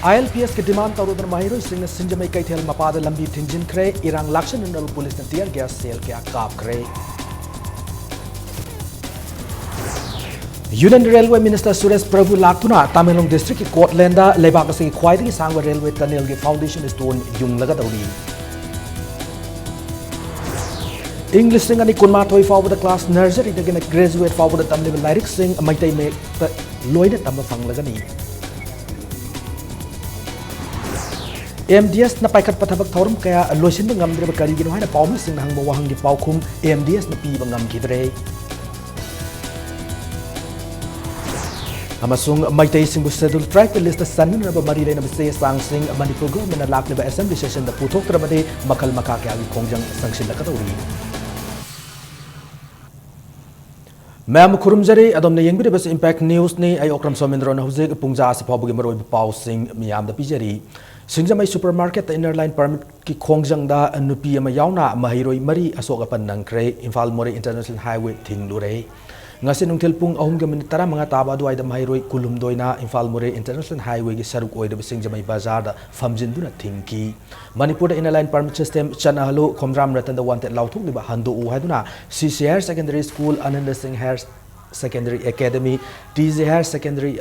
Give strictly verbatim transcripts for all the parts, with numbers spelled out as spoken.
ꯑꯥꯏ L P ꯑꯦꯁꯀꯤ demand ꯇꯧꯔꯗꯨꯅ ꯃꯍꯩꯔꯣꯏꯁꯤꯡꯅ ꯁꯤꯡꯖꯃꯩ ꯀꯩꯊꯦꯜ ꯃꯄꯥꯗ ꯂꯝꯕꯤ ꯊꯤꯡꯖꯤꯟꯈ꯭ꯔꯦ꯫ ꯏꯔꯥꯡ ꯂꯥꯛꯁꯤꯟꯅꯅꯕ ꯄꯨꯂꯤꯁꯅ tear gas shell ꯀꯌꯥ ꯀꯥꯞꯈ꯭ꯔꯦ꯫ Union Railway Minister ꯁꯨꯔꯦꯁ ꯄ꯭ꯔꯚꯨ ꯂꯥꯛꯇꯨꯅ ꯇꯃꯦꯡꯂꯣꯡ districtꯀꯤ ꯀꯣꯠꯂꯦꯟꯗ ꯂꯩꯕꯥꯛ ꯑꯁꯤꯒꯤ ꯈ꯭ꯋꯥꯏꯗꯒꯤ ꯁꯥꯡꯕ railway tunnelꯒꯤ foundation stone ꯌꯨꯡꯂꯒꯗꯧꯔꯤ꯫ ꯏꯪ ꯂꯤꯁꯤꯡ ꯑꯅꯤ ꯀꯨꯟꯃꯥꯊꯣꯏ ꯐꯥꯎꯕꯗ class nurseryꯗꯒꯤꯅ graduate ꯐꯥꯎꯕꯗ ꯇꯝꯂꯤꯕ ꯂꯥꯏꯔꯤꯛꯁꯤꯡ ꯃꯩꯇꯩ ꯃꯌꯦꯛꯇ ꯂꯣꯏꯅ ꯇꯝꯕ ꯐꯪꯂꯒꯅꯤ꯫ M D Sꯅ ꯄꯥꯏꯈꯠꯄ ꯊꯕꯛ ꯊꯧꯔꯝ ꯀꯌꯥ ꯂꯣꯏꯁꯤꯟꯕ ꯉꯝꯗ꯭ꯔꯤꯕ ꯀꯔꯤꯒꯤꯅꯣ ꯍꯥꯏꯅ ꯄꯥꯎꯃꯤꯁꯤꯡꯅ ꯍꯪꯕ ꯋꯥꯍꯪꯒꯤ ꯄꯥꯎꯈꯨꯝ M D Sꯅ ꯄꯤꯕ ꯉꯝꯈꯤꯗ꯭ꯔꯦ꯫ ꯑꯃꯁꯨꯡ ꯃꯩꯇꯩꯁꯤꯡꯕꯨ Scheduled Tribeꯀꯤ listꯇ ꯆꯟꯅꯅꯕ ꯃꯔꯤ ꯂꯩꯅꯕ ꯆꯦ ꯆꯥꯡꯁꯤꯡ ꯃꯅꯤꯄꯨꯔ governmentꯅ ꯂꯥꯛꯂꯤꯕ assembly sessionꯗ ꯄꯨꯊꯣꯛꯇ꯭ꯔꯕꯗꯤ ꯃꯈꯜ ꯃꯈꯥ ꯀꯌꯥꯒꯤ ꯈꯣꯡꯖꯪ ꯆꯪꯁꯤꯜꯂꯛꯀꯗꯧꯔꯤ꯫ ꯃꯌꯥꯝ ꯈꯨꯔꯨꯝꯖꯔꯤ, ꯑꯗꯣꯝꯅ ꯌꯦꯡꯕꯤꯔꯤꯕꯁꯤ Impact Newsꯅꯤ꯫ ꯑꯩ ꯑꯣꯀ꯭ꯔꯝ ꯁꯣꯃꯦꯟꯗ꯭ꯔꯣꯅ ꯍꯧꯖꯤꯛ ꯄꯨꯡꯖꯥ ꯑꯁꯤ ꯐꯥꯎꯕꯒꯤ ꯃꯔꯨꯑꯣꯏꯕ ꯄꯥꯎꯁꯤꯡ ꯃꯤꯌꯥꯝꯗ ꯄꯤꯖꯔꯤ꯫ ꯁꯤꯡꯖꯃꯩ supermarketꯇ inner line permitꯀꯤ ꯈꯣꯡꯖꯪꯗ ꯅꯨꯄꯤ ꯑꯃ ꯌꯥꯎꯅ ꯃꯍꯩꯔꯣꯏ ꯃꯔꯤ ꯑꯁꯣꯛ ꯑꯄꯟ ꯅꯪꯈ꯭ꯔꯦ꯫ ꯏꯝꯐꯥꯜ ꯃꯣꯔꯦ international highway ꯊꯤꯡꯂꯨꯔꯦ꯫ ꯉꯁꯤ ꯅꯨꯡꯊꯤꯜ ꯄꯨꯡ ꯑꯍꯨꯝꯒ minute ꯇꯔꯥꯃꯉꯥ ꯇꯥꯕ ꯑꯗꯨꯋꯥꯏꯗ ꯃꯍꯩꯔꯣꯏ ꯀꯨꯟꯍꯨꯝꯗꯣꯏꯅ ꯏꯝꯐꯥꯜ ꯃꯣꯔꯦ international highwayꯒꯤ ꯁꯔꯨꯛ ꯑꯣꯏꯔꯤꯕ ꯁꯤꯡꯖꯃꯩ ꯕꯖꯥꯔꯗ ꯐꯝꯖꯤꯟꯗꯨꯅ ꯊꯤꯡꯈꯤ꯫ ꯃꯅꯤꯄꯨꯔꯗ inner line permit system ꯆꯠꯅꯍꯜꯂꯨ, Khomdram ꯔꯇꯟꯗ wanted ꯂꯥꯎꯊꯣꯛꯂꯤꯕ ꯍꯟꯗꯣꯛꯎ ꯍꯥꯏꯗꯨꯅ C C Higher Secondary School, Anand ꯁꯤꯡ Higher Secondary Academy, T J Higher Secondary,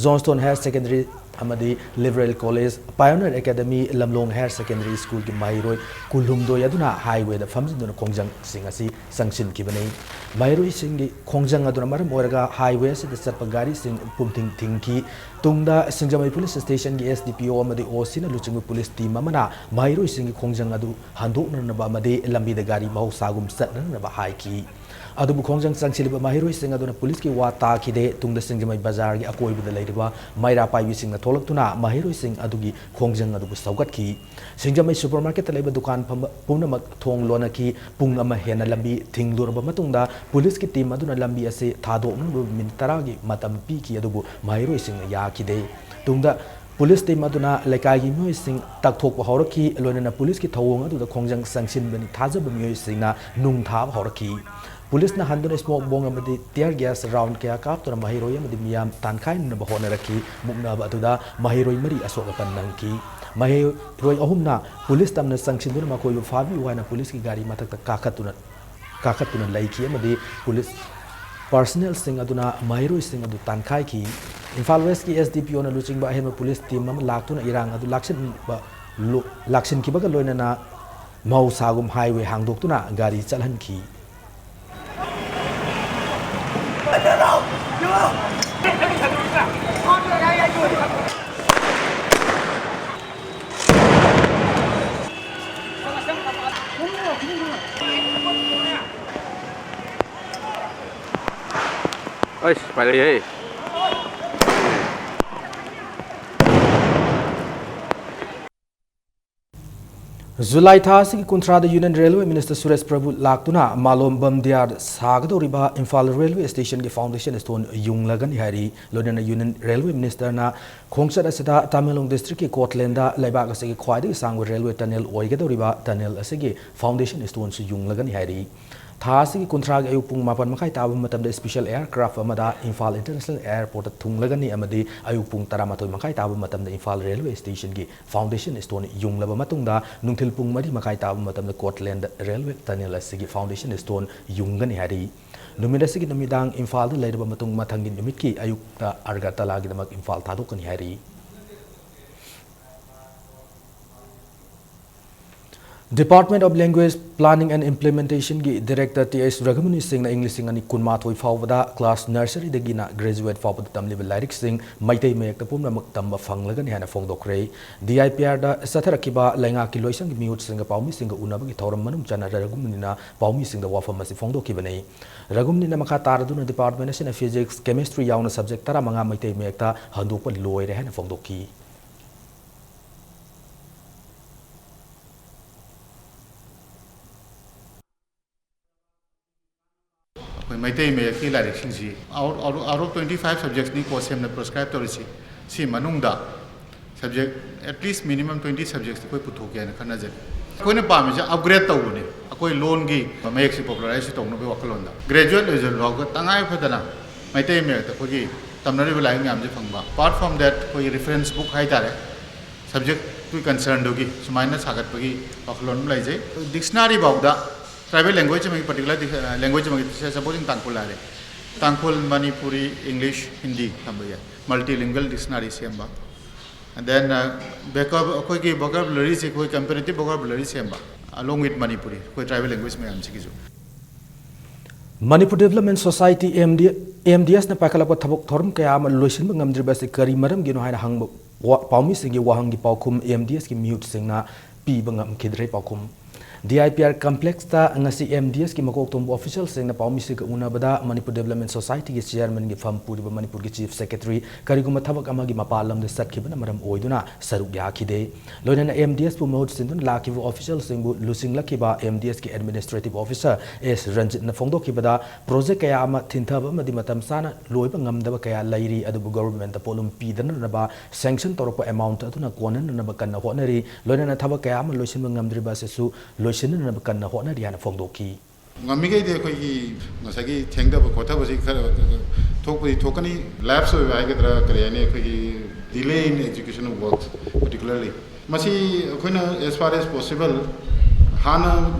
Johnstone Higher Secondary ꯑꯃꯗꯤ Liberal College, Pioneer Academy, ꯂꯝꯂꯣꯡ Higher Secondary Schoolꯒꯤ ꯃꯍꯩꯔꯣꯏ ꯀꯨꯟꯍꯨꯝꯗꯣꯏ ꯑꯗꯨꯅ highwayꯗ ꯐꯝꯖꯤꯟꯗꯨꯅ ꯈꯣꯡꯖꯪꯁꯤꯡ ꯑꯁꯤ ꯆꯪꯁꯤꯟꯈꯤꯕꯅꯤ꯫ ꯃꯍꯩꯔꯣꯏꯁꯤꯡꯒꯤ ꯈꯣꯡꯖꯪ ꯑꯗꯨꯅ ꯃꯔꯝ ꯑꯣꯏꯔꯒ highway ꯑꯁꯤꯗ ꯆꯠꯄ ꯒꯥꯔꯤꯁꯤꯡ ꯄꯨꯝꯊꯤꯡ ꯊꯤꯡꯈꯤ꯫ ꯇꯨꯡꯗ ꯁꯤꯡꯖꯃꯩ police stationꯒꯤ S D P O ꯑꯃꯗꯤ O Cꯅ ꯂꯨꯆꯤꯡꯕ police team ꯑꯃꯅ ꯃꯍꯩꯔꯣꯏꯁꯤꯡꯒꯤ ꯈꯣꯡꯖꯪ ꯑꯗꯨ ꯍꯟꯗꯣꯛꯅꯅꯕ ꯑꯃꯗꯤ ꯂꯝꯕꯤꯗ ꯒꯥꯔꯤ ꯃꯍꯧꯁꯥꯒꯨꯝ ꯆꯠꯅꯅꯕ ꯍꯥꯏꯈꯤ꯫ ꯑꯗꯨꯕꯨ ꯈꯣꯡꯖꯪ ꯆꯪꯁꯤꯜꯂꯤꯕ ꯃꯍꯩꯔꯣꯏꯁꯤꯡ ꯑꯗꯨꯅ policeꯀꯤ ꯋꯥ ꯇꯥꯈꯤꯗꯦ꯫ ꯇꯨꯡꯗ ꯁꯤꯡꯖꯃꯩ ꯕꯖꯥꯔꯒꯤ ꯑꯀꯣꯏꯕꯗ ꯂꯩꯔꯤꯕ ꯃꯩꯔꯥ ꯄꯥꯏꯕꯤꯁꯤꯡꯅ ꯊꯣꯛꯂꯛꯇꯨꯅ ꯃꯍꯩꯔꯣꯏꯁꯤꯡ ꯑꯗꯨꯒꯤ ꯈꯣꯡꯖꯪ ꯑꯗꯨꯕꯨ ꯁꯧꯒꯠꯈꯤ꯫ ꯁꯤꯡꯖꯃꯩ supermarketꯇ ꯂꯩꯕ ꯗꯨꯀꯥꯟ ꯐꯝꯕ ꯄꯨꯝꯅꯃꯛ ꯊꯣꯡ ꯂꯣꯟꯅꯈꯤ꯫ ꯄꯨꯡ ꯑꯃ ꯍꯦꯟꯅ ꯂꯝꯕꯤ ꯊꯤꯡꯂꯨꯔꯕ ꯃꯇꯨꯡꯗ policeꯀꯤ team ꯑꯗꯨꯅ ꯂꯝꯕꯤ ꯑꯁꯤ ꯊꯥꯗꯣꯛꯅꯕ minute ꯇꯔꯥꯒꯤ ꯃꯇꯝ ꯄꯤꯈꯤ, ꯑꯗꯨꯕꯨ ꯃꯍꯩꯔꯣꯏꯁꯤꯡꯅ ꯌꯥꯈꯤꯗꯦ꯫ ꯇꯨꯡꯗ police team ꯑꯗꯨꯅ ꯂꯩꯀꯥꯏꯒꯤ ꯃꯤꯑꯣꯏꯁꯤꯡ ꯇꯛꯊꯣꯛꯄ ꯍꯧꯔꯛꯈꯤ꯫ ꯂꯣꯏꯅꯅ policeꯀꯤ ꯊꯧꯑꯣꯡ ꯑꯗꯨꯗ ꯈꯣꯡꯖꯪ ꯆꯪꯁꯤꯟꯕꯅꯤ ꯊꯥꯖꯕ ꯃꯤꯑꯣꯏꯁꯤꯡꯅ ꯅꯨꯡ ꯊꯥꯕ ꯍꯧꯔꯛꯈꯤ꯫ ꯄꯨꯂꯤꯁꯅ ꯍꯟꯗꯨꯅ smoke bomb ꯑꯃꯗꯤ tear gas round ꯀꯌꯥ ꯀꯥꯞꯇꯨꯅ ꯃꯍꯩꯔꯣꯏ ꯑꯃꯗꯤ ꯃꯤꯌꯥꯝ ꯇꯥꯟꯈꯥꯏꯅꯅꯕ ꯍꯣꯠꯅꯔꯛꯈꯤ꯫ ꯃꯨꯛꯅꯕ ꯑꯗꯨꯗ ꯃꯍꯩꯔꯣꯏ ꯃꯔꯤ ꯑꯁꯣꯛ ꯑꯄꯟ ꯅꯪꯈꯤ꯫ ꯃꯍꯩꯔꯣꯏ ꯑꯍꯨꯝꯅ ꯄꯨꯂꯤꯁ ꯇꯝꯅ ꯆꯪꯁꯤꯟꯗꯨꯅ ꯃꯈꯣꯏꯕꯨ ꯐꯥꯕꯤꯌꯨ ꯍꯥꯏꯅ ꯄꯨꯂꯤꯁꯀꯤ ꯒꯥꯔꯤ ꯃꯊꯛꯇ ꯀꯥꯈꯠꯇꯨꯅ, ꯀꯥꯈꯠꯇꯨꯅ ꯂꯩꯈꯤ ꯑꯃꯗꯤ ꯄꯨꯂꯤꯁ personnelꯁꯤꯡ ꯑꯗꯨꯅ ꯃꯍꯩꯔꯣꯏꯁꯤꯡ ꯑꯗꯨ ꯇꯥꯟꯈꯥꯏꯈꯤ꯫ ꯏꯝꯐꯥꯜ Westꯀꯤ SDPOꯅ ꯂꯨꯆꯤꯡꯕ ꯑꯍꯦꯟꯕ ꯄꯨꯂꯤꯁ team ꯑꯃ ꯂꯥꯛꯇꯨꯅ ꯏꯔꯥꯡ ꯑꯗꯨ ꯂꯥꯛꯁꯤꯟꯕ, ꯂꯣ-, ꯂꯥꯛꯁꯤꯟꯈꯤꯕꯒ ꯂꯣꯏꯅꯅ ꯃꯍꯧꯁꯥꯒꯨꯝ highway ꯍꯥꯡꯗꯣꯛꯇꯨꯅ ꯒꯥꯔꯤ ꯆꯠꯍꯟꯈꯤ꯫ ꯑꯩꯁ, ꯎꯄꯥꯏ ꯂꯩꯍꯦ꯫ ꯖꯨꯂꯥꯏ ꯊꯥ ꯑꯁꯤꯒꯤ ꯀꯨꯟꯊ꯭ꯔꯥꯗ Union Railway Minister ꯁꯨꯔꯦꯁ ꯄ꯭ꯔꯚꯨ ꯂꯥꯛꯇꯨꯅ ꯃꯥꯂꯣꯝ ꯕꯝꯗꯤꯌꯥꯔ ꯁꯥꯒꯗꯧꯔꯤꯕ ꯏꯝꯐꯥꯜ Railway Stationꯒꯤ foundation stone ꯌꯨꯡꯂꯒꯅꯤ ꯍꯥꯏꯔꯤ꯫ ꯂꯣꯏꯅꯅ Union Railway Ministerꯅ ꯈꯣꯡꯆꯠ ꯑꯁꯤꯗ ꯇꯃꯦꯡꯂꯣꯡ districtꯀꯤ ꯀꯣꯠꯂꯦꯟꯗ ꯂꯩꯕꯥꯛ ꯑꯁꯤꯒꯤ ꯈ꯭ꯋꯥꯏꯗꯒꯤ ꯁꯥꯡꯕ railway tunnel ꯑꯣꯏꯒꯗꯧꯔꯤꯕ tunnel ꯑꯁꯤꯒꯤ foundation stoneꯁꯨ ꯌꯨꯡꯂꯒꯅꯤ ꯍꯥꯏꯔꯤ꯫ ꯊꯥ ꯑꯁꯤꯒꯤ ꯀꯨꯟꯊ꯭ꯔꯥꯒꯤ ꯑꯌꯨꯛ ꯄꯨꯡ ꯃꯥꯄꯟ ꯃꯈꯥꯏ ꯇꯥꯕ ꯃꯇꯝꯗ special aircraft ꯑꯃꯗ ꯏꯝꯐꯥꯜ International Airportꯇ ꯊꯨꯡꯂꯒꯅꯤ ꯑꯃꯗꯤ ꯑꯌꯨꯛ ꯄꯨꯡ ꯇꯔꯥꯃꯥꯊꯣꯏ ꯃꯈꯥꯏ ꯇꯥꯕ ꯃꯇꯝꯗ ꯏꯝꯐꯥꯜ Railway Stationꯒꯤ foundation stone ꯌꯨꯡꯂꯕ ꯃꯇꯨꯡꯗ ꯅꯨꯡꯊꯤꯜ ꯄꯨꯡ ꯃꯔꯤ ꯃꯈꯥꯏ ꯇꯥꯕ ꯃꯇꯝꯗ ꯀꯣꯠꯂꯦꯟꯗ railway tunnel ꯑꯁꯤꯒꯤ foundation stone ꯌꯨꯡꯒꯅꯤ ꯍꯥꯏꯔꯤ꯫ ꯅꯨꯃꯤꯠ ꯑꯁꯤꯒꯤ ꯅꯨꯃꯤꯗꯥꯡ ꯏꯝꯐꯥꯜꯗ ꯂꯩꯔꯕ ꯃꯇꯨꯡ ꯃꯊꯪꯒꯤ ꯅꯨꯃꯤꯠꯀꯤ ꯑꯌꯨꯛꯇ ꯑꯒꯔꯇꯂꯥꯒꯤꯗꯃꯛ ꯏꯝꯐꯥꯜ ꯊꯥꯗꯣꯛꯀꯅꯤ ꯍꯥꯏꯔꯤ꯫ Department of Language Planning and Implementationꯒꯤ Director ꯇꯤ ꯑꯩꯆ ꯔꯘꯨꯃꯨꯅꯤ ꯁꯤꯡꯅ ꯏꯪ ꯂꯤꯁꯤꯡ ꯑꯅꯤ ꯀꯨꯟꯃꯥꯊꯣꯏ ꯐꯥꯎꯕꯗ class nurseryꯗꯒꯤꯅ graduate ꯐꯥꯎꯕꯗ ꯇꯝꯂꯤꯕ ꯂꯥꯏꯔꯤꯛꯁꯤꯡ ꯃꯩꯇꯩ ꯃꯌꯦꯛꯇ ꯄꯨꯝꯅꯃꯛ ꯇꯝꯕ ꯐꯪꯂꯒꯅꯤ ꯍꯥꯏꯅ ꯐꯣꯡꯗꯣꯛꯈ꯭ꯔꯦ꯫ ꯗꯤ ꯑꯥꯏ ꯄꯤ ꯑꯥꯔꯗ ꯆꯠꯊꯔꯛꯈꯤꯕ ꯂꯩꯉꯥꯛꯀꯤ ꯂꯣꯏꯁꯪꯒꯤ ꯃꯤꯍꯨꯠꯁꯤꯡꯒ ꯄꯥꯎꯃꯤꯁꯤꯡꯒ ꯎꯅꯕꯒꯤ ꯊꯧꯔꯝ ꯃꯅꯨꯡ ꯆꯟꯅ ꯔꯘꯨꯃꯨꯅꯤꯅ ꯄꯥꯎꯃꯤꯁꯤꯡꯗ ꯋꯥꯐꯝ ꯑꯁꯤ ꯐꯣꯡꯗꯣꯛꯈꯤꯕꯅꯤ꯫ ꯔꯘꯨꯃꯨꯅꯤꯅ ꯃꯈꯥ ꯇꯥꯔꯗꯨꯅ department ꯑꯁꯤꯅ physics, chemistry ꯌꯥꯎꯅ subject ꯇꯔꯥꯃꯉꯥ ꯃꯩꯇꯩ ꯃꯌꯦꯛꯇ ꯍꯟꯗꯣꯛꯄ ꯂꯣꯏꯔꯦ ꯍꯥꯏꯅ ꯐꯣꯡꯗꯣꯛꯈꯤ꯫ ꯑꯩꯈꯣꯏ Meitei ꯃꯌꯦꯛꯀꯤ ꯂꯥꯏꯔꯤꯛꯁꯤꯡꯁꯤ out, out, out of twenty five subjectsꯅꯤ ꯀꯣ ꯁꯦꯝꯅ prescribe ꯇꯧꯔꯤꯁꯤ꯫ ꯁꯤ ꯃꯅꯨꯡꯗ subject at least minimum twenty subjects ꯑꯩꯈꯣꯏ ꯄꯨꯊꯣꯛꯀꯦ ꯍꯥꯏꯅ ꯈꯟꯅꯖꯩ꯫ ꯑꯩꯈꯣꯏꯅ ꯄꯥꯝꯃꯤꯁꯦ ꯑꯞꯒ꯭ꯔꯦꯗ ꯇꯧꯕꯅꯤ꯫ ꯑꯩꯈꯣꯏ ꯂꯣꯟꯒꯤ ꯃꯌꯦꯛꯁꯤ ꯄꯣꯄꯨꯂꯔꯥꯏꯁ ꯇꯧꯅꯕꯒꯤ ꯋꯥꯈꯜꯂꯣꯟꯗ ꯒ꯭ꯔꯦꯖꯨꯋꯦꯠ ꯂꯣꯏꯁꯤꯜꯂꯐꯥꯎꯗ ꯇꯉꯥꯏ ꯐꯗꯅ ꯃꯩꯇꯩ ꯃꯌꯦꯛꯇ ꯑꯩꯈꯣꯏꯒꯤ ꯇꯝꯅꯔꯤꯕ ꯂꯥꯏꯔꯤꯛ ꯃꯌꯥꯝꯁꯦ ꯐꯪꯕ꯫ ꯑꯄꯥꯔꯠ ꯐ꯭ꯔꯣꯝ ꯗꯦꯠ, ꯑꯩꯈꯣꯏꯒꯤ ꯔꯤꯐꯔꯦꯟꯁ ꯕꯨꯛ ꯍꯥꯏꯇꯥꯔꯦ, ꯁꯕꯖꯦꯛꯇꯨꯒꯤ ꯀꯟꯁꯔꯟꯗꯨꯒꯤ ꯁꯨꯃꯥꯏꯅ ꯁꯥꯒꯠꯄꯒꯤ ꯋꯥꯈꯜꯂꯣꯟ ꯑꯃ ꯂꯩꯖꯩ꯫ ꯗꯤꯛꯁꯅꯥꯔꯤ ꯐꯥꯎꯗ ꯇ꯭ꯔꯥꯏꯕꯦꯜ ꯂꯦꯡꯒ꯭ꯋꯦꯖ ꯑꯃꯒꯤ, ꯄꯔꯇꯤꯀꯨꯂꯔ ꯂꯦꯡꯒ꯭ꯋꯦꯖ ꯑꯃꯒꯤ ꯁꯕꯖꯦꯛ ꯏꯟ ꯇꯥꯡꯈꯨꯜ ꯍꯥꯏꯔꯦ, ꯇꯥꯡꯈꯨꯜ, ꯃꯅꯤꯄꯨꯔꯤ, ꯏꯪꯂꯤꯁ, ꯍꯤꯟꯗꯤ ꯊꯝꯕ ꯌꯥꯏ꯫ ꯃꯜꯇꯤ ꯂꯤꯡꯒꯜ ꯗꯤꯛꯁꯅꯥꯔꯤ ꯁꯦꯝꯕ꯫ And then, uh, vocab-, ꯑꯩꯈꯣꯏꯒꯤ ꯕꯣꯀꯦꯕꯨꯂꯔꯤꯁꯦ ꯑꯩꯈꯣꯏ ꯀꯝꯄꯦꯔꯦꯇꯤꯞ ꯕꯣꯀꯦꯕꯨꯂꯔꯤ ꯁꯦꯝꯕ, along with ꯃꯅꯤꯄꯨꯔꯤ, ꯑꯩꯈꯣꯏ ꯇ꯭ꯔꯥꯏꯕꯦꯜ ꯂꯦꯡꯒ꯭ꯋꯦꯖ ꯃꯌꯥꯝꯁꯤꯒꯤꯁꯨ꯫ Manipur development society, M D, M D ꯑꯦꯁꯅ ꯄꯥꯏꯈꯠꯂꯛꯄ ꯊꯕꯛ ꯊꯧꯔꯝ ꯀꯌꯥ ꯑꯃ ꯂꯣꯏꯁꯤꯟꯕ ꯉꯝꯗ꯭ꯔꯤꯕ ꯑꯁꯤ ꯀꯔꯤ ꯃꯔꯝꯒꯤꯅꯣ ꯍꯥꯏꯅ ꯍꯪꯕ ꯋꯥ-, ꯄꯥꯎꯃꯤꯁꯤꯡꯒꯤ ꯋꯥꯍꯪꯒꯤ ꯄꯥꯎꯈꯨꯝ ꯑꯦꯝ ꯗꯤ ꯑꯦꯁꯀꯤ ꯃꯤꯍꯨꯠꯁꯤꯡꯅ ꯄꯤꯕ ꯉꯝꯈꯤꯗ꯭ꯔꯦ꯫ ꯄꯥꯎꯈꯨꯝ: ꯗꯤ ꯑꯥꯏ ꯄꯤ ꯑꯥꯔ ꯀꯝꯄ꯭ꯂꯦꯛꯁꯇ ꯉꯁꯤ ꯑꯦꯝ ꯗꯤ ꯑꯦꯁꯀꯤ ꯃꯀꯣꯛ ꯊꯣꯡꯕ ꯑꯣꯐꯤꯁꯤꯌꯦꯜꯁꯤꯡꯅ ꯄꯥꯎꯃꯤꯁꯤꯡꯒ ꯎꯅꯕꯗ ꯃꯅꯤꯄꯨꯔ ꯗꯦꯕꯂꯞꯃꯦꯟ ꯁꯣꯁꯥꯏꯇꯤꯒꯤ ꯆꯤꯌꯔꯃꯦꯟꯒꯤ ꯐꯝ ꯄꯨꯔꯤꯕ ꯃꯅꯤꯄꯨꯔꯒꯤ ꯆꯤꯐ ꯁꯦꯀ꯭ꯔꯦꯇꯔꯤ ꯀꯔꯤꯒꯨꯝꯕ ꯊꯕꯛ ꯑꯃꯒꯤ ꯃꯄꯥꯟ ꯂꯝꯗ ꯆꯠꯈꯤꯕꯅ ꯃꯔꯝ ꯑꯣꯏꯗꯨꯅ ꯁꯔꯨꯛ ꯌꯥꯈꯤꯗꯦ꯫ ꯂꯣꯏꯅꯅ ꯑꯦꯝ ꯗꯤ ꯑꯦꯁꯄꯨ ꯃꯍꯨꯠ ꯁꯤꯟꯗꯨꯅ ꯂꯥꯛꯈꯤꯕ ꯑꯣꯐꯤꯁꯤꯌꯦꯜꯁꯤꯡꯕꯨ ꯂꯨꯆꯤꯡꯂꯛꯈꯤꯕ ꯑꯦꯝ ꯗꯤ ꯑꯦꯁꯀꯤ ꯑꯦꯗꯃꯤꯅꯤꯁꯇ꯭ꯔꯦꯇꯤꯚ ꯑꯣꯐꯤꯁꯥꯔ ꯑꯦꯁ ꯔꯟꯖꯤꯠꯅ ꯐꯣꯡꯗꯣꯛꯈꯤꯕꯗ, ꯄ꯭ꯔꯣꯖꯦꯛ ꯀꯌꯥ ꯑꯃ ꯊꯤꯟꯊꯕ ꯑꯃꯗꯤ ꯃꯇꯝ ꯆꯥꯅ ꯂꯣꯏꯕ ꯉꯝꯗꯕ ꯀꯌꯥ ꯂꯩꯔꯤ, ꯑꯗꯨꯕꯨ ꯒꯚꯔꯟꯃꯦꯟꯠꯇ ꯄꯣꯠꯂꯨꯝ ꯄꯤꯗꯅꯅꯕ ꯁꯦꯡꯁꯟ ꯇꯧꯔꯛꯄ ꯑꯦꯃꯥꯎꯟꯠ ꯑꯗꯨꯅ ꯀꯣꯟꯅꯅꯅꯕ ꯀꯟꯅ ꯍꯣꯠꯅꯔꯤ꯫ ꯂꯣꯏꯅꯅ ꯊꯕꯛ ꯀꯌꯥ ꯑꯃ ꯂꯣꯏꯁꯤꯟꯕ ꯉꯝꯗ꯭ꯔꯤꯕ ꯑꯁꯤꯁꯨ ꯂꯣꯏꯁꯤꯟꯅꯅꯕ ꯀꯟꯅ ꯍꯣꯠꯅꯔꯤ ꯍꯥꯏꯅ ꯐꯣꯡꯗꯣꯛꯈꯤ꯫ ꯉꯝꯃꯤꯈꯩꯗꯤ ꯑꯩꯈꯣꯏꯒꯤ ꯉꯁꯥꯏꯒꯤ ꯊꯦꯡꯊꯕ ꯈꯣꯠꯊꯕꯁꯤ ꯈꯔ ꯊꯣꯛꯄꯗꯤ ꯊꯣꯛꯀꯅꯤ꯫ ꯂꯦꯞꯁ ꯑꯣꯏꯕ ꯍꯥꯏꯒꯗ꯭ꯔꯥ, ꯀꯔꯤ ꯍꯥꯏꯅꯤ, ꯑꯩꯈꯣꯏꯒꯤ delay in execution of works particularly꯫ ꯃꯁꯤ ꯑꯩꯈꯣꯏꯅ as far as possible ꯍꯥꯟꯅ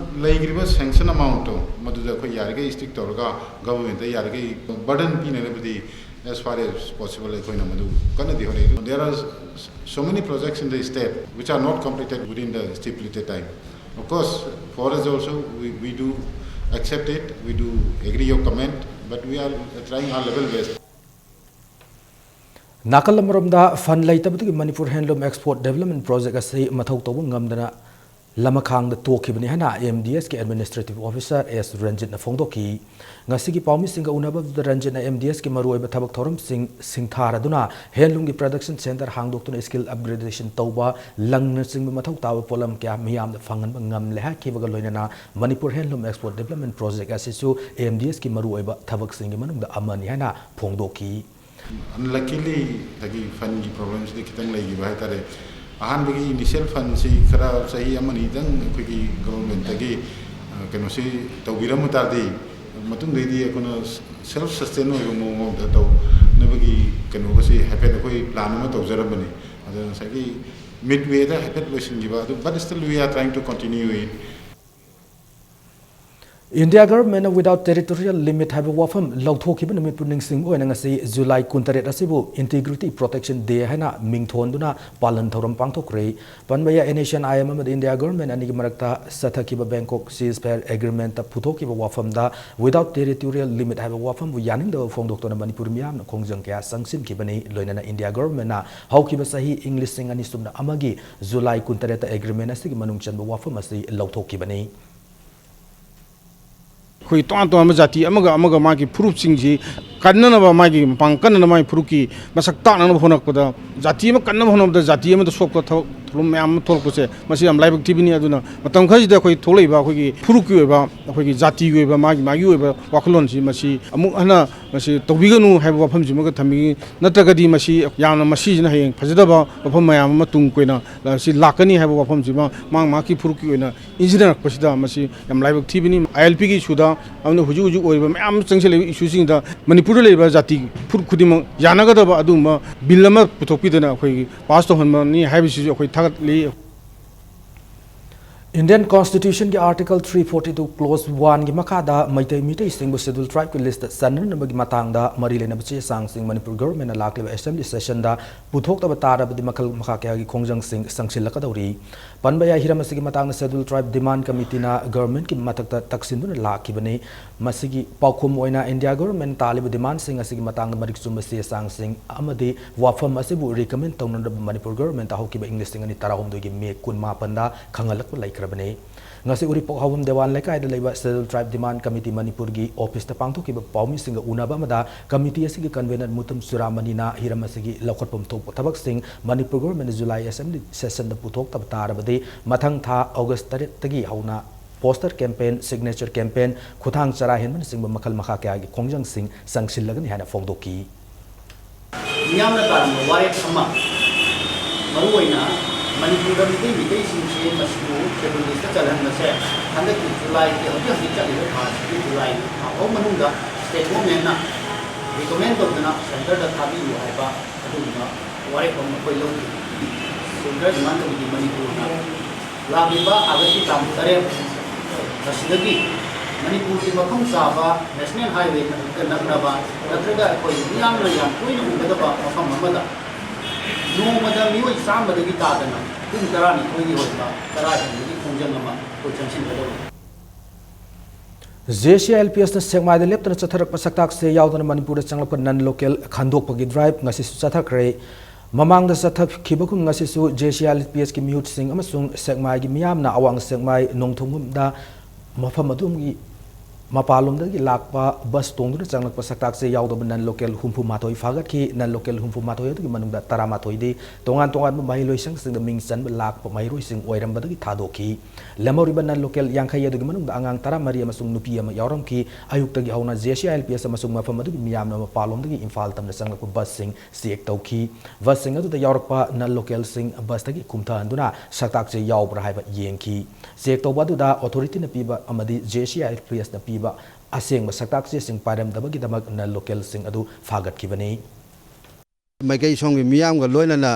ꯂꯩꯈ꯭ꯔꯤꯕ ꯁꯦꯡꯁꯟ ꯑꯦꯃꯥꯎꯟꯠꯇꯣ ꯃꯗꯨꯗ ꯑꯩꯈꯣꯏ ꯌꯥꯔꯤꯈꯩ ꯁ꯭ꯇꯤꯛ ꯇꯧꯔꯒ ꯒꯚꯔꯟꯃꯦꯟꯠꯇ ꯌꯥꯔꯤꯈꯩ burden ꯄꯤꯅꯅꯕꯗꯤ as far as possible ꯑꯩꯈꯣꯏꯅ ꯃꯗꯨ ꯀꯟꯅꯗꯤ ꯍꯣꯠꯅꯩ꯫ There are so many projects in the state which are not completed within the stipulated time. Of course, for us also, we, we do accept it, we do agree your comment, but we are trying our level best. ꯅꯥꯀꯜ ꯑꯃꯔꯣꯝꯗ ꯐꯟ ꯂꯩꯇꯕꯗꯒꯤ ꯃꯅꯤꯄꯨꯔ ꯍꯦꯟꯂꯨꯝ export development project ꯑꯁꯤ ꯃꯊꯧ ꯇꯧꯕ ꯉꯝꯗꯅ ꯂꯃꯈꯥꯡꯗ ꯇꯣꯛꯈꯤꯕꯅꯤ ꯍꯥꯏꯅ M D ꯑꯦꯁꯀꯤ administrative officer ꯑꯦꯁ ꯔꯟꯖꯤꯠꯅ ꯐꯣꯡꯗꯣꯛꯈꯤ꯫ ꯉꯁꯤꯒꯤ ꯄꯥꯎꯃꯤꯁꯤꯡꯒ ꯎꯅꯕꯗꯨꯗ ꯔꯟꯖꯤꯠꯅ ꯑꯦꯝ ꯗꯤ ꯑꯦꯁꯀꯤ ꯃꯔꯨꯑꯣꯏꯕ ꯊꯕꯛ ꯊꯧꯔꯝꯁꯤꯡ ꯁꯤꯡꯊꯥꯔꯗꯨꯅ ꯍꯦꯟꯂꯨꯝꯒꯤ ꯄ꯭ꯔꯗꯛꯁꯟ ꯁꯦꯟꯇꯔ ꯍꯥꯡꯗꯣꯛꯇꯨꯅ ꯁ꯭ꯀꯤꯜ ꯑꯞꯒ꯭ꯔꯦꯗꯦꯁꯟ ꯇꯧꯕ, ꯂꯪꯅꯆꯤꯡꯕ ꯃꯊꯧ ꯇꯥꯕ ꯄꯣꯠꯂꯝ ꯀꯌꯥ ꯃꯤꯌꯥꯝꯗ ꯐꯪꯍꯟꯕ ꯉꯝꯂꯦ ꯍꯥꯏꯈꯤꯕꯒ ꯂꯣꯏꯅꯅ ꯃꯅꯤꯄꯨꯔ ꯍꯦꯟꯂꯨꯝ ꯑꯦꯛꯁꯄꯣꯔꯠ ꯗꯦꯕꯂꯞꯃꯦꯟ ꯄ꯭ꯔꯣꯖꯦꯛ ꯑꯁꯤꯁꯨ ꯑꯦꯝ ꯗꯤ ꯑꯦꯁꯀꯤ ꯃꯔꯨꯑꯣꯏꯕ ꯊꯕꯛꯁꯤꯡꯒꯤ ꯃꯅꯨꯡꯗ ꯑꯃꯅꯤ ꯍꯥꯏꯅ ꯐꯣꯡꯗꯣꯛꯈꯤ꯫ ꯑꯟꯂꯛꯀꯤꯂꯤ ꯉꯁꯥꯏꯒꯤ ꯐꯟꯒꯤ ꯄ꯭ꯔꯣꯕ꯭ꯂꯦꯝꯁꯤꯗꯤ ꯈꯤꯇꯪ ꯂꯩꯈꯤꯕ ꯍꯥꯏꯇꯥꯔꯦ꯫ ꯑꯍꯥꯟꯕꯒꯤ initial fundꯁꯤ ꯈꯔ ꯆꯍꯤ ꯑꯃꯅꯤꯗꯪ ꯑꯩꯈꯣꯏꯒꯤ governmentꯇꯒꯤ, ꯑ, ꯀꯩꯅꯣꯁꯤ ꯇꯧꯕꯤꯔꯝꯕ ꯇꯥꯔꯗꯤ, ꯃꯇꯨꯡꯗꯩꯗꯤ ꯑꯩꯈꯣꯏꯅ self sustain ꯑꯣꯏꯕ ꯃꯑꯣꯡ ꯑꯃꯗ ꯇꯧꯅꯕꯒꯤ ꯀꯩꯅꯣꯒꯁꯤ ꯍꯥꯏꯐꯦꯠ ꯑꯩꯈꯣꯏ plan ꯑꯃ ꯇꯧꯖꯔꯝꯕꯅꯤ꯫ ꯑꯗꯣ ꯉꯁꯥꯏꯒꯤ midwayꯗ ꯍꯥꯏꯐꯦꯠ ꯂꯣꯏꯁꯤꯟꯈꯤꯕ ꯑꯗꯨ, but still we are trying to continue it. India governmentꯅ without territorial limit ꯍꯥꯏꯕ ꯋꯥꯐꯝ ꯂꯧꯊꯣꯛꯈꯤꯕ ꯅꯨꯃꯤꯠꯄꯨ ꯅꯤꯡꯁꯤꯡꯕ ꯑꯣꯏꯅ ꯉꯁꯤ July ꯀꯨꯟꯇꯔꯦꯠ ꯑꯁꯤꯕꯨ Integrity Protection Day ꯍꯥꯏꯅ ꯃꯤꯡꯊꯣꯟꯗꯨꯅ ꯄꯥꯂꯟ ꯊꯧꯔꯝ ꯄꯥꯡꯊꯣꯛꯈ꯭ꯔꯦ꯫ ꯄꯟꯕ ꯌꯥꯏ, NSCN-IM ꯑꯃꯗꯤ India government ꯑꯅꯤꯒꯤ ꯃꯔꯛꯇ ꯆꯠꯊꯈꯤꯕ Bangkok ceasefire agreementꯇ ꯄꯨꯊꯣꯛꯈꯤꯕ ꯋꯥꯐꯝꯗ without territorial limit ꯍꯥꯏꯕ ꯋꯥꯐꯝꯕꯨ ꯌꯥꯅꯤꯡꯗꯕ ꯐꯣꯡꯗꯣꯛꯇꯨꯅ ꯃꯅꯤꯄꯨꯔ ꯃꯤꯌꯥꯝꯅ ꯈꯣꯡꯖꯪ ꯀꯌꯥ ꯆꯪꯁꯤꯟꯈꯤꯕꯅꯤ꯫ ꯂꯣꯏꯅꯅ India governmentꯅ ꯍꯧꯈꯤꯕ ꯆꯍꯤ ꯏꯪ ꯂꯤꯁꯤꯡ ꯑꯅꯤ ꯁꯨꯞꯅ ꯑꯃꯒꯤ July ꯀꯨꯟꯇꯔꯦꯠꯇ agreement ꯑꯁꯤꯒꯤ ꯃꯅꯨꯡ ꯆꯟꯕ ꯋꯥꯐꯝ ꯑꯁꯤ ꯂꯧꯊꯣꯛꯈꯤꯕꯅꯤ꯫ ꯑꯩꯈꯣꯏ ꯇꯣꯉꯥꯟ ꯇꯣꯉꯥꯟꯕ ꯖꯥꯇꯤ ꯑꯃꯒ ꯑꯃꯒ ꯃꯥꯒꯤ ꯐꯨꯔꯨꯞꯁꯤꯡꯁꯤ ꯀꯟꯅꯅꯕ, ꯃꯥꯒꯤ ꯃꯄꯥꯡ ꯀꯟꯅꯅꯕ, ꯃꯥꯒꯤ ꯐꯨꯔꯨꯞꯀꯤ ꯃꯁꯛ ꯇꯥꯛꯅꯅꯕ ꯍꯣꯠꯅꯔꯛꯄꯗ, ꯖꯥꯇꯤ ꯑꯃ ꯀꯟꯅꯕ ꯍꯣꯠꯅꯕꯗ ꯖꯥꯇꯤ ꯑꯃꯗ ꯁꯣꯛꯄ ꯊꯕꯛ ꯊꯧꯔꯝ ꯃꯌꯥꯝ ꯑꯃ ꯊꯣꯛꯂꯛꯄꯁꯦ, ꯃꯁꯤ ꯌꯥꯝ ꯂꯥꯏꯕꯛ ꯊꯤꯕꯅꯤ꯫ ꯑꯗꯨꯅ ꯃꯇꯝ ꯈꯔꯁꯤꯗ ꯑꯩꯈꯣꯏ ꯊꯣꯛꯂꯛꯏꯕ ꯑꯩꯈꯣꯏꯒꯤ ꯐꯨꯔꯨꯞꯀꯤ ꯑꯣꯏꯕ, ꯑꯩꯈꯣꯏꯒꯤ ꯖꯥꯇꯤꯒꯤ ꯑꯣꯏꯕ ꯃꯥꯒꯤ ꯃꯥꯒꯤ ꯑꯣꯏꯕ ꯋꯥꯈꯜꯂꯣꯟꯁꯤ, ꯃꯁꯤ ꯑꯃꯨꯛ ꯍꯟꯅ ꯃꯁꯤ ꯇꯧꯕꯤꯒꯅꯨ ꯍꯥꯏꯕ ꯋꯥꯐꯝꯁꯤꯃꯒ ꯊꯝꯕꯤꯒꯅꯤ꯫ ꯅꯠꯇ꯭ꯔꯒꯗꯤ ꯃꯁꯤ ꯌꯥꯝꯅ, ꯃꯁꯤꯁꯤꯅ ꯍꯌꯦꯡ ꯐꯖꯗꯕ ꯋꯥꯐꯝ ꯃꯌꯥꯝ ꯑꯃ ꯇꯨꯡ ꯀꯣꯏꯅ ꯁꯤ ꯂꯥꯛꯀꯅꯤ ꯍꯥꯏꯕ ꯋꯥꯐꯝꯁꯤꯃ ꯃꯥ ꯃꯥꯒꯤ ꯐꯨꯔꯨꯞꯀꯤ ꯑꯣꯏꯅ ꯏꯟꯖꯤꯅꯤꯌꯥꯔ ꯁꯤ ꯌꯥꯝ ꯂꯥꯏꯕꯛ ꯊꯤꯕꯅꯤ꯫ ꯑꯩ ꯑꯦꯜ ꯄꯤꯒꯤ ꯁꯨꯗ ꯑꯃꯅ ꯍꯧꯖꯤꯛ ꯍꯧꯖꯤꯛ ꯑꯣꯏꯔꯤꯕ ꯃꯌꯥꯝ ꯑꯃ ꯆꯪꯁꯤꯜꯂꯛꯏꯕ ꯃꯌꯥꯝ ꯑꯃ ꯇꯧꯔꯛꯄꯁꯤꯗ ꯃꯁꯤ ꯌꯥꯝ ꯂꯥꯏꯕꯛ ꯊꯤꯕꯅꯤ꯫ ꯑꯥꯏ ꯑꯦꯜ ꯄꯤꯒꯤ ꯏꯁꯨꯗ ꯑꯃꯅ ꯍꯧꯖꯤꯛ ꯍꯧꯖꯤꯛ ꯑꯣꯏꯔꯤꯕ ꯃꯌꯥꯝ ꯑꯃ ꯆꯪꯁꯤꯜꯂꯛꯏꯕ ꯏꯁꯨꯁꯤꯡꯗ ꯃꯅꯤꯄꯨꯔꯗ ꯂꯩꯔꯤꯕ ꯖꯥꯇꯤ ꯐꯨꯔꯨꯞ ꯈꯨꯗꯤꯡꯃꯛ ꯌꯥꯅꯒꯗꯕ ꯑꯗꯨꯒꯨꯝꯕ ꯕꯤꯜ ꯑꯃ ꯄꯨꯊꯣꯛꯄꯤꯗꯅ ꯑꯩꯈꯣꯏꯒꯤ ꯄꯥꯁ ꯇꯧꯍꯟꯕꯅꯤ ꯍꯥꯏꯕꯁꯤꯁꯨ ꯑꯩꯈꯣꯏ ꯊꯥꯒꯠꯂꯤ꯫ Indian Constitutionꯒꯤ Article three forty two Clause oneꯒꯤ ꯃꯈꯥꯗ ꯃꯩꯇꯩ ꯃꯤꯇꯩꯁꯤꯡꯕꯨ Scheduled Tribeꯀꯤ listꯇ ꯆꯟꯅꯅꯕꯒꯤ ꯃꯇꯥꯡꯗ ꯃꯔꯤ ꯂꯩꯅꯕ ꯆꯦ ꯆꯥꯡꯁꯤꯡ ꯃꯅꯤꯄꯨꯔ governmentꯅ ꯂꯥꯛꯂꯤꯕ assembly sessionꯗ ꯄꯨꯊꯣꯛꯇꯕ ꯇꯥꯔꯕꯗꯤ ꯃꯈꯜ ꯃꯈꯥ ꯀꯌꯥꯒꯤ ꯈꯣꯡꯖꯪꯁꯤꯡ ꯆꯪꯁꯤꯜꯂꯛꯀꯗꯧꯔꯤ꯫ ꯄꯟꯕ ꯌꯥꯏ, ꯍꯤꯔꯝ ꯑꯁꯤꯒꯤ ꯃꯇꯥꯡꯗ Scheduled Tribe Demand Committeeꯅ governmentꯀꯤ ꯃꯊꯛꯇ ꯇꯛꯁꯤꯟꯗꯨꯅ ꯂꯥꯛꯈꯤꯕꯅꯤ꯫ ꯃꯁꯤꯒꯤ ꯄꯥꯎꯈꯨꯝ ꯑꯣꯏꯅ India government ꯇꯥꯜꯂꯤꯕ demandꯁꯤꯡ ꯑꯁꯤꯒꯤ ꯃꯇꯥꯡꯗ ꯃꯔꯤꯛ ꯆꯨꯝꯕ ꯆꯦ ꯆꯥꯡꯁꯤꯡ ꯑꯃꯗꯤ ꯋꯥꯐꯝ ꯑꯁꯤꯕꯨ recommend ꯇꯧꯅꯅꯕ ꯃꯅꯤꯄꯨꯔ governmentꯇ ꯍꯧꯈꯤꯕ ꯏꯪ ꯂꯤꯁꯤꯡ ꯑꯅꯤ ꯇꯔꯥꯍꯨꯝꯗꯣꯏꯒꯤ May ꯀꯨꯟꯃꯥꯄꯟꯗ ꯈꯪꯍꯜꯂꯛꯄ ꯂꯩꯈ꯭ꯔꯕꯅꯤ꯫ ꯉꯁꯤ ꯎꯔꯤꯄꯣꯛ ꯍꯥꯎꯕꯝ ꯗꯦꯋꯥꯟ ꯂꯩꯀꯥꯏꯗ ꯂꯩꯕ Scheduled Tribe Demand Committee ꯃꯅꯤꯄꯨꯔꯒꯤ officeꯇ ꯄꯥꯡꯊꯣꯛꯈꯤꯕ ꯄꯥꯎꯃꯤꯁꯤꯡꯒ ꯎꯅꯕ ꯑꯃꯗ committee ꯑꯁꯤꯒꯤ convener ꯃꯨꯇꯨꯝ ꯆꯨꯔꯥꯃꯅꯤꯅ ꯍꯤꯔꯝ ꯑꯁꯤꯒꯤ ꯂꯧꯈꯠꯐꯝ ꯊꯣꯛꯄ ꯊꯕꯛꯁꯤꯡ ꯃꯅꯤꯄꯨꯔ governmentꯅ July assembly sessionꯗ ꯄꯨꯊꯣꯛꯇꯕ ꯇꯥꯔꯕꯗꯤ ꯃꯊꯪ ꯊꯥ August ꯇꯔꯦꯠꯇꯒꯤ ꯍꯧꯅ poster campaign, signature campaign, ꯈꯨꯊꯥꯡ ꯆꯔꯥ ꯍꯦꯟꯕꯅꯆꯤꯡꯕ ꯃꯈꯜ ꯃꯈꯥ ꯀꯌꯥꯒꯤ ꯈꯣꯡꯖꯪꯁꯤꯡ ꯆꯪꯁꯤꯜꯂꯒꯅꯤ ꯍꯥꯏꯅ ꯐꯣꯡꯗꯣꯛꯈꯤ꯫ ꯃꯤꯌꯥꯝꯅ ꯇꯥꯔꯝꯕ ꯋꯥꯔꯦꯞ ꯑꯃ, ꯃꯔꯨꯑꯣꯏꯅ ꯃꯅꯤꯄꯨꯔꯗ ꯃꯤꯇꯩ ꯃꯤꯇꯩꯁꯤꯡꯁꯦ ꯃꯁꯤꯕꯨ Scheduled List ꯆꯜꯍꯟꯕꯁꯦ ꯍꯟꯗꯛꯀꯤ ꯖꯨꯂꯥꯏꯒꯤ, ꯍꯧꯖꯤꯛ ꯍꯧꯖꯤꯛ ꯆꯠꯂꯤꯕ ꯊꯥꯁꯤꯒꯤ ꯖꯨꯂꯥꯏ ꯊꯥ ꯐꯥꯎ ꯃꯅꯨꯡꯗ state government ꯅ recommend ꯇꯧꯗꯨꯅ centre ꯗ ꯊꯥꯕꯤꯌꯨ ꯍꯥꯏꯕ ꯑꯗꯨꯒꯨꯝꯕ ꯋꯥꯔꯦꯞ ꯑꯃ ꯑꯩꯈꯣꯏ ꯂꯧꯈꯤ꯫ Central Demand Committee ꯃꯅꯤꯄꯨꯔꯅ ꯂꯥꯛꯂꯤꯕ ꯑꯥꯒꯁꯀꯤ ꯇꯥꯡ ꯇꯔꯦꯠ ꯑꯁꯤꯗꯒꯤ ꯃꯅꯤꯄꯨꯔꯒꯤ ꯃꯐꯝ ꯆꯥꯕ National Highway ꯅꯛꯅꯕ ꯅꯠꯇ꯭ꯔꯒ ꯑꯩꯈꯣꯏ ꯃꯤꯌꯥꯝꯅ ꯌꯥꯝ ꯇꯣꯏꯅ ꯎꯒꯗꯕ ꯃꯐꯝ ꯑꯃꯗ ꯅꯣꯡꯃꯗ ꯃꯤꯑꯣꯏ ꯆꯥꯝꯃꯗꯒꯤ ꯇꯥꯗꯅ ꯄꯨꯡ ꯇꯔꯥꯅꯤꯊꯣꯏꯒꯤ ꯑꯣꯏꯕ ꯆꯔꯥ ꯍꯦꯟꯕꯒꯤ ꯈꯣꯡꯖꯪ ꯑꯃ ꯑꯩꯈꯣꯏ ꯆꯪꯁꯤꯟꯒꯗꯧꯔꯤ꯫ J C I L P ꯑꯦꯁꯅ ꯁꯦꯛꯃꯥꯏꯗ ꯂꯦꯞꯇꯅ ꯆꯠꯊꯔꯛꯄ ꯁꯛꯇꯥꯛꯁꯦ ꯌꯥꯎꯗꯅ ꯃꯅꯤꯄꯨꯔꯗ ꯆꯪꯂꯛꯄ non local ꯈꯟꯗꯣꯛꯄꯒꯤ drive ꯉꯁꯤꯁꯨ ꯆꯠꯊꯈ꯭ꯔꯦ꯫ ꯃꯃꯥꯡꯗ ꯆꯠꯊꯈꯤꯕꯒꯨꯝ ꯉꯁꯤꯁꯨ J C I L P ꯑꯦꯁꯀꯤ ꯃꯤꯍꯨꯠꯁꯤꯡ ꯑꯃꯁꯨꯡ ꯁꯦꯛꯃꯥꯏꯒꯤ ꯃꯤꯌꯥꯝꯅ ꯑꯋꯥꯡ ꯁꯦꯛꯃꯥꯏ ꯅꯣꯡꯊꯣꯡꯕꯝꯗ ꯃꯐꯝ ꯑꯗꯨꯒꯤ ꯃꯄꯥꯟꯂꯣꯝꯗꯒꯤ ꯂꯥꯛꯄ ꯕꯁ ꯇꯣꯡꯗꯨꯅ ꯆꯪꯂꯛꯄ ꯁꯛꯇꯥꯛꯁꯦ ꯌꯥꯎꯗꯕ non local ꯍꯨꯝꯐꯨ ꯃꯥꯊꯣꯏ ꯐꯥꯒꯠꯈꯤ꯫ Non local ꯍꯨꯝꯐꯨ ꯃꯥꯊꯣꯏ ꯑꯗꯨꯒꯤ ꯃꯅꯨꯡꯗ ꯇꯔꯥ ꯃꯥꯊꯣꯏꯗꯤ ꯇꯣꯉꯥꯟ ꯇꯣꯉꯥꯟꯕ ꯃꯍꯩꯂꯣꯏꯁꯪꯁꯤꯡꯗ ꯃꯤꯡ ꯆꯟꯕ ꯂꯥꯛꯄ ꯃꯍꯩꯔꯣꯏꯁꯤꯡ ꯑꯣꯏꯔꯝꯕꯗꯒꯤ ꯊꯥꯗꯣꯛꯈꯤ꯫ ꯂꯦꯝꯍꯧꯔꯤꯕ non local ꯌꯥꯡꯈꯩ ꯑꯗꯨꯒꯤ ꯃꯅꯨꯡꯗ ꯑꯉꯥꯡ ꯇꯔꯥꯃꯔꯤ ꯑꯃꯁꯨꯡ ꯅꯨꯄꯤ ꯑꯃ ꯌꯥꯎꯔꯝꯈꯤ꯫ ꯑꯌꯨꯛꯇꯒꯤ ꯍꯧꯅ J C I L P S ꯑꯃꯁꯨꯡ ꯃꯐꯝ ꯑꯗꯨꯒꯤ ꯃꯤꯌꯥꯝꯅ ꯃꯄꯥꯟꯂꯣꯝꯗꯒꯤ ꯏꯝꯐꯥꯜ ꯇꯝꯅ ꯆꯪꯂꯛꯄ ꯕꯁꯁꯤꯡ check ꯇꯧꯈꯤ꯫ ꯕꯁꯁꯤꯡ ꯑꯗꯨꯗ ꯌꯥꯎꯔꯛꯄ non local ꯁꯤꯡ ꯕꯁꯇꯒꯤ ꯀꯨꯝꯊꯍꯟꯗꯨꯅ ꯁꯛꯇꯥꯛꯁꯦ ꯌꯥꯎꯕ꯭ꯔꯥ ꯍꯥꯏꯕ ꯌꯦꯡꯈꯤ꯫ Check ꯇꯧꯕ ꯑꯗꯨꯗ authority ꯅ ꯄꯤꯕ ꯑꯃꯗꯤ J C I L P ꯑꯦꯁꯅ ꯄꯤꯕ ꯑꯁꯦꯡꯕ ꯁꯛꯇꯥꯛ ꯆꯦꯁꯤꯡ ꯄꯥꯏꯔꯝꯗꯕꯒꯤꯗꯃꯛ non local ꯁꯤꯡ ꯑꯗꯨ ꯐꯥꯒꯠꯈꯤꯕꯅꯤ꯫ ꯃꯥꯏꯀꯩ ꯁꯣꯝꯒꯤ ꯃꯤꯌꯥꯝꯒ ꯂꯣꯏꯅꯅ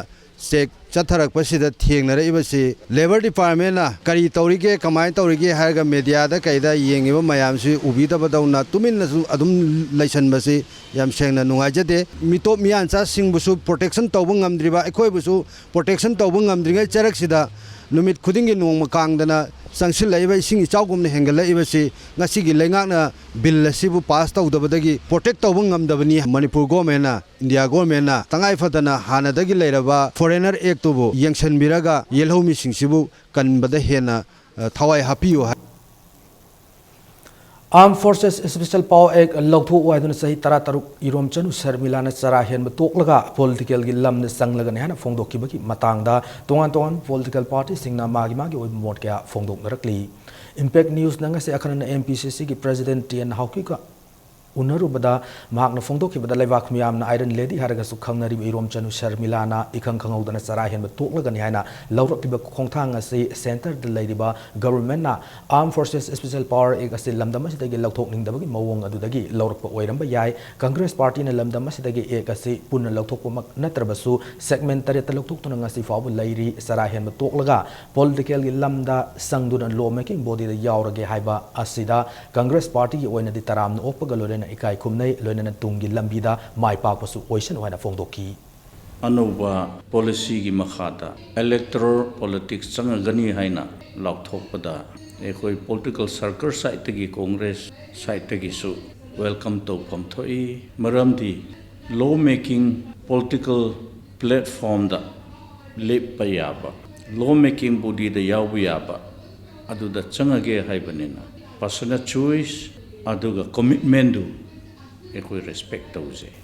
check ꯆꯠꯊꯔꯛꯄꯁꯤꯗ ꯊꯦꯡꯅꯔꯛꯏꯕꯁꯤ Labour Department ꯅ ꯀꯔꯤ ꯇꯧꯔꯤꯒꯦ, ꯀꯃꯥꯏꯅ ꯇꯧꯔꯤꯒꯦ ꯍꯥꯏꯔꯒ media ꯗ ꯀꯩꯗ ꯌꯦꯡꯉꯤꯕ ꯃꯌꯥꯝꯁꯤ ꯎꯕꯤꯗꯕꯗꯧꯅ ꯇꯨꯃꯤꯟꯅꯁꯨ ꯑꯗꯨꯝ ꯂꯩꯁꯟꯕꯁꯤ ꯌꯥꯝ ꯁꯦꯡꯅ ꯅꯨꯡꯉꯥꯏꯖꯗꯦ꯫ ꯃꯤꯇꯣꯞ ꯃꯤꯌꯥꯟꯆꯥꯁꯤꯡꯕꯨꯁꯨ protection ꯇꯧꯕ ꯉꯝꯗ꯭ꯔꯤꯕ, ꯑꯩꯈꯣꯏꯕꯨꯁꯨ protection ꯇꯧꯕ ꯉꯝꯗ꯭ꯔꯤꯉꯩ ꯆꯔꯛꯁꯤꯗ ꯅꯨꯃꯤꯠ ꯈꯨꯗꯤꯡꯒꯤ ꯅꯣꯡꯃ ꯀꯥꯡꯗꯅ ꯆꯪꯁꯤꯜꯂꯛꯏꯕ ꯏꯁꯤꯡ ꯏꯆꯥꯎꯒꯨꯝꯅ ꯍꯦꯟꯒꯠꯂꯛꯏꯕꯁꯤ ꯉꯁꯤꯒꯤ ꯂꯩꯉꯥꯛꯅ bill ꯑꯁꯤꯕꯨ pass ꯇꯧꯗꯕꯗꯒꯤ protect ꯇꯧꯕ ꯉꯝꯗꯕꯅꯤ꯫ ꯃꯅꯤꯄꯨꯔ government ꯅ, India government ꯅ ꯇꯉꯥꯏ ꯐꯗꯅ ꯍꯥꯟꯅꯗꯒꯤ ꯂꯩꯔꯕ Foreigner Act ꯇꯨꯕꯨ ꯌꯦꯡꯁꯤꯟꯕꯤꯔꯒ ꯌꯦꯜꯍꯧꯃꯤꯁꯤꯡꯁꯤꯕꯨ ꯀꯟꯕꯗ ꯍꯦꯟꯅ, ꯑ, ꯊꯋꯥꯏ ꯍꯥꯞꯄꯤꯌꯨ ꯍꯥꯏ꯫ Armed Forces Special Power Act ꯂꯧꯊꯣꯛꯎ ꯍꯥꯏꯗꯨꯅ ꯆꯍꯤ ꯇꯔꯥꯇꯔꯨꯛ ꯏꯔꯣꯝꯆꯅꯨ ꯁꯔꯃꯤꯂꯥꯅ ꯆꯔꯥ ꯍꯦꯟꯕ ꯇꯣꯛꯂꯒ political ꯒꯤ ꯂꯝꯗ ꯆꯪꯂꯒꯅꯤ ꯍꯥꯏꯅ ꯐꯣꯡꯗꯣꯛꯈꯤꯕꯒꯤ ꯃꯇꯥꯡꯗ ꯇꯣꯉꯥꯟ ꯇꯣꯉꯥꯟꯕ political party ꯁꯤꯡꯅ ꯃꯥꯒꯤ ꯃꯥꯒꯤ ꯑꯣꯏꯕ ꯃꯣꯠ ꯀꯌꯥ ꯐꯣꯡꯗꯣꯛꯅꯔꯛꯂꯤ꯫ Impact News ꯅ ꯉꯁꯤ ꯑꯈꯟꯅꯅ M P C C ꯒꯤ President T N ꯍꯥꯎꯀꯤꯞꯀ ꯎꯅꯔꯨꯕꯗ ꯃꯍꯥꯛꯅ ꯐꯣꯡꯗꯣꯛꯈꯤꯕꯗ, ꯂꯩꯕꯥꯛ ꯃꯤꯌꯥꯝꯅ Iron Lady ꯍꯥꯏꯔꯒꯁꯨ ꯈꯪꯅꯔꯤꯕ ꯏꯔꯣꯝꯆꯅꯨ ꯁꯔꯃꯤꯂꯥꯅ ꯏꯈꯪ ꯈꯪꯍꯧꯗꯅ ꯆꯔꯥ ꯍꯦꯟꯕ ꯇꯣꯛꯂꯒꯅꯤ ꯍꯥꯏꯅ ꯂꯧꯔꯛꯂꯤꯕ ꯈꯣꯡꯊꯥꯡ ꯑꯁꯤ centreꯗ ꯂꯩꯔꯤꯕ governmentꯅ Armed Forces Special Power Act ꯑꯁꯤ ꯂꯝꯗꯝ ꯑꯁꯤꯗꯒꯤ ꯂꯧꯊꯣꯛꯅꯤꯡꯗꯕꯒꯤ ꯃꯑꯣꯡ ꯑꯗꯨꯗꯒꯤ ꯂꯧꯔꯛꯄ ꯑꯣꯏꯔꯝꯕ ꯌꯥꯏ꯫ Congress partyꯅ ꯂꯝꯗꯝ ꯑꯁꯤꯗꯒꯤ act ꯑꯁꯤ ꯄꯨꯟꯅ ꯂꯧꯊꯣꯛꯄꯃꯛ ꯅꯠꯇ꯭ꯔꯕꯁꯨ segment ꯇꯔꯦꯠꯇ ꯂꯧꯊꯣꯛꯇꯨꯅ ꯉꯁꯤ ꯐꯥꯎꯕ ꯂꯩꯔꯤ꯫ ꯆꯔꯥ ꯍꯦꯟꯕ ꯇꯣꯛꯂꯒ politicalꯒꯤ ꯂꯝꯗ ꯆꯪꯗꯨꯅ law making bodyꯗ ꯌꯥꯎꯔꯒꯦ ꯍꯥꯏꯕ ꯑꯁꯤꯗ Congress partyꯒꯤ ꯑꯣꯏꯅꯗꯤ ꯇꯔꯥꯝꯅ ꯑꯣꯛꯄꯒ ꯂꯣꯏꯅꯅ ꯏꯀꯥꯏ ꯈꯨꯝꯅꯩ, ꯂꯣꯏꯅꯅ ꯇꯨꯡꯒꯤ ꯂꯝꯕꯤꯗ ꯃꯥꯏ ꯄꯥꯛꯄꯁꯨ ꯑꯣꯏꯁꯅꯨ ꯍꯥꯏꯅ ꯐꯣꯡꯗꯣꯛꯈꯤ꯫ ꯑꯅꯧꯕ policyꯒꯤ ꯃꯈꯥꯗ electoral politics ꯆꯪꯉꯒꯅꯤ ꯍꯥꯏꯅ ꯂꯥꯎꯊꯣꯛꯄꯗ ꯑꯩꯈꯣꯏ political circle sideꯇꯒꯤ, Congress sideꯇꯒꯤꯁꯨ welcome ꯇꯧꯐꯝ ꯊꯣꯛꯏ꯫ ꯃꯔꯝꯗꯤ law making political platformꯗ ꯂꯦꯞꯄ ꯌꯥꯕ, law making bodyꯗ ꯌꯥꯎꯕ ꯌꯥꯕ, ꯑꯗꯨꯗ ꯆꯪꯉꯒꯦ ꯍꯥꯏꯕꯅꯤꯅ personal choice ꯑꯗꯨꯒ commitmentꯗꯨ ꯑꯩꯈꯣꯏ respect ꯇꯧꯖꯩ꯫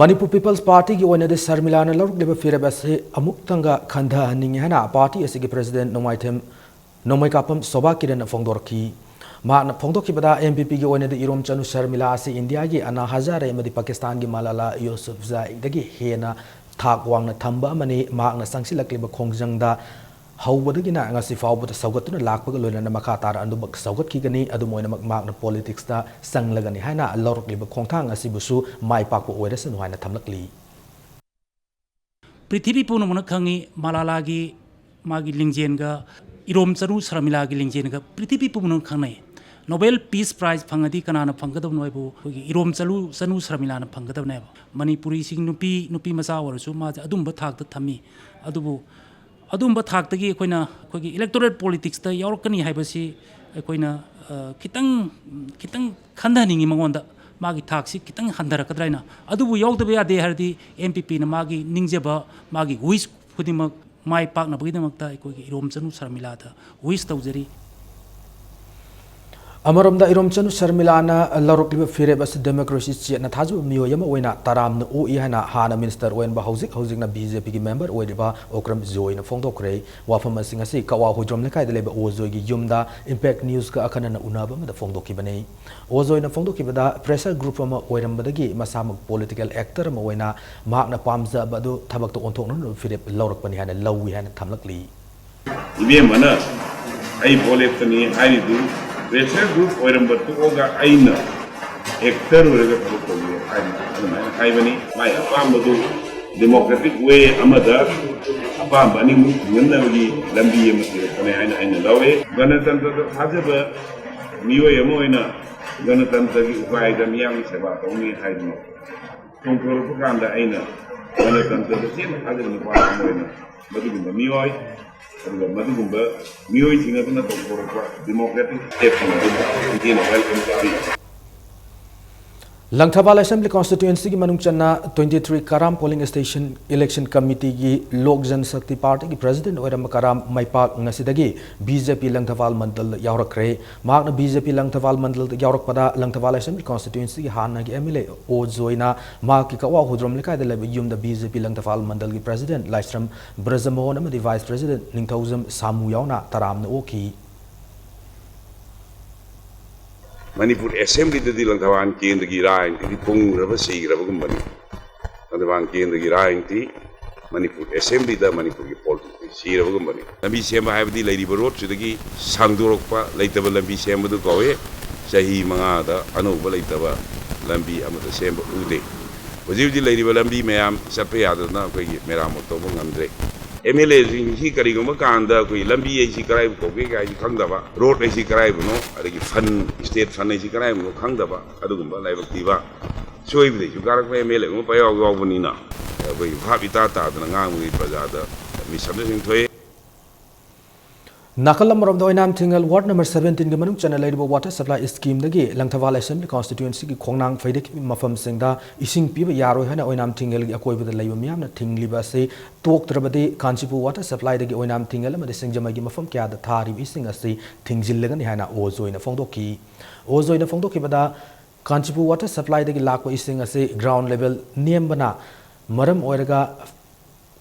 Manipur People's Partyꯒꯤ ꯑꯣꯏꯅꯗꯤ ꯁꯔꯃꯤꯂꯥꯅ ꯂꯧꯔꯛꯂꯤꯕ ꯐꯤꯔꯦꯞ ꯑꯁꯤ ꯑꯃꯨꯛꯇꯪꯒ ꯈꯟꯊꯍꯟꯅꯤꯡꯉꯤ ꯍꯥꯏꯅ party ꯑꯁꯤꯒꯤ president ꯅꯣꯡꯃꯥꯏꯊꯦꯝ ꯅꯣꯡꯃꯩꯀꯥꯄꯝ ꯁꯣꯚꯥ ꯀꯤꯔꯟꯅ ꯐꯣꯡꯗꯣꯔꯛꯈꯤ꯫ ꯃꯍꯥꯛꯅ ꯐꯣꯡꯗꯣꯛꯈꯤꯕꯗ, NPPꯒꯤ ꯑꯣꯏꯅꯗꯤ ꯏꯔꯣꯝꯆꯅꯨ ꯁꯔꯃꯤꯂꯥ ꯑꯁꯤ ꯏꯟꯗꯤꯌꯥꯒꯤ ꯑꯅꯥ ꯍꯖꯥꯔꯦ ꯑꯃꯗꯤ ꯄꯥꯀꯤꯁꯇꯥꯟꯒꯤ ꯃꯂꯥꯂꯥ ꯌꯨꯁꯨꯐꯖꯥꯏꯗꯒꯤ ꯍꯦꯟꯅ ꯊꯥꯛ ꯋꯥꯡꯅ ꯊꯝꯕ ꯑꯃꯅꯤ꯫ ꯃꯍꯥꯛꯅ ꯆꯪꯁꯤꯜꯂꯛꯂꯤꯕ ꯈꯣꯡꯖꯪꯗ ꯍꯧꯕꯗꯒꯤꯅ ꯉꯁꯤ ꯐꯥꯎꯕꯗ ꯁꯧꯒꯠꯇꯨꯅ ꯂꯥꯛꯄꯒ ꯂꯣꯏꯅꯅ ꯃꯈꯥ ꯇꯥꯅ ꯑꯗꯨꯃꯛ ꯁꯧꯒꯠꯈꯤꯒꯅꯤ꯫ ꯑꯗꯨꯝ ꯑꯣꯏꯅꯃꯛ, ꯃꯍꯥꯛꯅ politicsꯇ ꯆꯪꯂꯒꯅꯤ ꯍꯥꯏꯅ ꯂꯧꯔꯛꯂꯤꯕ ꯈꯣꯡꯊꯥꯡ ꯑꯁꯤꯕꯨꯁꯨ ꯃꯥꯏ ꯄꯥꯛꯄ ꯑꯣꯏꯔꯁꯅꯨ ꯍꯥꯏꯅ ꯊꯝꯂꯛꯂꯤ꯫ ꯄ꯭ꯔꯤꯊꯤꯕꯤ ꯄꯨꯝꯅꯃꯛꯅ ꯈꯪꯉꯤ, ꯃꯂꯥꯂꯥꯒꯤ ꯃꯥꯒꯤ ꯂꯤꯡꯖꯦꯜꯒ ꯏꯔꯣꯝꯆꯅꯨ ꯁꯔꯃꯤꯂꯥꯒꯤ ꯂꯤꯡꯖꯦꯜꯒ ꯄ꯭ꯔꯤꯊꯤꯕꯤ ꯄꯨꯝꯅꯃꯛꯅ ꯈꯪꯅꯩ꯫ Nobel Peace Prize ꯐꯪꯉꯗꯤ ꯀꯅꯥꯅ ꯐꯪꯒꯗꯕꯅꯣ ꯍꯥꯏꯕꯨ ꯑꯩꯈꯣꯏꯒꯤ ꯏꯔꯣꯝꯆꯅꯨ, ꯆꯅꯨ ꯁꯔꯃꯤꯂꯥꯅ ꯐꯪꯒꯗꯕꯅꯦꯕ꯫ ꯃꯅꯤꯄꯨꯔꯤꯁꯤꯡ ꯅꯨꯄꯤ, ꯅꯨꯄꯤ ꯃꯆꯥ ꯑꯣꯏꯔꯁꯨ ꯃꯥꯁꯦ ꯑꯗꯨꯝꯕ ꯊꯥꯛꯇ ꯊꯝꯃꯤ꯫ ꯑꯗꯨꯕꯨ ꯑꯗꯨꯝꯕ ꯊꯥꯛꯇꯒꯤ ꯑꯩꯈꯣꯏꯅ, ꯑꯩꯈꯣꯏꯒꯤ electoral politicsꯇ ꯌꯥꯎꯔꯛꯀꯅꯤ ꯍꯥꯏꯕꯁꯤ ꯑꯩꯈꯣꯏꯅ, ꯑ, ꯈꯤꯇꯪ, ꯈꯤꯇꯪ ꯈꯟꯊꯍꯟꯅꯤꯡꯉꯤ ꯃꯉꯣꯟꯗ꯫ ꯃꯥꯒꯤ ꯊꯥꯛꯁꯤ ꯈꯤꯇꯪ ꯍꯟꯊꯔꯛꯀꯗ꯭ꯔꯥ ꯍꯥꯏꯅ꯫ ꯑꯗꯨꯕꯨ ꯌꯥꯎꯗꯕ ꯌꯥꯗꯦ ꯍꯥꯏꯔꯗꯤ NPPꯅ ꯃꯥꯒꯤ ꯅꯤꯡꯖꯕ, ꯃꯥꯒꯤ wish ꯈꯨꯗꯤꯡꯃꯛ ꯃꯥꯏ ꯄꯥꯛꯅꯕꯒꯤꯗꯃꯛꯇ ꯑꯩꯈꯣꯏꯒꯤ ꯏꯔꯣꯝꯆꯅꯨ ꯁꯔꯃꯤꯂꯥꯗ wish ꯇꯧꯖꯔꯤ꯫ ꯑꯃꯔꯣꯝꯗ ꯏꯔꯣꯝꯆꯅꯨ ꯁꯔꯃꯤꯂꯥꯅ ꯂꯧꯔꯛꯂꯤꯕ ꯐꯤꯔꯦꯞ ꯑꯁꯤ democracy ꯆꯦꯠꯅ ꯊꯥꯖꯕ ꯃꯤꯑꯣꯏ ꯑꯃ ꯑꯣꯏꯅ ꯇꯔꯥꯝꯅ ꯑꯣꯛꯏ ꯍꯥꯏꯅ ꯍꯥꯟꯅ minister ꯑꯣꯏꯔꯝꯕ, ꯍꯧꯖꯤꯛ ꯍꯧꯖꯤꯛꯅ BJPꯒꯤ member ꯑꯣꯏꯔꯤꯕ ꯑꯣꯀ꯭ꯔꯝ ꯖꯣꯏꯅ ꯐꯣꯡꯗꯣꯛꯈ꯭ꯔꯦ꯫ ꯋꯥꯐꯝ ꯑꯁꯤ ꯉꯁꯤ ꯀꯛꯋꯥ ꯍꯨꯏꯗ꯭ꯔꯣꯝ ꯂꯩꯀꯥꯏꯗ ꯂꯩꯕ ꯑꯣ ꯖꯣꯏꯒꯤ ꯌꯨꯝꯗ Impact Newsꯀ ꯑꯈꯟꯅꯅ ꯎꯅꯕ ꯑꯃꯗ ꯐꯣꯡꯗꯣꯛꯈꯤꯕꯅꯤ꯫ ꯑꯣ ꯖꯣꯏꯅ ꯐꯣꯡꯗꯣꯛꯈꯤꯕꯗ, pressure group ꯑꯃ ꯑꯣꯏꯔꯝꯕꯗꯒꯤ ꯃꯁꯥꯃꯛ political actor ꯑꯃ ꯑꯣꯏꯅ ꯃꯍꯥꯛꯅ ꯄꯥꯝꯖꯕ ꯑꯗꯨ ꯊꯕꯛꯇ ꯑꯣꯟꯊꯣꯛꯅꯅꯕ ꯐꯤꯔꯦꯞ ꯂꯧꯔꯛꯄꯅꯤ ꯍꯥꯏꯅ ꯂꯧꯏ ꯍꯥꯏꯅ ꯊꯝꯂꯛꯂꯤ꯫ ꯏꯕꯦꯝꯃꯅ ꯑꯩ ꯚꯣꯠ ꯂꯦꯞꯀꯅꯤ ꯍꯥꯏꯔꯤꯗꯨ pressure group ꯑꯣꯏꯔꯝꯕ ꯇꯣꯛꯑꯒ ꯑꯩꯅ actor ꯑꯣꯏꯔꯒ ꯊꯕꯛ ꯇꯧꯒꯦ ꯍꯥꯏꯅ ꯑꯗꯨꯃꯥꯏꯅ ꯍꯥꯏꯕꯅꯤ꯫ ꯃꯥꯏ ꯑꯄꯥꯝꯕꯗꯨ democratic way ꯑꯃꯗ ꯑꯄꯥꯝꯕ ꯑꯅꯤꯃꯛ ꯐꯪꯍꯟꯅꯕꯒꯤ ꯂꯝꯕꯤ ꯑꯃ ꯊꯤꯔꯛꯄꯅꯦ ꯍꯥꯏꯅ ꯑꯩꯅ ꯂꯧꯋꯦ꯫ ꯒꯅꯇꯟꯇ꯭ꯔꯗ ꯊꯥꯖꯕ ꯃꯤꯑꯣꯏ ꯑꯃ ꯑꯣꯏꯅ ꯒꯅꯇꯟꯇ꯭ꯔꯒꯤ ꯎꯄꯥꯏꯗ ꯃꯤꯌꯥꯝꯒꯤ ꯁꯦꯕꯥ ꯇꯧꯅꯤ ꯍꯥꯏꯗꯨꯅ ꯆꯣꯡꯊꯣꯔꯛꯄ ꯀꯥꯟꯗ ꯑꯩꯅ ꯒꯅꯇꯟꯇ꯭ꯔꯗ ꯆꯦꯠꯅ ꯊꯥꯖꯕ ꯅꯨꯄꯥ ꯑꯃ ꯑꯣꯏꯅ ꯃꯗꯨꯒꯨꯝꯕ ꯃꯤꯑꯣꯏ, ꯑꯗꯨꯒ ꯃꯗꯨꯒꯨꯝꯕ ꯃꯤꯑꯣꯏꯁꯤꯡ ꯑꯗꯨꯅ ꯇꯧꯊꯣꯔꯛꯄ democratic stepꯁꯤꯡ ꯑꯗꯨꯕꯨ ꯄꯨꯛꯅꯤꯡ ꯊꯧꯅ welcome ꯇꯧꯏ꯫ ꯂꯪꯊꯕꯥꯜ Assembly Constituencyꯒꯤ ꯃꯅꯨꯡ ꯆꯟꯅ twenty three ꯀꯔꯥꯝ polling station election committeeꯒꯤ Lok Jan Shakti Partyꯒꯤ president ꯑꯣꯏꯔꯝꯕ ꯀꯔꯥꯝ ꯃꯩꯄꯥꯛ ꯉꯁꯤꯗꯒꯤ BJP ꯂꯪꯊꯕꯥꯜ ꯃꯟꯗꯜꯗ ꯌꯥꯎꯔꯛꯈ꯭ꯔꯦ꯫ ꯃꯍꯥꯛꯅ BJP ꯂꯪꯊꯕꯥꯜ ꯃꯟꯗꯜꯗ ꯌꯥꯎꯔꯛꯄꯗ ꯂꯪꯊꯕꯥꯜ Assembly Constituencyꯒꯤ ꯍꯥꯟꯅꯒꯤ MLA ꯑꯣ ꯖꯣꯏꯅ ꯃꯍꯥꯛꯀꯤ ꯀꯛꯋꯥ ꯍꯨꯗ꯭ꯔꯣꯝ ꯂꯩꯀꯥꯏꯗ ꯂꯩꯕ ꯌꯨꯝꯗ BJP ꯂꯪꯊꯕꯥꯜ ꯃꯟꯗꯜꯒꯤ president ꯂꯥꯏꯁ꯭ꯔꯝ ꯕ꯭ꯔꯖꯃꯣꯍꯟ ꯑꯃꯗꯤ vice president ꯅꯤꯡꯊꯧꯖꯝ ꯁꯥꯃꯨ ꯌꯥꯎꯅ ꯇꯔꯥꯝꯅ ꯑꯣꯛꯈꯤ꯫ ꯃꯅꯤꯄꯨꯔ Assemblyꯗꯗꯤ ꯂꯪꯊꯕꯥꯜ ꯀꯦꯟꯗ꯭ꯔꯒꯤ ꯔꯥꯖꯅꯤꯇꯤꯗꯤ ꯄꯨꯡꯈ꯭ꯔꯕ ꯁꯤꯈ꯭ꯔꯕꯒꯨꯝꯕꯅꯤ꯫ ꯂꯪꯊꯕꯥꯜ ꯀꯦꯟꯗ꯭ꯔꯒꯤ ꯔꯥꯖꯅꯤꯇꯤ ꯃꯅꯤꯄꯨꯔ Assemblyꯗ ꯃꯅꯤꯄꯨꯔꯒꯤ politics ꯁꯤꯔꯕꯒꯨꯝꯕꯅꯤ꯫ ꯂꯝꯕꯤ ꯁꯦꯝꯕ ꯍꯥꯏꯕꯗꯤ ꯂꯩꯔꯤꯕ roadꯁꯤꯗꯒꯤ ꯁꯥꯡꯗꯣꯔꯛꯄ, ꯂꯩꯇꯕ ꯂꯝꯕꯤ ꯁꯦꯝꯕꯗꯨ ꯀꯧꯏ꯫ ꯆꯍꯤ ꯃꯉꯥꯗ ꯑꯅꯧꯕ ꯂꯩꯇꯕ ꯂꯝꯕꯤ ꯑꯃꯠꯇ ꯁꯦꯝꯕ ꯎꯗꯦ꯫ ꯍꯧꯖꯤꯛ ꯍꯧꯖꯤꯛ ꯂꯩꯔꯤꯕ ꯂꯝꯕꯤ ꯃꯌꯥꯝ ꯆꯠꯄ ꯌꯥꯗꯗꯅ ꯑꯩꯈꯣꯏꯒꯤ ꯃꯦꯔꯥꯃꯠ ꯇꯧꯕ ꯉꯝꯗ꯭ꯔꯦ꯫ MLAꯁꯤꯡꯁꯤ ꯀꯔꯤꯒꯨꯝꯕ ꯀꯥꯟꯗ ꯑꯩꯈꯣꯏ ꯂꯝꯕꯤ ꯑꯩꯁꯤ ꯀꯗꯥꯏꯕꯨ ꯀꯧꯒꯦ ꯀꯥꯏꯁꯤ ꯈꯪꯗꯕ, road ꯑꯩꯁꯤ ꯀꯗꯥꯏꯕꯨꯅꯣ, ꯑꯗꯒꯤ fund, state fund ꯑꯩꯁꯤ ꯀꯗꯥꯏꯕꯨꯅꯣ ꯈꯪꯗꯕ, ꯑꯗꯨꯒꯨꯝꯕ ꯂꯥꯏꯕꯛ ꯊꯤꯕ, ꯁꯣꯏꯕꯗꯩꯁꯨ ꯀꯥꯔꯛꯄ MLA ꯑꯃ ꯄꯌꯥꯎ ꯌꯥꯎꯕꯅꯤꯅ ꯑꯩꯈꯣꯏ ꯚꯥꯞ ꯏꯇꯥ ꯇꯥꯗꯅ ꯉꯥꯡꯕꯒꯤ ꯄ꯭ꯔꯖꯥꯗ misunderstanding ꯊꯣꯛꯑꯦ꯫ ꯅꯥꯀꯜ ꯑꯃꯔꯣꯝꯗ, ꯑꯣꯏꯅꯥꯝ ꯊꯤꯡꯉꯦꯜ ward number seventeen ꯒꯤ ꯃꯅꯨꯡ ꯆꯟꯅ ꯂꯩꯔꯤꯕ water supply scheme ꯗꯒꯤ ꯂꯪꯊꯕꯥꯜ assembly constituency ꯒꯤ ꯈꯣꯡꯅꯥꯡ ꯐꯩꯗꯦꯛꯄꯤ ꯃꯐꯝꯁꯤꯡꯗ ꯏꯁꯤꯡ ꯄꯤꯕ ꯌꯥꯔꯣꯏ ꯍꯥꯏꯅ ꯑꯣꯏꯅꯥꯝ ꯊꯤꯡꯉꯦꯜꯒꯤ ꯑꯀꯣꯏꯕꯗ ꯂꯩꯕ ꯃꯤꯌꯥꯝꯅ ꯊꯤꯡꯂꯤꯕ ꯑꯁꯤ ꯇꯣꯛꯇ꯭ꯔꯕꯗꯤ ꯀꯥꯟꯆꯤꯄꯨꯔ water supply ꯗꯒꯤ ꯑꯣꯏꯅꯥꯝ ꯊꯤꯡꯉꯦꯜ ꯑꯃꯗꯤ ꯁꯤꯡꯖꯃꯩꯒꯤ ꯃꯐꯝ ꯀꯌꯥꯗ ꯊꯥꯔꯤꯕ ꯏꯁꯤꯡ ꯑꯁꯤ ꯊꯤꯡꯖꯤꯜꯂꯒꯅꯤ ꯍꯥꯏꯅ ꯑꯣ ꯖꯣꯏꯅ ꯐꯣꯡꯗꯣꯛꯈꯤ꯫ ꯑꯣ ꯖꯣꯏꯅ ꯐꯣꯡꯗꯣꯛꯈꯤꯕꯗ, ꯀꯥꯟꯆꯤꯄꯨꯔ water supply ꯗꯒꯤ ꯂꯥꯛꯄ ꯏꯁꯤꯡ ꯑꯁꯤ ground level ꯅꯦꯝꯕꯅ ꯃꯔꯝ ꯑꯣꯏꯔꯒ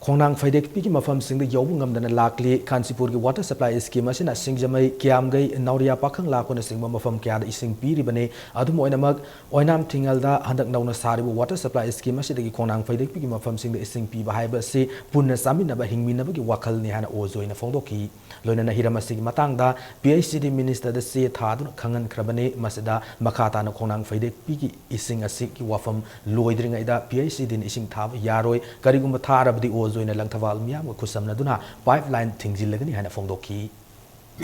ꯈꯣꯡꯅꯥꯡ ꯐꯩꯗꯦꯛꯄꯤꯒꯤ ꯃꯐꯝꯁꯤꯡꯗ ꯌꯧꯕ ꯉꯝꯗꯅ ꯂꯥꯛꯂꯤ꯫ ꯀꯥꯟꯆꯤꯄꯨꯔꯒꯤ water supply scheme ꯑꯁꯤꯅ ꯁꯤꯡꯖꯃꯩ, ꯀꯤꯌꯥꯝꯒꯩ, ꯅꯥꯎꯔꯤꯌꯥ ꯄꯥꯈꯪ ꯂꯥꯛꯄꯅꯆꯤꯡꯕ ꯃꯐꯝ ꯀꯌꯥꯗ ꯏꯁꯤꯡ ꯄꯤꯔꯤꯕꯅꯤ꯫ ꯑꯗꯨꯝ ꯑꯣꯏꯅꯃꯛ, ꯑꯣꯏꯅꯥꯝ ꯊꯤꯡꯉꯦꯜꯗ ꯍꯟꯗꯛ ꯅꯧꯅ ꯁꯥꯔꯤꯕ water supply scheme ꯑꯁꯤꯗꯒꯤ ꯈꯣꯡꯅꯥꯡ ꯐꯩꯗꯦꯛꯄꯤꯒꯤ ꯃꯐꯝꯁꯤꯡꯗ ꯏꯁꯤꯡ ꯄꯤꯕ ꯍꯥꯏꯕ ꯑꯁꯤ ꯄꯨꯟꯅ ꯆꯥꯃꯤꯟꯅꯕ, ꯍꯤꯡꯃꯤꯟꯅꯕꯒꯤ ꯋꯥꯈꯜꯅꯤ ꯍꯥꯏꯅ ꯑꯣ ꯖꯣꯏꯅ ꯐꯣꯡꯗꯣꯛꯈꯤ꯫ ꯂꯣꯏꯅꯅ ꯍꯤꯔꯝ ꯑꯁꯤꯒꯤ ꯃꯇꯥꯡꯗ P H E D minister ꯗ ꯆꯦ ꯊꯥꯗꯨꯅ ꯈꯪꯍꯟꯈ꯭ꯔꯕꯅꯤ꯫ ꯃꯁꯤꯗ ꯃꯈꯥ ꯇꯥꯅ ꯈꯣꯡꯅꯥꯡ ꯐꯩꯗꯦꯛꯄꯤꯒꯤ ꯏꯁꯤꯡ ꯑꯁꯤꯒꯤ ꯋꯥꯐꯝ ꯂꯣꯏꯗ꯭ꯔꯤꯉꯩꯗ P H E D ꯅ ꯏꯁꯤꯡ ꯊꯥꯕ ꯌꯥꯔꯣꯏ, ꯀꯔꯤꯒꯨꯝꯕ ꯊꯥꯔꯕꯗꯤ ꯑꯣ ꯖꯣꯏꯅ ꯂꯪꯊꯕꯥꯜ ꯃꯤꯌꯥꯝꯒ ꯈꯨꯠꯁꯝꯅꯗꯨꯅ pipeline ꯊꯤꯡꯖꯤꯜꯂꯒꯅꯤ ꯍꯥꯏꯅ ꯐꯣꯡꯗꯣꯛꯈꯤ꯫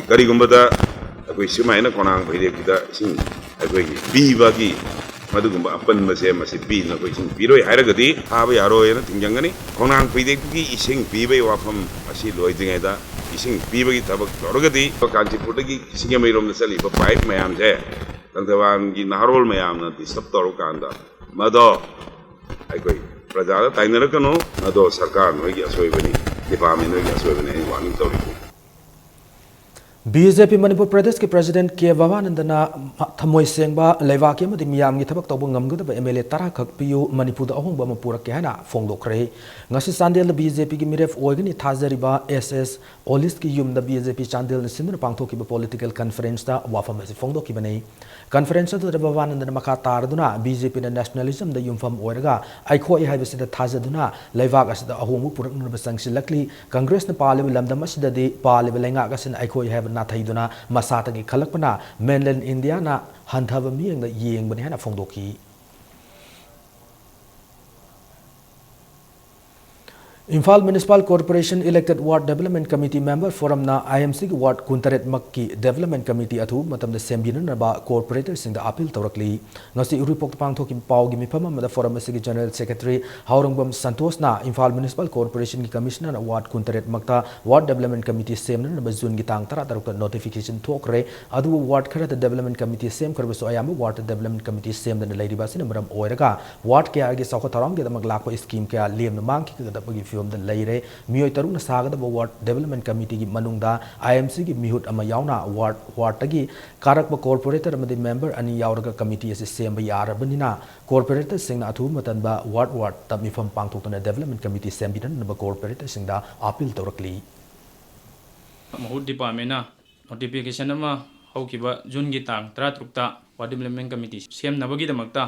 ꯀꯔꯤꯒꯨꯝꯕꯗ ꯑꯩꯈꯣꯏ ꯁꯨꯃꯥꯏꯅ ꯈꯣꯡꯅꯥꯡ ꯐꯩꯗꯦꯛꯄꯤꯗ ꯏꯁꯤꯡ ꯑꯩꯈꯣꯏꯒꯤ ꯄꯤꯕꯒꯤ ꯃꯗꯨꯒꯨꯝꯕ ꯑꯄꯟꯕꯁꯦ ꯃꯁꯤ ꯄꯤꯗꯅ ꯑꯩꯈꯣꯏ ꯏꯁꯤꯡ ꯄꯤꯔꯣꯏ ꯍꯥꯏꯔꯒꯗꯤ ꯊꯥꯕ ꯌꯥꯔꯣꯏꯅ ꯊꯤꯡꯖꯤꯟꯒꯅꯤ꯫ ꯈꯣꯡꯅꯥꯡ ꯐꯩꯗꯦꯛꯄꯤꯒꯤ ꯏꯁꯤꯡ ꯄꯤꯕꯒꯤ ꯋꯥꯐꯝ ꯑꯁꯤ ꯂꯣꯏꯗ꯭ꯔꯤꯉꯩꯗ ꯏꯁꯤꯡ ꯄꯤꯕꯒꯤ ꯊꯕꯛ ꯇꯧꯔꯒꯗꯤ ꯀꯥꯟꯆꯤꯄꯨꯔꯗꯒꯤ ꯁꯤꯡꯖꯃꯩꯔꯣꯝꯗ ꯆꯠꯂꯤꯕ pipe ꯃꯌꯥꯝꯁꯦ ꯂꯪꯊꯕꯥꯜꯒꯤ ꯅꯍꯥꯔꯣꯜ ꯃꯌꯥꯝꯅ disturb ꯇꯧꯔꯀꯥꯟꯗ ꯃꯗꯣ ꯑꯩꯈꯣꯏ ꯄ꯭ꯔꯖꯥꯗ ꯇꯥꯏꯅꯔꯛꯀꯅꯨ, ꯃꯗꯣ ꯁꯔꯀꯥꯔ ꯅꯣꯏꯒꯤ ꯑꯁꯣꯏꯕꯅꯤ, department ꯅꯣꯏꯒꯤ ꯑꯁꯣꯏꯕꯅꯤ, ꯑꯩꯅ warning ꯇꯧꯔꯤꯕꯅꯤ꯫ B J P Manipur ꯄ꯭ꯔꯗꯦꯁꯀꯤ president K ꯕꯕꯥꯅꯟꯗꯅ ꯊꯃꯣꯏ ꯁꯦꯡꯕ, ꯂꯩꯕꯥꯛꯀꯤ ꯑꯃꯗꯤ ꯃꯤꯌꯥꯝꯒꯤ ꯊꯕꯛ ꯇꯧꯕ ꯉꯝꯒꯗꯕ M L A ꯇꯔꯥ ꯈꯛ ꯄꯤꯌꯨ, ꯃꯅꯤꯄꯨꯔꯗ ꯑꯍꯣꯡꯕ ꯑꯃ ꯄꯨꯔꯛꯀꯦ ꯍꯥꯏꯅ ꯐꯣꯡꯗꯣꯛꯈ꯭ꯔꯦ꯫ ꯉꯁꯤ ꯆꯥꯟꯗꯦꯜꯗ B J P ꯒꯤ ꯃꯤꯔꯦꯞ ꯑꯣꯏꯒꯅꯤ ꯊꯥꯖꯔꯤꯕ S S ꯑꯣꯂꯤꯁꯀꯤ ꯌꯨꯝꯗ B J P ꯆꯥꯟꯗꯦꯜꯅ ꯁꯤꯟꯗꯨꯅ ꯄꯥꯡꯊꯣꯛꯈꯤꯕ political conference ꯇ ꯋꯥꯐꯝ ꯑꯁꯤ ꯐꯣꯡꯗꯣꯛꯈꯤꯕꯅꯤ꯫ Conference ꯑꯗꯨꯗ ꯕꯕꯥꯅꯟꯗꯅ ꯃꯈꯥ ꯇꯥꯔꯗꯨꯅ B J P ꯅ nationalism ꯗ ꯌꯨꯝꯐꯝ ꯑꯣꯏꯔꯒ ꯑꯩꯈꯣꯏ ꯍꯥꯏꯕꯁꯤꯗ ꯊꯥꯖꯗꯨꯅ ꯂꯩꯕꯥꯛ ꯑꯁꯤꯗ ꯑꯍꯣꯡꯕ ꯄꯨꯔꯛꯅꯅꯕ ꯆꯪꯁꯤꯜꯂꯛꯂꯤ꯫ Congress ꯅ ꯄꯥꯜꯂꯤꯕ ꯂꯝꯗꯝ ꯑꯁꯤꯗꯗꯤ ꯄꯥꯜꯂꯤꯕ ꯂꯩꯉꯥꯛ ꯑꯁꯤꯅ ꯑꯩꯈꯣꯏ ꯍꯥꯏꯕ ꯅꯥꯊꯩꯗꯨꯅ ꯃꯁꯥꯇꯒꯤ ꯈꯜꯂꯛꯄꯅ mainland India ꯅ ꯍꯟꯊꯕ ꯃꯤꯠꯌꯦꯡꯗ ꯌꯦꯡꯕꯅꯤ ꯍꯥꯏꯅ ꯐꯣꯡꯗꯣꯛꯈꯤ꯫ Imphal Municipal Corporation Elected Ward Development Committee Member Forumꯅ I M Cꯒꯤ ward contract ꯃꯛꯀꯤ Development Committee ꯑꯊꯨꯕ ꯃꯇꯝꯗ ꯁꯦꯝꯕꯤꯅꯅꯕ corporatorꯁꯤꯡꯗ appeal ꯇꯧꯔꯛꯂꯤ꯫ ꯉꯁꯤ ꯎꯔꯤꯄꯣꯛꯇ ꯄꯥꯡꯊꯣꯛꯈꯤꯕ ꯄꯥꯎꯒꯤ ꯃꯤꯐꯝ ꯑꯃꯗ Forum ꯑꯁꯤꯒꯤ General Secretary ꯍꯥꯎꯔꯪꯕꯝ ꯁꯟꯇꯣꯁꯅ Imphal Municipal Corporationꯒꯤ Commissionerꯅ ward ꯀꯨꯟꯇꯔꯦꯠ ꯃꯛꯇ Ward Development Committee ꯁꯦꯝꯅꯅꯕ Juneꯒꯤ ꯇꯥꯡ ꯇꯔꯥꯇꯔꯨꯛꯇ notification ꯊꯣꯛꯈ꯭ꯔꯦ꯫ ꯑꯗꯨꯕꯨ ward ꯈꯔꯗ Development Committee ꯁꯦꯝꯈ꯭ꯔꯕꯁꯨ ꯑꯌꯥꯝꯕ wardꯇ Development Committee ꯁꯦꯝꯗꯅ ꯂꯩꯔꯤꯕ ꯑꯁꯤꯅ ꯃꯔꯝ ꯑꯣꯏꯔꯒ ward ꯀꯌꯥꯒꯤ ꯆꯥꯎꯈꯠ ꯊꯧꯔꯥꯡꯒꯤꯗꯃꯛ ꯂꯥꯛꯄ scheme ꯀꯌꯥ ꯂꯦꯝꯅ ꯃꯥꯡꯈꯤꯒꯗꯕꯒꯤ ꯐꯤꯕꯝꯗ ꯂꯩꯔꯦ꯫ ꯃꯤꯑꯣꯏ ꯇꯔꯨꯛꯅ ꯁꯥꯒꯗꯕ Ward Development Committeeꯒꯤ ꯃꯅꯨꯡꯗ I M Cꯒꯤ ꯃꯤꯍꯨꯠ ꯑꯃ ꯌꯥꯎꯅ ward, wardꯇꯒꯤ ꯀꯥꯔꯛꯄ corporator ꯑꯃꯗꯤ member ꯑꯅꯤ ꯌꯥꯎꯔꯒ committee ꯑꯁꯤ ꯁꯦꯝꯕ ꯌꯥꯔꯕꯅꯤꯅ corporatorꯁꯤꯡꯅ ꯑꯊꯨꯕ ꯃꯇꯝꯗ ward wardꯇ ꯃꯤꯐꯝ ꯄꯥꯡꯊꯣꯛꯇꯨꯅ Development Committee ꯁꯦꯝꯕꯤꯅꯅꯕ corporatorꯁꯤꯡꯗ appeal ꯇꯧꯔꯛꯂꯤ꯫ ꯃꯍꯨꯠ departmentꯅ notification ꯑꯃ ꯍꯧꯈꯤꯕ Juneꯒꯤ ꯇꯥꯡ ꯇꯔꯥꯇꯔꯨꯛꯇ Ward Development Committee ꯁꯦꯝꯅꯕꯒꯤꯗꯃꯛꯇ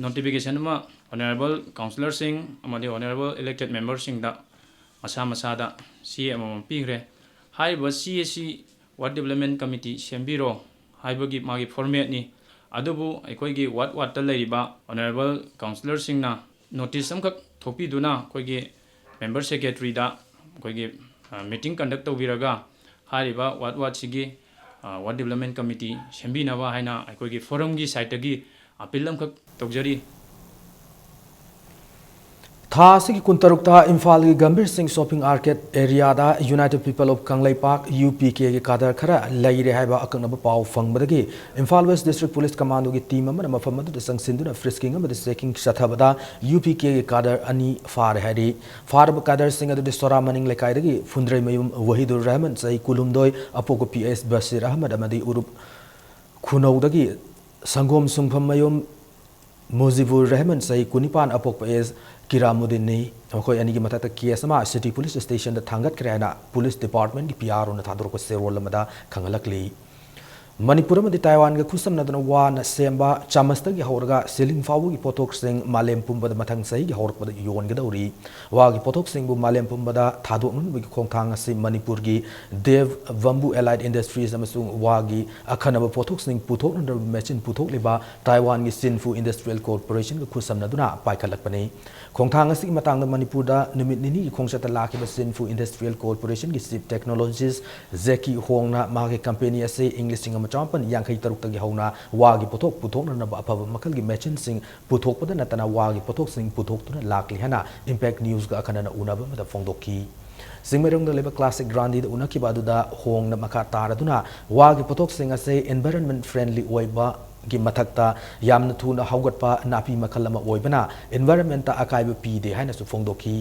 notification ꯑꯃ honourable councillorꯁꯤꯡ ꯑꯃꯗꯤ honourable elected memberꯁꯤꯡꯗ ꯃꯁꯥ ꯃꯁꯥꯗ ꯆꯦ ꯑꯃꯃꯝ ꯄꯤꯈ꯭ꯔꯦ꯫ ꯍꯥꯏꯔꯤꯕ ꯆꯦ ꯑꯁꯤ Ward Development Committee ꯁꯦꯝꯕꯤꯔꯣ ꯍꯥꯏꯕꯒꯤ ꯃꯥꯒꯤ formatꯅꯤ꯫ ꯑꯗꯨꯕꯨ ꯑꯩꯈꯣꯏꯒꯤ ward wardꯇ ꯂꯩꯔꯤꯕ honourable councillorꯁꯤꯡꯅ notice ꯑꯃꯈꯛ ꯊꯣꯛꯄꯤꯗꯨꯅ ꯑꯩꯈꯣꯏꯒꯤ member secretaryꯗ ꯑꯩꯈꯣꯏꯒꯤ, ꯑ, meeting conduct ꯇꯧꯕꯤꯔꯒ ꯍꯥꯏꯔꯤꯕ ward wardꯁꯤꯒꯤ, ꯑ, Ward Development Committee ꯁꯦꯝꯕꯤꯅꯕ ꯍꯥꯏꯅ ꯑꯩꯈꯣꯏꯒꯤ forumꯒꯤ sideꯇꯒꯤ appeal ꯑꯃꯈꯛ ꯇꯧꯖꯔꯤ꯫ ꯊꯥ ꯑꯁꯤꯒꯤ ꯀꯨꯟꯇꯔꯨꯛꯇ ꯏꯝꯐꯥꯜꯒꯤ ꯒꯝꯚꯤꯔ ꯁꯤꯡ shopping arcade areaꯗ United People of Kangleipak, UPKꯒꯤ cadre ꯈꯔ ꯂꯩꯔꯦ ꯍꯥꯏꯕ ꯑꯀꯛꯅꯕ ꯄꯥꯎ ꯐꯪꯕꯗꯒꯤ Imphal West District Police Commandoꯒꯤ team ꯑꯃꯅ ꯃꯐꯝ ꯑꯗꯨꯗ ꯆꯪꯁꯤꯟꯗꯨꯅ frisking ꯑꯃꯗꯤ checking ꯆꯠꯊꯕꯗ UPKꯒꯤ cadre ꯑꯅꯤ ꯐꯥꯔꯦ ꯍꯥꯏꯔꯤ꯫ ꯐꯥꯔꯕ cadreꯁꯤꯡ ꯑꯗꯨꯗꯤ ꯁꯣꯔꯥ ꯃꯅꯤꯡ ꯂꯩꯀꯥꯏꯗꯒꯤ ꯐꯨꯟꯗ꯭ꯔꯩꯃꯌꯨꯝ ꯋꯥꯍꯤꯗꯨꯔ ꯔꯍꯃꯟ, ꯆꯍꯤ ꯀꯨꯟꯍꯨꯝꯗꯣꯏ, ꯑꯄꯣꯛꯄ ꯄꯤ ꯑꯦꯁ ꯕꯁꯤꯔ ꯑꯍꯃꯗ ꯑꯃꯗꯤ ꯎꯔꯨꯞ ꯈꯨꯅꯧꯗꯒꯤ ꯁꯪꯒꯣꯝ ꯁꯨꯡꯐꯝꯃꯌꯨꯝ ꯃꯨꯖꯤꯕꯨꯔ ꯔꯍꯃꯟ, ꯆꯍꯤ ꯀꯨꯟꯅꯤꯄꯥꯟ, ꯑꯄꯣꯛꯄ ꯑꯦꯁ ꯀꯤꯔꯥꯃꯨꯗꯤꯟꯅꯤ꯫ ꯃꯈꯣꯏ ꯑꯅꯤꯒꯤ ꯃꯊꯛꯇ case ꯑꯃ City Police Stationꯗ ꯊꯥꯡꯒꯠꯈ꯭ꯔꯦ ꯍꯥꯏꯅ Police Departmentꯀꯤ PROꯅ ꯊꯥꯗꯣꯔꯛꯄ ꯆꯦꯔꯣꯜ ꯑꯃꯗ ꯈꯪꯍꯜꯂꯛꯂꯤ꯫ ꯃꯅꯤꯄꯨꯔ ꯑꯃꯗꯤ ꯇꯥꯏꯋꯥꯟꯒ ꯈꯨꯠꯁꯝꯅꯗꯨꯅ ꯋꯥꯅ ꯁꯦꯝꯕ ꯆꯥꯃꯁꯇꯒꯤ ꯍꯧꯔꯒ ꯁꯤꯂꯤꯡ ꯐꯥꯎꯕꯒꯤ ꯄꯣꯠꯊꯣꯛꯁꯤꯡ ꯃꯥꯂꯦꯝ ꯄꯨꯝꯕꯗ ꯃꯊꯪ ꯆꯍꯤꯒꯤ ꯍꯧꯔꯛꯄꯗ ꯌꯣꯟꯒꯗꯧꯔꯤ꯫ ꯋꯥꯒꯤ ꯄꯣꯠꯊꯣꯛꯁꯤꯡꯕꯨ ꯃꯥꯂꯦꯝ ꯄꯨꯝꯕꯗ ꯊꯥꯗꯣꯛꯅꯅꯕꯒꯤ ꯈꯣꯡꯊꯥꯡ ꯑꯁꯤ ꯃꯅꯤꯄꯨꯔꯒꯤ ꯗꯦꯕ ꯕꯝꯕꯨ ꯑꯦꯂꯥꯏꯠ ꯏꯟꯗꯁꯇ꯭ꯔꯤꯁ ꯑꯃꯁꯨꯡ ꯋꯥꯒꯤ ꯑꯈꯟꯅꯕ ꯄꯣꯠꯊꯣꯛꯁꯤꯡ ꯄꯨꯊꯣꯛꯅꯅꯕ ꯃꯦꯆꯤꯟ ꯄꯨꯊꯣꯛꯂꯤꯕ ꯇꯥꯏꯋꯥꯟꯒꯤ ꯁꯤꯟꯐꯨ ꯏꯟꯗꯁꯇ꯭ꯔꯤꯌꯦꯜ ꯀꯣꯔꯄꯣꯔꯦꯁꯟꯒ ꯈꯨꯠꯁꯝꯅꯗꯨꯅ ꯄꯥꯏꯈꯠꯂꯛꯄꯅꯤ꯫ ꯈꯣꯡꯊꯥꯡ ꯑꯁꯤꯒꯤ ꯃꯇꯥꯡꯗ ꯃꯅꯤꯄꯨꯔꯗ ꯅꯨꯃꯤꯠ ꯅꯤꯅꯤꯒꯤ ꯈꯣꯡꯆꯠꯇ ꯂꯥꯛꯈꯤꯕ ꯁꯤꯟꯐꯨ ꯏꯟꯗꯁꯇ꯭ꯔꯤꯌꯦꯜ ꯀꯣꯔꯄꯣꯔꯦꯁꯟꯒꯤ ꯆꯤꯐ ꯇꯦꯛꯅꯣꯂꯣꯖꯤꯁ ꯖꯦꯀꯤ ꯍꯣꯡꯅ ꯃꯍꯥꯛꯀꯤ ꯀꯝꯄꯦꯅꯤ ꯑꯁꯤ ꯏꯪ ꯂꯤꯁꯤꯡ ꯑꯃ ꯆꯃꯥꯄꯟ ꯌꯥꯡꯈꯩ ꯇꯔꯨꯛꯇꯒꯤ ꯍꯧꯅ ꯋꯥꯒꯤ ꯄꯣꯠꯊꯣꯛ ꯄꯨꯊꯣꯛꯅꯅꯕ ꯑꯐꯕ ꯃꯈꯜꯒꯤ ꯃꯦꯆꯤꯟꯁꯤꯡ ꯄꯨꯊꯣꯛꯄꯗ ꯅꯠꯇꯅ ꯋꯥꯒꯤ ꯄꯣꯠꯊꯣꯛꯁꯤꯡ ꯄꯨꯊꯣꯛꯇꯨꯅ ꯂꯥꯛꯂꯤ ꯍꯥꯏꯅ ꯏꯝꯄꯦꯛ ꯅ꯭ꯌꯨꯁꯀ ꯑꯈꯟꯅꯅ ꯎꯅꯕ ꯑꯃꯗ ꯐꯣꯡꯗꯣꯛꯈꯤ꯫ ꯆꯤꯡꯃꯩꯔꯣꯡꯗ ꯂꯩꯕ ꯀ꯭ꯂꯥꯁꯤꯛ ꯒ꯭ꯔꯥꯟꯗꯤꯗ ꯎꯅꯈꯤꯕ ꯑꯗꯨꯗ ꯍꯣꯡꯅ ꯃꯈꯥ ꯇꯥꯔꯗꯨꯅ ꯋꯥꯒꯤ ꯄꯣꯠꯊꯣꯛꯁꯤꯡ ꯑꯁꯤ ꯏꯟꯚꯥꯏꯔꯟꯃꯦꯟ ꯐ꯭ꯔꯦꯟꯂꯤ ꯑꯣꯏꯕꯒꯤ ꯃꯊꯛꯇ ꯌꯥꯝꯅ ꯊꯨꯅ ꯍꯧꯒꯠꯄ ꯅꯥꯄꯤ ꯃꯈꯜ ꯑꯃ ꯑꯣꯏꯕꯅ ꯏꯟꯚꯥꯏꯔꯟꯃꯦꯟꯇ ꯑꯀꯥꯏꯕ ꯄꯤꯗꯦ ꯍꯥꯏꯅꯁꯨ ꯐꯣꯡꯗꯣꯛꯈꯤ꯫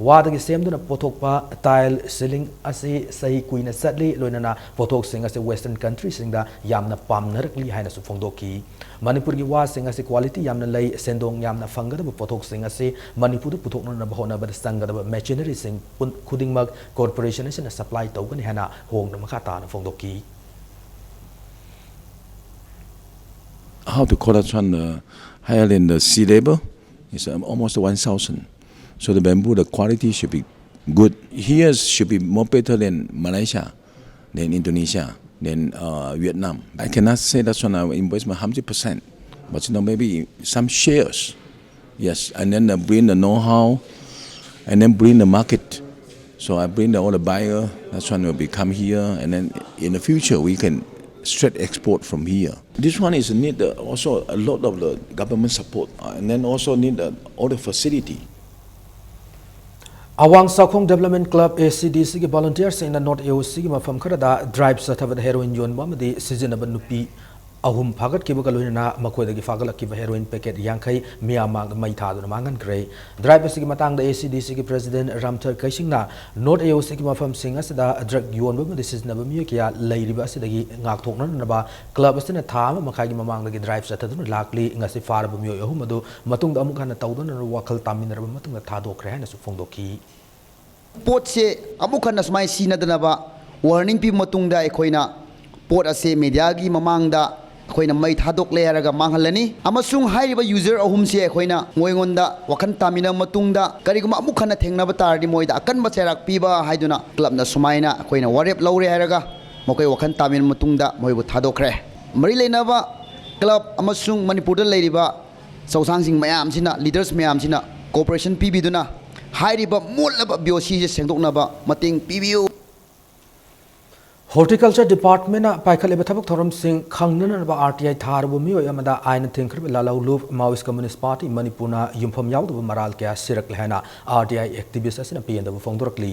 ꯋꯥꯗꯒꯤ ꯁꯦꯝꯗꯨꯅ ꯄꯨꯊꯣꯛꯄ ꯇꯥꯏꯜ ꯁꯤꯂꯤꯡ ꯑꯁꯤ ꯆꯍꯤ ꯀꯨꯏꯅ ꯆꯠꯂꯤ, ꯂꯣꯏꯅꯅ ꯄꯣꯠꯊꯣꯛꯁꯤꯡ ꯑꯁꯤ ꯋꯦꯁꯇꯔꯟ ꯀꯟꯇ꯭ꯔꯤꯁꯤꯡꯗ ꯌꯥꯝꯅ ꯄꯥꯝꯅꯔꯛꯂꯤ ꯍꯥꯏꯅꯁꯨ ꯐꯣꯡꯗꯣꯛꯈꯤ꯫ ꯃꯅꯤꯄꯨꯔꯒꯤ ꯋꯥꯁꯤꯡ ꯑꯁꯤ ꯀ꯭ꯋꯥꯂꯤꯇꯤ ꯌꯥꯝꯅ ꯂꯩ, ꯁꯦꯟꯗꯣꯡ ꯌꯥꯝꯅ ꯐꯪꯒꯗꯕ ꯄꯣꯠꯊꯣꯛꯁꯤꯡ ꯑꯁꯤ ꯃꯅꯤꯄꯨꯔꯗ ꯄꯨꯊꯣꯛꯅꯅꯕ ꯍꯣꯠꯅꯕꯗ ꯆꯪꯒꯗꯕ ꯃꯦꯆꯤꯅꯔꯤꯁꯤꯡ ꯄꯨꯟ-, ꯈꯨꯗꯤꯡꯃꯛ ꯀꯣꯔꯄꯣꯔꯦꯁꯟ ꯑꯁꯤꯅ ꯁꯄ꯭ꯂꯥꯏ ꯇꯧꯒꯅꯤ ꯍꯥꯏꯅ ꯍꯣꯡꯅ ꯃꯈꯥ ꯇꯥꯅ ꯐꯣꯡꯗꯣꯛꯈꯤ꯫ How to call that one? Uh, higher than the sea level? It's um, almost one thousand. So the bamboo, the quality should be good. Here should be more better than Malaysia, than Indonesia, than uh, Vietnam. I cannot say that's one I will invest my hundred percent, but you know, maybe some shares. Yes, and then uh, bring the know-how, and then bring the market. So I bring the, all the buyer. That's one will be come here, and then in the future we can straight export from here. This one is need uh, also a lot of the government support, uh, and then also need uh, all the facility. ꯑꯋꯥꯡ ꯁꯥꯈꯣꯡ development club, ꯑꯦ ꯁꯤ ꯗꯤ ꯁꯤꯒꯤ ꯚꯣꯂꯨꯟꯇꯤꯌꯔꯁꯤꯡꯅ north ꯑꯦ ꯑꯣ ꯁꯤꯒꯤ ꯃꯐꯝ ꯈꯔꯗ driver ꯆꯠꯊꯕꯗ heroine ꯌꯣꯟꯕ ꯑꯃꯗꯤ ꯁꯤꯖꯤꯟꯅꯕ ꯅꯨꯄꯤ ꯑꯍꯨꯝ ꯐꯥꯒꯠꯈꯤꯕꯒ ꯂꯣꯏꯅꯅ ꯃꯈꯣꯏꯗꯒꯤ ꯐꯥꯒꯠꯂꯛꯈꯤꯕ ꯍꯦꯔꯣꯏꯟ ꯄꯦꯀꯦꯠ ꯌꯥꯡꯈꯩ ꯃꯤꯌꯥꯝ ꯃꯥꯡꯗ ꯃꯩ ꯊꯥꯗꯨꯅ ꯃꯥꯡꯍꯟꯈ꯭ꯔꯦ꯫ ꯗ꯭ꯔꯥꯏꯕ ꯑꯁꯤꯒꯤ ꯃꯇꯥꯡꯗ ꯑꯦ ꯁꯤ ꯗꯤ ꯁꯤꯒꯤ ꯄ꯭ꯔꯦꯁꯤꯗꯦꯟꯠ ꯔꯥꯝꯊꯔ ꯀꯩꯁꯤꯡꯅ ꯅꯣꯔꯠ ꯑꯦ ꯑꯣ ꯁꯤꯒꯤ ꯃꯐꯝꯁꯤꯡ ꯑꯁꯤꯗ ꯗ꯭ꯔꯒ ꯌꯣꯟꯕ ꯑꯃꯗꯤ ꯁꯤꯖꯤꯟꯅꯕ ꯃꯤꯑꯣꯏ ꯀꯌꯥ ꯂꯩꯔꯤꯕ ꯑꯁꯤꯗꯒꯤ ꯉꯥꯛꯊꯣꯛꯅꯅꯕ ꯀ꯭ꯂꯕ ꯑꯁꯤꯅ ꯊꯥ ꯑꯃ ꯃꯈꯥꯏꯒꯤ ꯃꯃꯥꯡꯗꯒꯤ ꯗ꯭ꯔꯥꯏꯕ ꯆꯠꯊꯗꯨꯅ ꯂꯥꯛꯂꯤ꯫ ꯉꯁꯤ ꯐꯥꯔꯕ ꯃꯤꯑꯣꯏ ꯑꯍꯨꯝ ꯑꯗꯨ ꯃꯇꯨꯡꯗ ꯑꯃꯨꯛ ꯍꯟꯅ ꯇꯧꯗꯅꯕ ꯋꯥꯈꯜ ꯇꯥꯃꯤꯟꯅꯔꯕ ꯃꯇꯨꯡꯗ ꯊꯥꯗꯣꯛꯈ꯭ꯔꯦ ꯍꯥꯏꯅꯁꯨ ꯐꯣꯡꯗꯣꯛꯈꯤ꯫ ꯄꯣꯠꯁꯦ ꯑꯃꯨꯛ ꯍꯟꯅ ꯁꯨꯃꯥꯏꯅ ꯁꯤꯖꯤꯟꯅꯗꯅꯕ ꯋꯥꯔꯅꯤꯡ ꯄꯤꯕ ꯃꯇꯨꯡꯗ ꯑꯩꯈꯣꯏꯅ ꯄꯣꯠ ꯑꯁꯤ ꯃꯦꯗꯤꯌꯥꯒꯤ ꯃꯃꯥꯡꯗ ꯑꯩꯈꯣꯏꯅ ꯃꯩ ꯊꯥꯗꯣꯛꯂꯦ ꯍꯥꯏꯔꯒ ꯃꯥꯡꯍꯜꯂꯅꯤ, ꯑꯃꯁꯨꯡ ꯍꯥꯏꯔꯤꯕ ꯌꯨꯖꯔ ꯑꯍꯨꯝꯁꯤ ꯑꯩꯈꯣꯏꯅ ꯃꯣꯏꯉꯣꯟꯗ ꯋꯥꯈꯜ ꯇꯥꯃꯤꯟꯅꯕ ꯃꯇꯨꯡꯗ, ꯀꯔꯤꯒꯨꯝꯕ ꯑꯃꯨꯛ ꯍꯟꯅ ꯊꯦꯡꯅꯕ ꯇꯥꯔꯗꯤ ꯃꯣꯏꯗ ꯑꯀꯟꯕ ꯆꯩꯔꯥꯛ ꯄꯤꯕ ꯍꯥꯏꯗꯨꯅ ꯀ꯭ꯂꯕꯅ ꯁꯨꯃꯥꯏꯅ ꯑꯩꯈꯣꯏꯅ ꯋꯥꯔꯦꯞ ꯂꯧꯔꯦ ꯍꯥꯏꯔꯒ ꯃꯈꯣꯏ ꯋꯥꯈꯜ ꯇꯥꯃꯤꯟꯅꯕ ꯃꯇꯨꯡꯗ ꯃꯣꯏꯕꯨ ꯊꯥꯗꯣꯛꯈ꯭ꯔꯦ꯫ ꯃꯔꯤ ꯂꯩꯅꯕ ꯀ꯭ꯂꯕ ꯑꯃꯁꯨꯡ ꯃꯅꯤꯄꯨꯔꯗ ꯂꯩꯔꯤꯕ ꯆꯧꯁꯥꯡꯁꯤꯡ ꯃꯌꯥꯝꯁꯤꯅ, ꯂꯤꯗꯔꯁ ꯃꯌꯥꯝꯁꯤꯅ ꯀꯣꯑꯣꯄꯔꯦꯁꯟ ꯄꯤꯕꯤꯗꯨꯅ ꯍꯥꯏꯔꯤꯕ ꯃꯣꯠꯂꯕ ꯕꯤ ꯑꯣ ꯁꯤꯁꯦ ꯁꯦꯡꯗꯣꯛꯅꯕ ꯃꯇꯦꯡ ꯄꯤꯕꯤꯌꯨ꯫ ꯍꯣꯔꯇꯤꯀꯜꯆꯔ ꯗꯤꯄꯥꯔꯠꯃꯦꯟꯅ ꯄꯥꯏꯈꯠꯂꯤꯕ ꯊꯕꯛ ꯊꯧꯔꯝꯁꯤꯡ ꯈꯪꯅꯅꯕ ꯑꯥꯔ ꯇꯤ ꯑꯥꯏ ꯊꯥꯔꯨꯕ ꯃꯤꯑꯣꯏ ꯑꯃꯗ ꯑꯥꯏꯟꯅ ꯊꯤꯡꯈ꯭ꯔꯕ ꯂꯥꯜꯍꯧꯂꯨꯞ꯫ ꯃꯥꯑꯣꯏꯁ ꯀꯝꯃ꯭ꯌꯨꯅꯤꯁ ꯄꯥꯔꯇꯤ ꯃꯅꯤꯄꯨꯔꯅ ꯌꯨꯝꯐꯝ ꯌꯥꯎꯗꯕ ꯃꯔꯥꯜ ꯀꯌꯥ ꯁꯤꯔꯛꯂꯦ ꯍꯥꯏꯅ ꯑꯥꯔ ꯇꯤ ꯑꯥꯏ ꯑꯦꯛꯇꯤꯚꯤꯁ ꯑꯁꯤꯅ ꯄꯦꯟꯗꯕ ꯐꯣꯡꯗꯣꯔꯛꯂꯤ꯫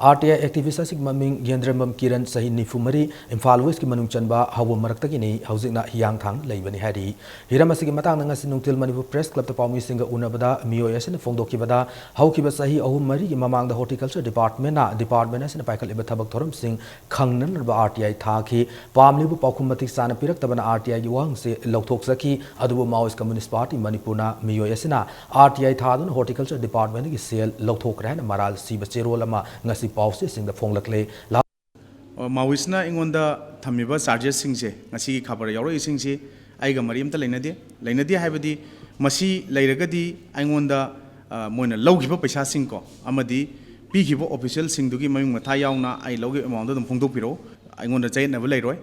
ꯑꯥꯔ ꯇꯤ ꯑꯥꯏ ꯑꯦꯛꯇꯤꯚꯤꯁ ꯑꯁꯤꯒꯤ ꯃꯃꯤꯡ ꯌꯦꯟꯗ꯭ꯔꯦꯝꯕꯝ ꯀꯤꯔꯟ, ꯆꯍꯤ ꯅꯤꯐꯨ ꯃꯔꯤ, ꯏꯝꯐꯥꯜ ꯋꯦꯁꯀꯤ ꯃꯅꯨꯡ ꯆꯟꯕ ꯍꯥꯋꯝ ꯃꯔꯛꯇꯒꯤꯅꯤ, ꯍꯧꯖꯤꯛꯅ ꯍꯤꯌꯥꯡꯊꯥꯡ ꯂꯩꯕꯅꯤ ꯍꯥꯏꯔꯤ꯫ ꯍꯤꯔꯝ ꯑꯁꯤꯒꯤ ꯃꯇꯥꯡꯗ ꯉꯁꯤ ꯅꯨꯡꯊꯤꯜ ꯃꯅꯤꯄꯨꯔ ꯄ꯭ꯔꯦꯁ ꯀ꯭ꯂꯕꯇ ꯄꯥꯎꯃꯤꯁꯤꯡꯒ ꯎꯅꯕꯗ ꯃꯤꯑꯣꯏ ꯑꯁꯤꯅ ꯐꯣꯡꯗꯣꯛꯈꯤꯕꯗ, ꯍꯧꯈꯤꯕ ꯆꯍꯤ ꯑꯍꯨꯝ ꯃꯔꯤꯒꯤ ꯃꯃꯥꯡꯗ ꯍꯣꯔꯇꯤꯀꯜꯆꯔ ꯗꯤꯄꯥꯔꯠꯃꯦꯟꯅ ꯗꯤꯄꯥꯔꯠꯃꯦꯟ ꯑꯁꯤꯅ ꯄꯥꯏꯈꯠꯂꯤꯕ ꯊꯕꯛ ꯊꯧꯔꯝꯁꯤꯡ ꯈꯪꯅꯅꯕ ꯑꯥꯔ ꯇꯤ ꯑꯥꯏ ꯊꯥꯈꯤ꯫ ꯄꯥꯝꯂꯤꯕ ꯄꯥꯎꯈꯨꯝ ꯃꯇꯤꯛ ꯆꯥꯅ ꯄꯤꯔꯛꯇꯕꯅ ꯑꯥꯔ ꯇꯤ ꯑꯥꯏꯒꯤ ꯋꯥꯍꯪꯁꯤ ꯂꯧꯊꯣꯛꯆꯈꯤ꯫ ꯑꯗꯨꯕꯨ ꯃꯥꯑꯣꯏꯁ ꯀꯝꯃ꯭ꯌꯨꯅꯤꯁ ꯄꯥꯔꯇꯤ ꯃꯅꯤꯄꯨꯔꯅ ꯃꯤꯑꯣꯏ ꯑꯁꯤꯅ ꯑꯥꯔ ꯇꯤ ꯑꯥꯏ ꯊꯥꯗꯨꯅ ꯍꯣꯔꯇꯤꯀꯜꯆꯔ ꯗꯤꯄꯥꯔꯠꯃꯦꯟꯗꯒꯤ ꯁꯦꯜ ꯂꯧꯊꯣꯛꯈ꯭ꯔꯦ ꯍꯥꯏꯅ ꯃꯔꯥꯜ ꯁꯤꯕ ꯆꯦꯔꯣꯜ ꯑꯃ ꯉꯁꯤ ꯄꯥꯎꯆꯦꯁꯤꯡꯗ ꯐꯣꯡꯂꯛꯂꯦ꯫ ꯃꯥꯋꯤꯁꯅ ꯑꯩꯉꯣꯟꯗ ꯊꯝꯃꯤꯕ ꯆꯥꯔꯖꯦꯁꯁꯤꯡꯁꯦ, ꯉꯁꯤꯒꯤ ꯈꯕꯔ ꯌꯥꯎꯔꯛꯏꯁꯤꯡꯁꯤ ꯑꯩꯒ ꯃꯔꯤ ꯑꯝꯇ ꯂꯩꯅꯗꯦ꯫ ꯂꯩꯅꯗꯦ ꯍꯥꯏꯕꯗꯤ, ꯃꯁꯤ ꯂꯩꯔꯒꯗꯤ ꯑꯩꯉꯣꯟꯗ, ꯑ, ꯃꯣꯏꯅ ꯂꯧꯈꯤꯕ ꯄꯩꯁꯥꯁꯤꯡꯀꯣ, ꯑꯃꯗꯤ ꯄꯤꯈꯤꯕ ꯑꯣꯐꯤꯁꯤꯌꯦꯜꯁꯤꯡꯗꯨꯒꯤ ꯃꯃꯤꯡ ꯃꯊꯥ ꯌꯥꯎꯅ ꯑꯩ ꯂꯧꯈꯤꯕ ꯑꯦꯃꯥꯎꯟꯗꯣ ꯑꯗꯨꯝ ꯐꯣꯡꯗꯣꯛꯄꯤꯔꯛꯎ꯫ ꯑꯩꯉꯣꯟꯗ ꯆꯌꯦꯠꯅꯕ ꯂꯩꯔꯣꯏ꯫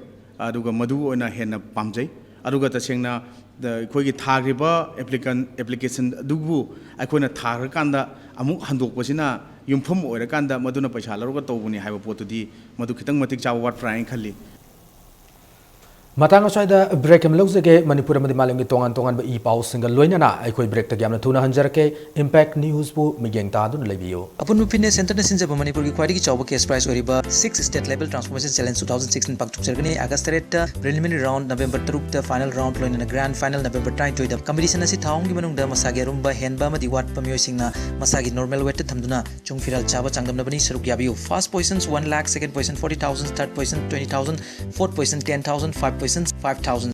ꯑꯗꯨꯒ ꯃꯗꯨ ꯑꯣꯏꯅ ꯍꯦꯟꯅ ꯄꯥꯝꯖꯩ꯫ ꯑꯗꯨꯒ ꯇꯁꯦꯡꯅ, ꯑ, ꯑꯩꯈꯣꯏꯒꯤ ꯊꯥꯈ꯭ꯔꯤꯕ ꯑꯦꯄ꯭ꯂꯤꯀꯟ-, ꯑꯦꯄ꯭ꯂꯤꯀꯦꯁꯟ ꯑꯗꯨꯕꯨ ꯑꯩꯈꯣꯏꯅ ꯊꯥꯈ꯭ꯔꯀꯥꯟꯗ ꯑꯃꯨꯛ ꯍꯟꯗꯣꯛꯄꯁꯤꯅ ꯌꯨꯝꯐꯝ ꯑꯣꯏꯔꯀꯥꯟꯗ ꯃꯗꯨꯅ ꯄꯩꯁꯥ ꯂꯧꯔꯒ ꯇꯧꯕꯅꯤ ꯍꯥꯏꯕ ꯄꯣꯠꯇꯨꯗꯤ ꯃꯗꯨ ꯈꯤꯇꯪ ꯃꯇꯤꯛ ꯆꯥꯕ ꯋꯥꯠꯄ꯭ꯔꯥ ꯍꯥꯏꯅ ꯈꯜꯂꯤ꯫ ꯃꯇꯥꯡ ꯑꯁ꯭ꯋꯥꯏꯗ ꯕ꯭ꯔꯦꯛ ꯑꯃ ꯂꯧꯖꯒꯦ꯫ ꯃꯅꯤꯄꯨꯔ ꯑꯃꯗꯤ ꯃꯥꯂꯦꯝꯒꯤ ꯇꯣꯉꯥꯟ ꯇꯣꯉꯥꯟꯕ ꯏ ꯄꯥꯎꯁꯤꯡꯒ ꯂꯣꯏꯅꯅ ꯑꯩꯈꯣꯏ ꯕ꯭ꯔꯦꯛꯇꯒꯤ ꯌꯥꯝꯅ ꯊꯨꯅ ꯍꯟꯖꯔꯛꯀꯦ꯫ ꯏꯝꯄꯦꯛ ꯅ꯭ꯌꯨꯁꯄꯨ ꯃꯤꯠꯌꯦꯡ ꯇꯥꯗꯨꯅ ꯂꯩꯕꯤꯌꯨ꯫ ꯑꯄꯨꯟꯕ ꯐꯤꯠꯅꯦꯁ ꯁꯦꯟꯇꯔꯅ ꯁꯤꯟꯖꯕ ꯃꯅꯤꯄꯨꯔꯒꯤ ꯈ꯭ꯋꯥꯏꯗꯒꯤ ꯆꯥꯎꯕ ꯀꯦꯁ ꯄ꯭ꯔꯥꯏꯖ ꯑꯣꯏꯔꯤꯕ Six State Level Transformation Challenge two thousand sixteen ꯄꯥꯡꯊꯣꯛꯆꯔꯒꯅꯤ꯫ ꯑꯥꯒꯁ ꯇꯔꯦꯠꯇ ꯄ꯭ꯔꯤꯂꯤꯃꯤꯅꯔꯤ ꯔꯥꯎꯟ, ꯅꯕꯦꯝꯕꯔ ꯇꯔꯨꯛꯇ ꯐꯥꯏꯅꯦꯜ ꯔꯥꯎꯟ, ꯂꯣꯏꯅꯅ ꯒ꯭ꯔꯥꯟ ꯐꯥꯏꯅꯦꯜ ꯅꯕꯦꯝꯕꯔ ꯇꯔꯥꯅꯤꯊꯣꯏꯗ꯫ ꯀꯝꯄꯤꯇꯤꯁꯟ ꯑꯁꯤ ꯊꯥ ꯑꯍꯨꯝꯒꯤ ꯃꯅꯨꯡꯗ ꯃꯁꯥꯒꯤ ꯑꯔꯨꯝꯕ ꯍꯦꯟꯕ ꯑꯃꯗꯤ ꯋꯥꯠꯄ ꯃꯤꯑꯣꯏꯁꯤꯡꯅ ꯃꯁꯥꯒꯤ ꯅꯣꯔꯃꯦꯜ ꯋꯦꯠꯇ ꯊꯝꯗꯨꯅ ꯆꯨꯡ ꯐꯤꯔꯥꯜ ꯆꯥꯕ ꯆꯥꯡꯗꯝꯅꯕꯅꯤ꯫ ꯁꯔꯨꯛ ꯌꯥꯕꯤꯌꯨ꯫ First position one lakh, second position forty thousand, third position twenty thousand, fourth position ten thousand, five position five thousand꯫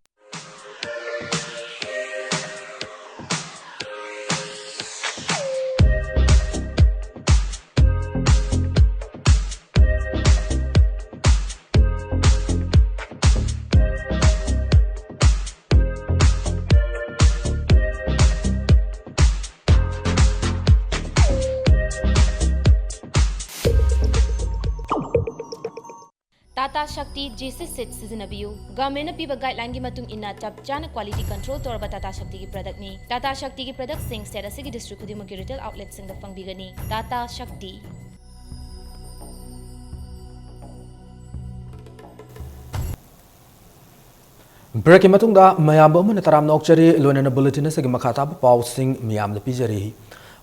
Tata Shakti G C set ꯁꯤꯖꯤꯟꯅꯕꯤꯌꯨ꯫ ꯒꯚꯔꯟꯃꯦꯟꯠꯅ ꯄꯤꯕ ꯒꯥꯏꯗꯂꯥꯏꯟꯒꯤ ꯃꯇꯨꯡ ꯏꯟꯅ ꯆꯞ ꯆꯥꯅ ꯀ꯭ꯋꯥꯂꯤꯇꯤ ꯀꯟꯇ꯭ꯔꯣꯜ ꯇꯧꯔꯕ ꯇꯥꯇꯥ ꯁꯛꯇꯤꯒꯤ ꯄ꯭ꯔꯗꯛꯅꯤ꯫ ꯇꯥꯇꯥ ꯁꯛꯇꯤꯒꯤ ꯄ꯭ꯔꯗꯛꯁꯤꯡ ꯁ꯭ꯇꯦꯠ ꯑꯁꯤꯒꯤ ꯗꯤꯁꯇ꯭ꯔꯤꯛ ꯈꯨꯗꯤꯡꯃꯛꯀꯤ ꯔꯤꯇꯦꯜ ꯑꯥꯎꯠꯂꯦꯠꯁꯤꯡꯗ ꯐꯪꯕꯤꯒꯅꯤ꯫ ꯇꯥꯇꯥ ꯁꯛꯇꯤ꯫ ꯕ꯭ꯔꯦꯛꯀꯤ ꯃꯇꯨꯡꯗ ꯃꯌꯥꯝꯕ ꯑꯃꯅ ꯇꯔꯥꯝꯅ ꯑꯣꯛꯆꯔꯤ꯫ ꯂꯣꯏꯅꯅ ꯕꯨꯂꯦꯇꯤꯟ ꯑꯁꯤꯒꯤ ꯃꯈꯥ ꯇꯥꯕ ꯄꯥꯎꯁꯤꯡ ꯃꯤꯌꯥꯝꯗ ꯄꯤꯖꯔꯤ꯫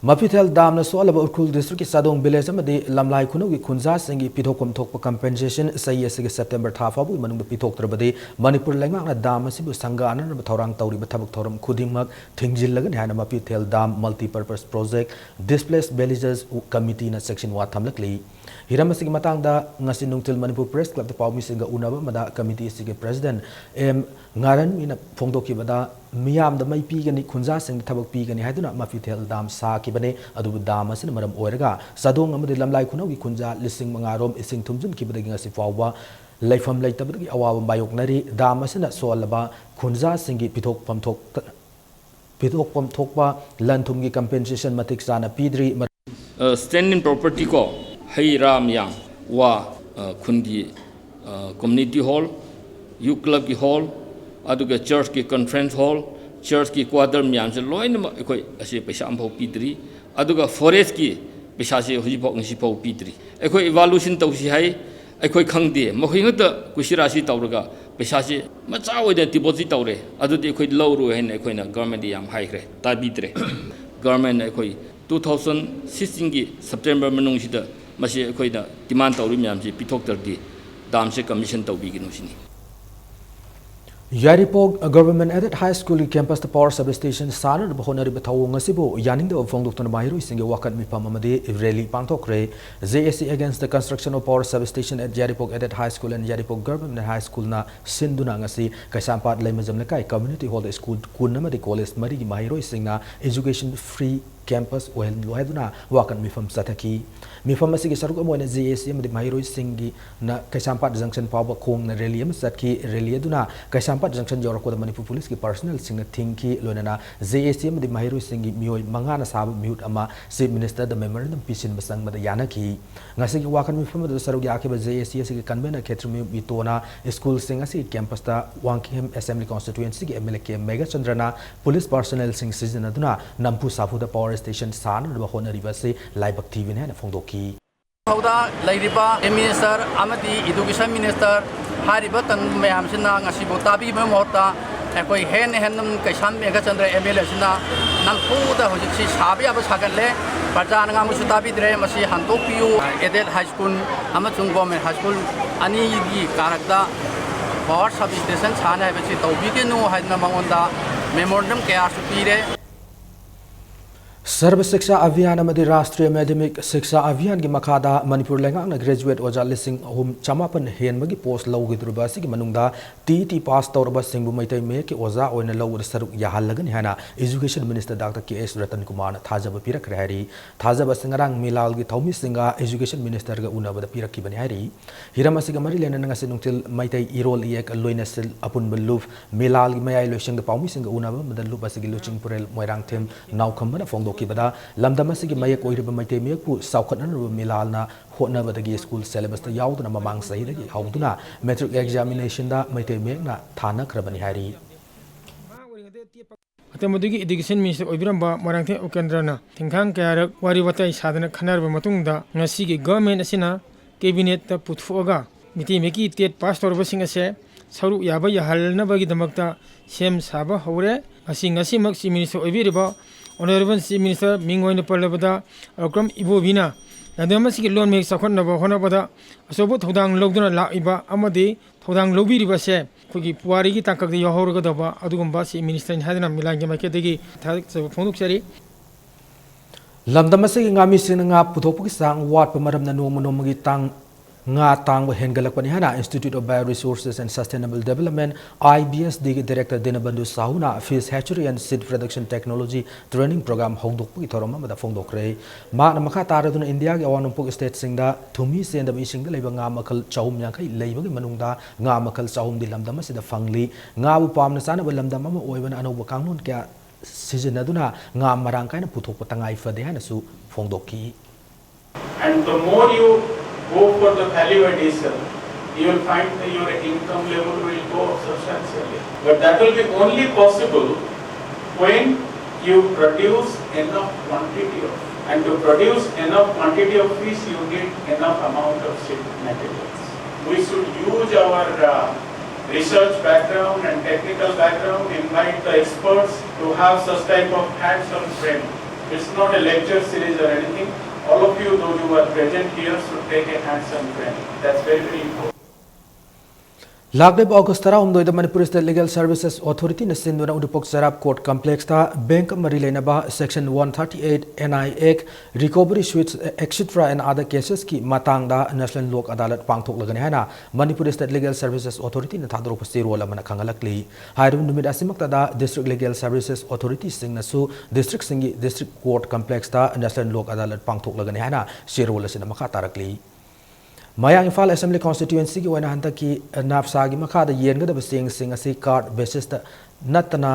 ꯃꯐꯤꯊꯦꯜ ꯗꯥꯝꯅ ꯁꯣꯛꯍꯜꯂꯕ ꯎꯈ꯭ꯔꯨꯜ ꯗꯤꯁꯇ꯭ꯔꯤꯛꯀꯤ ꯆꯥꯗꯣꯡ ꯚꯤꯂꯦꯖ ꯑꯃꯗꯤ ꯂꯝꯂꯥꯏ ꯈꯨꯅꯧꯒꯤ ꯈꯨꯟꯖꯥꯁꯤꯡꯒꯤ ꯄꯤꯊꯣꯛꯐꯝ ꯊꯣꯛꯄ ꯀꯝꯄꯦꯟꯁꯦꯁꯟ ꯆꯍꯤ ꯑꯁꯤꯒꯤ ꯁꯦꯞꯇꯦꯝꯕꯔ ꯊꯥ ꯐꯥꯎꯕꯒꯤ ꯃꯅꯨꯡꯗ ꯄꯤꯊꯣꯛꯇ꯭ꯔꯕꯗꯤ ꯃꯅꯤꯄꯨꯔ ꯂꯩꯉꯥꯛꯅ ꯗꯥꯝ ꯑꯁꯤꯕꯨ ꯁꯪꯒꯥꯅꯅꯕ ꯊꯧꯔꯥꯡ ꯇꯧꯔꯤꯕ ꯊꯕꯛ ꯊꯧꯔꯝ ꯈꯨꯗꯤꯡꯃꯛ ꯊꯤꯡꯖꯤꯜꯂꯒꯅꯤ ꯍꯥꯏꯅ ꯃꯐꯤꯊꯦꯜ dam multipurpose project displace villages ꯀꯃꯤꯇꯤꯅ ꯆꯦꯛꯁꯤꯟ ꯋꯥ ꯊꯝꯂꯛꯂꯤ꯫ ꯍꯤꯔꯝ ꯑꯁꯤꯒꯤ ꯃꯇꯥꯡꯗ ꯉꯁꯤ ꯅꯨꯡꯊꯤꯜ ꯃꯅꯤꯄꯨꯔ ꯄ꯭ꯔꯦꯁ ꯀ꯭ꯂꯕꯇ ꯄꯥꯎꯃꯤꯁꯤꯡꯒ ꯎꯅꯕ ꯑꯃꯗ ꯀꯃꯤꯇꯤ ꯑꯁꯤꯒꯤ ꯄ꯭ꯔꯦꯁꯤꯗꯦꯟꯠ ꯑꯦꯝ ꯉꯥꯔꯟꯃꯤꯅ ꯐꯣꯡꯗꯣꯛꯈꯤꯕꯗ, ꯃꯤꯌꯥꯝꯗ ꯃꯩ ꯄꯤꯒꯅꯤ, ꯈꯨꯟꯖꯥꯁꯤꯡꯗ ꯊꯕꯛ ꯄꯤꯒꯅꯤ ꯍꯥꯏꯗꯨꯅ ꯃꯐꯤꯊꯦꯜ ꯗꯥꯝ ꯁꯥꯈꯤꯕꯅꯤ꯫ ꯑꯗꯨꯕꯨ ꯗꯥꯝ ꯑꯁꯤꯅ ꯃꯔꯝ ꯑꯣꯏꯔꯒ ꯆꯥꯗꯣꯡ ꯑꯃꯗꯤ ꯂꯝꯂꯥꯏ ꯈꯨꯅꯧꯒꯤ ꯈꯨꯟꯖꯥ ꯂꯤꯁꯤꯡ ꯃꯉꯥ ꯔꯣꯝ ꯏꯁꯤꯡ ꯊꯨꯝꯖꯤꯟꯈꯤꯕꯗꯒꯤ ꯉꯁꯤ ꯐꯥꯎꯕ ꯂꯩꯐꯝ ꯂꯩꯇꯕꯗꯒꯤ ꯑꯋꯥꯕ ꯃꯥꯌꯣꯛꯅꯔꯤ꯫ ꯗꯥꯝ ꯑꯁꯤꯅ ꯁꯣꯛꯍꯜꯂꯕ ꯈꯨꯟꯖꯥꯁꯤꯡꯒꯤ ꯄꯤꯊꯣꯛꯐꯝ ꯊꯣꯛꯇ-, ꯄꯤꯊꯣꯛꯐꯝ ꯊꯣꯛꯄ ꯂꯟ ꯊꯨꯝꯒꯤ ꯀꯝꯄꯦꯟꯁꯦꯁꯟ ꯃꯇꯤꯛ ꯆꯥꯅ ꯄꯤꯗ꯭ꯔꯤ꯫ ꯑ, stand in property ꯀꯣ, ꯍꯩ ꯔꯥ ꯃꯌꯥꯝ, ꯋꯥ, ꯑ, ꯈꯨꯟꯒꯤ, ꯑ, community hall, youth club ꯀꯤ hall, ꯑꯗꯨꯒ church ꯀꯤ conference hall, church ꯀꯤ quarter ꯃꯌꯥꯝꯁꯦ ꯂꯣꯏꯅꯃꯛ ꯑꯩꯈꯣꯏ ꯑꯁꯤ ꯄꯩꯁꯥ ꯑꯃꯐꯥꯎ ꯄꯤꯗ꯭ꯔꯤ꯫ ꯑꯗꯨꯒ forest ꯀꯤ ꯄꯩꯁꯥꯁꯦ ꯍꯧꯖꯤꯛꯐꯥꯎ, ꯉꯁꯤꯐꯥꯎ ꯄꯤꯗ꯭ꯔꯤ꯫ ꯑꯩꯈꯣꯏ evaluation ꯇꯧꯁꯤ ꯍꯥꯏ, ꯑꯩꯈꯣꯏ ꯈꯪꯗꯦ, ꯃꯈꯣꯏ ꯉꯥꯛꯇ ꯀꯨꯁꯤꯔꯥꯁꯤ ꯇꯧꯔꯒ ꯄꯩꯁꯥꯁꯤ ꯃꯆꯥ ꯑꯣꯏꯅ deposit ꯇꯧꯔꯦ, ꯑꯗꯨꯗꯤ ꯑꯩꯈꯣꯏ ꯂꯧꯔꯣꯏ ꯍꯥꯏꯅ ꯑꯩꯈꯣꯏꯅ government ꯇ ꯌꯥꯝ ꯍꯥꯏꯈ꯭ꯔꯦ, ꯇꯥꯕꯤꯗ꯭ꯔꯦ꯫ Government ꯅ ꯑꯩꯈꯣꯏ two thousand sixteen ꯒꯤ September ꯃꯅꯨꯡꯁꯤꯗ ꯃꯁꯤ ꯑꯩꯈꯣꯏꯅ demand ꯇꯧꯔꯤ ꯃꯌꯥꯝꯁꯤ ꯄꯤꯊꯣꯛꯇ꯭ꯔꯗꯤ ꯗꯥꯝꯁꯦ commission ꯇꯧꯕꯤꯒꯅꯨ ꯁꯤꯅꯤ꯫ ꯌꯥꯏꯔꯤꯄꯣꯛ Government Aided High School ꯒꯤ campus ꯇ power substation ꯁꯥꯅꯅꯕ ꯍꯣꯠꯅꯔꯤꯕ ꯊꯧꯑꯣꯡ ꯑꯁꯤꯕꯨ ꯌꯥꯅꯤꯡꯗꯕ ꯐꯣꯡꯗꯣꯛꯇꯨꯅ ꯃꯍꯩꯔꯣꯏꯁꯤꯡꯒꯤ ꯋꯥꯀꯠ ꯃꯤꯐꯝ ꯑꯃꯗꯤ rally ꯄꯥꯡꯊꯣꯛꯈ꯭ꯔꯦ꯫ J A C against the construction of power substation at Yairipok Aided High School and Yairipok Government High School ꯅ ꯁꯤꯟꯗꯨꯅ ꯉꯁꯤ ꯀꯩꯁꯥꯝꯄꯥꯠ ꯂꯩꯃꯖꯝ ꯂꯩꯀꯥꯏ community hall ꯗ school ꯀꯨꯟ ꯑꯃꯗꯤ college ꯃꯔꯤꯒꯤ ꯃꯍꯩꯔꯣꯏꯁꯤꯡꯅ education free campus ꯑꯣꯏꯍꯜꯂꯨ ꯍꯥꯏꯗꯨꯅ ꯋꯥꯀꯠ ꯃꯤꯐꯝ ꯆꯠꯊꯈꯤ꯫ ꯃꯤꯐꯝ ꯑꯁꯤꯒꯤ ꯁꯔꯨꯛ ꯑꯃ ꯑꯣꯏꯅ ꯖꯦ ꯑꯦ ꯁꯤ ꯑꯃꯗꯤ ꯃꯍꯩꯔꯣꯏꯁꯤꯡꯒꯤꯅ ꯀꯩꯁꯥꯝꯄꯥꯠ junction ꯐꯥꯎꯕ ꯈꯣꯡꯅ rally ꯑꯃ ꯆꯠꯈꯤ꯫ Rally ꯑꯗꯨꯅ ꯀꯩꯁꯥꯝꯄꯥꯠ junction ꯌꯧꯔꯛꯄꯗ ꯃꯅꯤꯄꯨꯔ ꯄꯨꯂꯤꯁꯀꯤ personnelꯁꯤꯡꯅ ꯊꯤꯡꯈꯤ꯫ ꯂꯣꯏꯅꯅ J A C ꯑꯃꯗꯤ ꯃꯍꯩꯔꯣꯏꯁꯤꯡꯒꯤ ꯃꯤꯑꯣꯏ ꯃꯉꯥꯅ ꯁꯥꯕ ꯃꯤꯍꯨꯠ ꯑꯃ Chief Ministerꯗ memorandum ꯄꯤꯁꯤꯟꯕ ꯆꯪꯕꯗ ꯌꯥꯅꯈꯤ꯫ ꯉꯁꯤꯒꯤ ꯋꯥꯀꯠ ꯃꯤꯐꯝ ꯑꯗꯨꯗ ꯁꯔꯨꯛ ꯌꯥꯈꯤꯕ J A C ꯑꯁꯤꯒꯤ convener ꯈꯦꯇ꯭ꯔꯤꯃꯌꯨꯝ ꯏꯇꯣꯅ ꯁ꯭ꯀꯨꯜꯁꯤꯡ ꯑꯁꯤꯒꯤ campusꯇ Wangkhem Assembly Constituencyꯒꯤ M L A K ꯃꯦꯘꯆꯟꯗ꯭ꯔꯅ police personnelꯁꯤꯡ ꯁꯤꯖꯤꯟꯅꯗꯨꯅ ꯅꯝꯐꯨ ꯁꯥꯐꯨꯗ power station ꯁꯥꯅꯅꯕ ꯍꯣꯠꯅꯔꯤꯕ ꯑꯁꯤ ꯂꯥꯏꯕꯛ ꯊꯤꯕꯅꯤ ꯍꯥꯏꯅ ꯐꯣꯡꯗꯣꯛꯈꯤ꯫ ꯊꯧꯗꯥꯡ ꯂꯩꯔꯤꯕ M Minister ꯑꯃꯗꯤ Education Minister ꯍꯥꯏꯔꯤꯕ ꯇꯪ ꯃꯌꯥꯝꯁꯤꯅ ꯉꯁꯤꯕꯨ ꯇꯥꯕꯤꯕꯒꯤ ꯃꯍꯨꯠꯇ ꯑꯩꯈꯣꯏ ꯍꯦꯟꯅ ꯍꯦꯟꯅ ꯀꯩꯁꯥꯝ ꯃꯦꯘꯆꯟꯗ꯭ꯔ M L A ꯑꯁꯤꯅ ꯅꯝꯐꯨꯗ ꯍꯧꯖꯤꯛꯁꯤ ꯁꯥꯕ ꯌꯥꯕ ꯁꯥꯒꯠꯂꯦ꯫ ꯄ꯭ꯔꯖꯥꯅ ꯉꯥꯡꯕꯁꯨ ꯇꯥꯕꯤꯗ꯭ꯔꯦ꯫ ꯃꯁꯤ ꯍꯟꯗꯣꯛꯄꯤꯌꯨ꯫ Aided High School ꯑꯃꯁꯨꯡ Government High School ꯑꯅꯤꯒꯤ ꯀꯥꯔꯛꯇ power substation ꯁꯥꯅꯤ ꯍꯥꯏꯕꯁꯤ ꯇꯧꯕꯤꯒꯅꯨ ꯍꯥꯏꯗꯅ ꯃꯉꯣꯟꯗ memorandum ꯀꯌꯥꯁꯨ ꯄꯤꯔꯦ꯫ ꯁꯔꯕ ꯁꯤꯛꯁꯥ ꯑꯚꯤꯌꯥꯟ ꯑꯃꯗꯤ ꯔꯥꯁꯇ꯭ꯔꯤꯌ ꯃꯥꯙ꯭ꯌꯃꯤꯛ ꯁꯤꯛꯁꯥ ꯑꯚꯤꯌꯥꯟꯒꯤ ꯃꯈꯥꯗ ꯃꯅꯤꯄꯨꯔ ꯂꯩꯉꯥꯛꯅ graduate ꯑꯣꯖꯥ ꯂꯤꯁꯤꯡ ꯑꯍꯨꯝ ꯆꯃꯥꯄꯟ ꯍꯦꯟꯕꯒꯤ post ꯂꯧꯈꯤꯗꯧꯔꯤꯕ ꯑꯁꯤꯒꯤ ꯃꯅꯨꯡꯗ T E T pass ꯇꯧꯔꯕꯁꯤꯡꯕꯨ Meitei ꯃꯌꯦꯛꯀꯤ ꯑꯣꯖꯥ ꯑꯣꯏꯅ ꯂꯧꯕꯗ ꯁꯔꯨꯛ ꯌꯥꯍꯜꯂꯒꯅꯤ ꯍꯥꯏꯅ Education Minister Doctor K S Ratan ꯀꯨꯃꯥꯔꯅ ꯊꯥꯖꯕ ꯄꯤꯔꯛꯈ꯭ꯔꯦ ꯍꯥꯏꯔꯤ꯫ ꯊꯥꯖꯕ ꯑꯁꯤ ꯉꯔꯥꯡ ꯃꯤꯂꯥꯜꯒꯤ ꯊꯧꯃꯤꯁꯤꯡꯒ Education Ministerꯒ ꯎꯅꯕꯗ ꯄꯤꯔꯛꯈꯤꯕꯅꯤ ꯍꯥꯏꯔꯤ꯫ ꯍꯤꯔꯝ ꯑꯁꯤꯒ ꯃꯔꯤ ꯂꯩꯅꯅ ꯉꯁꯤ ꯅꯨꯡꯊꯤꯜ ꯃꯩꯇꯩ ꯏꯔꯣꯜ ꯏꯌꯦꯛ ꯂꯣꯏꯅꯁꯤꯜ ꯑꯄꯨꯟꯕ ꯂꯨꯞ ꯃꯤꯂꯥꯜꯒꯤ ꯃꯌꯥꯏ ꯂꯣꯏꯁꯪꯗ ꯄꯥꯎꯃꯤꯁꯤꯡꯒ ꯎꯅꯕ ꯑꯃꯗ ꯂꯨꯞ ꯑꯁꯤꯒꯤ ꯂꯨꯆꯤꯡꯄꯨꯔꯦꯜ ꯃꯣꯏꯔꯥꯡꯊꯦꯝ ꯅꯥꯎꯈꯝꯕꯅ ꯐꯣꯡꯗꯣꯛꯈꯤꯕꯗ, ꯂꯝꯗꯝ ꯑꯁꯤꯒꯤ ꯃꯌꯦꯛ ꯑꯣꯏꯔꯤꯕ ꯃꯩꯇꯩ ꯃꯌꯦꯛꯄꯨ ꯆꯥꯎꯈꯠꯅꯅꯕ ꯃꯤꯂꯥꯜꯅ ꯍꯣꯠꯅꯕꯗꯒꯤ ꯁ꯭ꯀꯨꯜ syllabusꯇ ꯌꯥꯎꯗꯨꯅ ꯃꯃꯥꯡ ꯆꯍꯤꯗꯒꯤ ꯍꯧꯗꯨꯅ matric examinationꯗ ꯃꯩꯇꯩ ꯃꯌꯦꯛꯅ ꯊꯥꯅꯈ꯭ꯔꯕꯅꯤ ꯍꯥꯏꯔꯤ꯫ ꯃꯇꯝ ꯑꯗꯨꯒꯤ Education Minister ꯑꯣꯏꯕꯤꯔꯝꯕ ꯃꯣꯏꯔꯥꯡꯊꯦꯝ ꯎꯄꯦꯟꯗ꯭ꯔꯅ ꯊꯤꯡꯈꯥꯡ ꯀꯌꯥꯔꯛ ꯋꯥꯔꯤ ꯋꯥꯇꯥꯏ ꯁꯥꯗꯅ ꯈꯟꯅꯔꯕ ꯃꯇꯨꯡꯗ, ꯉꯁꯤꯒꯤ government ꯑꯁꯤꯅ cabinetꯇ ꯄꯨꯊꯣꯛꯑꯒ ꯃꯩꯇꯩ ꯃꯌꯦꯛꯀꯤ TET pass ꯇꯧꯔꯕꯁꯤꯡ ꯑꯁꯦ ꯁꯔꯨꯛ ꯌꯥꯕ ꯌꯥꯍꯜꯅꯕꯒꯤꯗꯃꯛꯇ ꯁꯦꯝ ꯁꯥꯕ ꯍꯧꯔꯦ꯫ ꯃꯁꯤ ꯉꯁꯤꯃꯛ Chief Minister ꯑꯣꯏꯕꯤꯔꯤꯕ Honourable Chief Minister ꯃꯤꯡ ꯑꯣꯏꯅ ꯄꯜꯂꯕꯗ ꯂꯧꯀ꯭ꯔꯝ ꯏꯕꯣꯕꯤꯅ ꯂꯝꯗꯝ ꯑꯁꯤꯒꯤ ꯂꯣꯟ ꯃꯌꯦꯛ ꯆꯥꯎꯈꯠꯅꯕ ꯍꯣꯠꯅꯕꯗ ꯑꯆꯧꯕ ꯊꯧꯗꯥꯡ ꯂꯧꯗꯨꯅ ꯂꯥꯛꯂꯤꯕ ꯑꯃꯗꯤ ꯊꯧꯗꯥꯡ ꯂꯧꯕꯤꯔꯤꯕ ꯑꯁꯦ ꯑꯩꯈꯣꯏꯒꯤ ꯄꯨꯋꯥꯔꯤꯒꯤ ꯇꯥꯡꯀꯛꯇ ꯌꯥꯎꯍꯧꯔꯒꯗꯕ ꯑꯗꯨꯒꯨꯝꯕ Chief Ministerꯅꯤ ꯍꯥꯏꯗꯨꯅ ꯃꯤꯂꯥꯟꯒꯤ ꯃꯥꯏꯀꯩꯗꯒꯤ ꯊꯥꯒꯠꯆꯕ ꯐꯣꯡꯗꯣꯛꯆꯔꯤ꯫ ꯂꯝꯗꯝ ꯑꯁꯤꯒꯤ ꯉꯥꯃꯤꯁꯤꯡꯅ ꯉꯥ ꯄꯨꯊꯣꯛꯄꯒꯤ ꯆꯥꯡ ꯋꯥꯠꯄ ꯃꯔꯝꯅ ꯅꯣꯡꯃ ꯅꯣꯡꯃꯒꯤ ꯇꯥꯡ ꯉꯥ ꯇꯥꯡꯕ ꯍꯦꯟꯒꯠꯂꯛꯄꯅꯤ ꯍꯥꯏꯅ Institute of Bio Resources and Sustainable Development, I B S D ꯒꯤ Director ꯗꯤꯅꯕꯟꯙꯨ ꯁꯥꯍꯨꯅ Fish Hatchery and Seed Production Technology Training Program ꯍꯧꯗꯣꯛꯄꯒꯤ ꯊꯧꯔꯝ ꯑꯃꯗ ꯐꯣꯡꯗꯣꯛꯈ꯭ꯔꯦ꯫ ꯃꯍꯥꯛꯅ ꯃꯈꯥ ꯇꯥꯔꯗꯨꯅ ꯏꯟꯗꯤꯌꯥꯒꯤ ꯑꯋꯥꯡ ꯅꯣꯡꯄꯣꯛ state ꯁꯤꯡꯗ ꯊꯨꯝꯍꯤ ꯆꯦꯟꯗꯕ ꯏꯁꯤꯡꯗ ꯂꯩꯕ ꯉꯥ ꯃꯈꯜ ꯆꯍꯨꯝ ꯌꯥꯡꯈꯩ ꯂꯩꯕꯒꯤ ꯃꯅꯨꯡꯗ ꯉꯥ ꯃꯈꯜ ꯆꯍꯨꯝꯗꯤ ꯂꯝꯗꯝ ꯑꯁꯤꯗ ꯐꯪꯂꯤ꯫ ꯉꯥꯕꯨ ꯄꯥꯝꯅ ꯆꯥꯅꯕ ꯂꯝꯗꯝ ꯑꯃ ꯑꯣꯏꯕꯅ ꯑꯅꯧꯕ ꯀꯥꯡꯂꯣꯟ ꯀꯌꯥ ꯁꯤꯖꯤꯟꯅꯗꯨꯅ ꯉꯥ ꯃꯔꯥꯡ ꯀꯥꯏꯅ ꯄꯨꯊꯣꯛꯄ ꯇꯉꯥꯏ ꯐꯗꯦ ꯍꯥꯏꯅꯁꯨ ꯐꯣꯡꯗꯣꯛꯈꯤ꯫ And the more you go for the value addition, you will find that your income level will go up substantially. But that will be only possible when you produce enough quantity of, and to produce enough quantity of fish, you need enough amount of seed materials. We should use our uh, research background and technical background, invite the experts to have such type of hands-on training. It's not a lecture series or anything. All of you, those who are present here, should take a hands-on training. That's very, very important. ꯂꯥꯛꯂꯤꯕ August ꯇꯔꯥꯍꯨꯝꯗꯣꯏꯗ Manipur State Legal Services Authority ꯅ ꯁꯤꯟꯗꯨꯅ ꯎꯔꯤꯄꯣꯛ ꯆꯩꯔꯥꯞ Court Complex ꯇ bank ꯀ ꯃꯔꯤ ꯂꯩꯅꯕ Section one thirty eight N I Act, recovery suits, et cetera and other cases ꯀꯤ ꯃꯇꯥꯡꯗ National Lok Adalat ꯄꯥꯡꯊꯣꯛꯂꯒꯅꯤ ꯍꯥꯏꯅ Manipur State Legal Services Authority ꯅ ꯊꯥꯗꯣꯔꯛꯄ ꯆꯦꯔꯣꯜ ꯑꯃꯅ ꯈꯪꯍꯜꯂꯛꯂꯤ꯫ ꯍꯥꯏꯔꯤꯕ ꯅꯨꯃꯤꯠ ꯑꯁꯤꯃꯛꯇꯗ District Legal Services Authority ꯁꯤꯡꯅꯁꯨ district ꯁꯤꯡꯒꯤ District Court Complex ꯇ National Lok Adalat ꯄꯥꯡꯊꯣꯛꯂꯒꯅꯤ ꯍꯥꯏꯅ ꯆꯦꯔꯣꯜ ꯑꯁꯤꯗ ꯃꯈꯥ ꯇꯥꯔꯛꯂꯤ꯫ ꯃꯌꯥꯡ ꯏꯝꯐꯥꯜ Assembly Constituency ꯒꯤ ꯑꯣꯏꯅ ꯍꯟꯗꯛꯀꯤ NAFSA ꯒꯤ ꯃꯈꯥꯗ ꯌꯦꯟꯒꯗꯕ ꯆꯦꯡꯁꯤꯡ ꯑꯁꯤ card basis ꯇ ꯅꯠꯇꯅ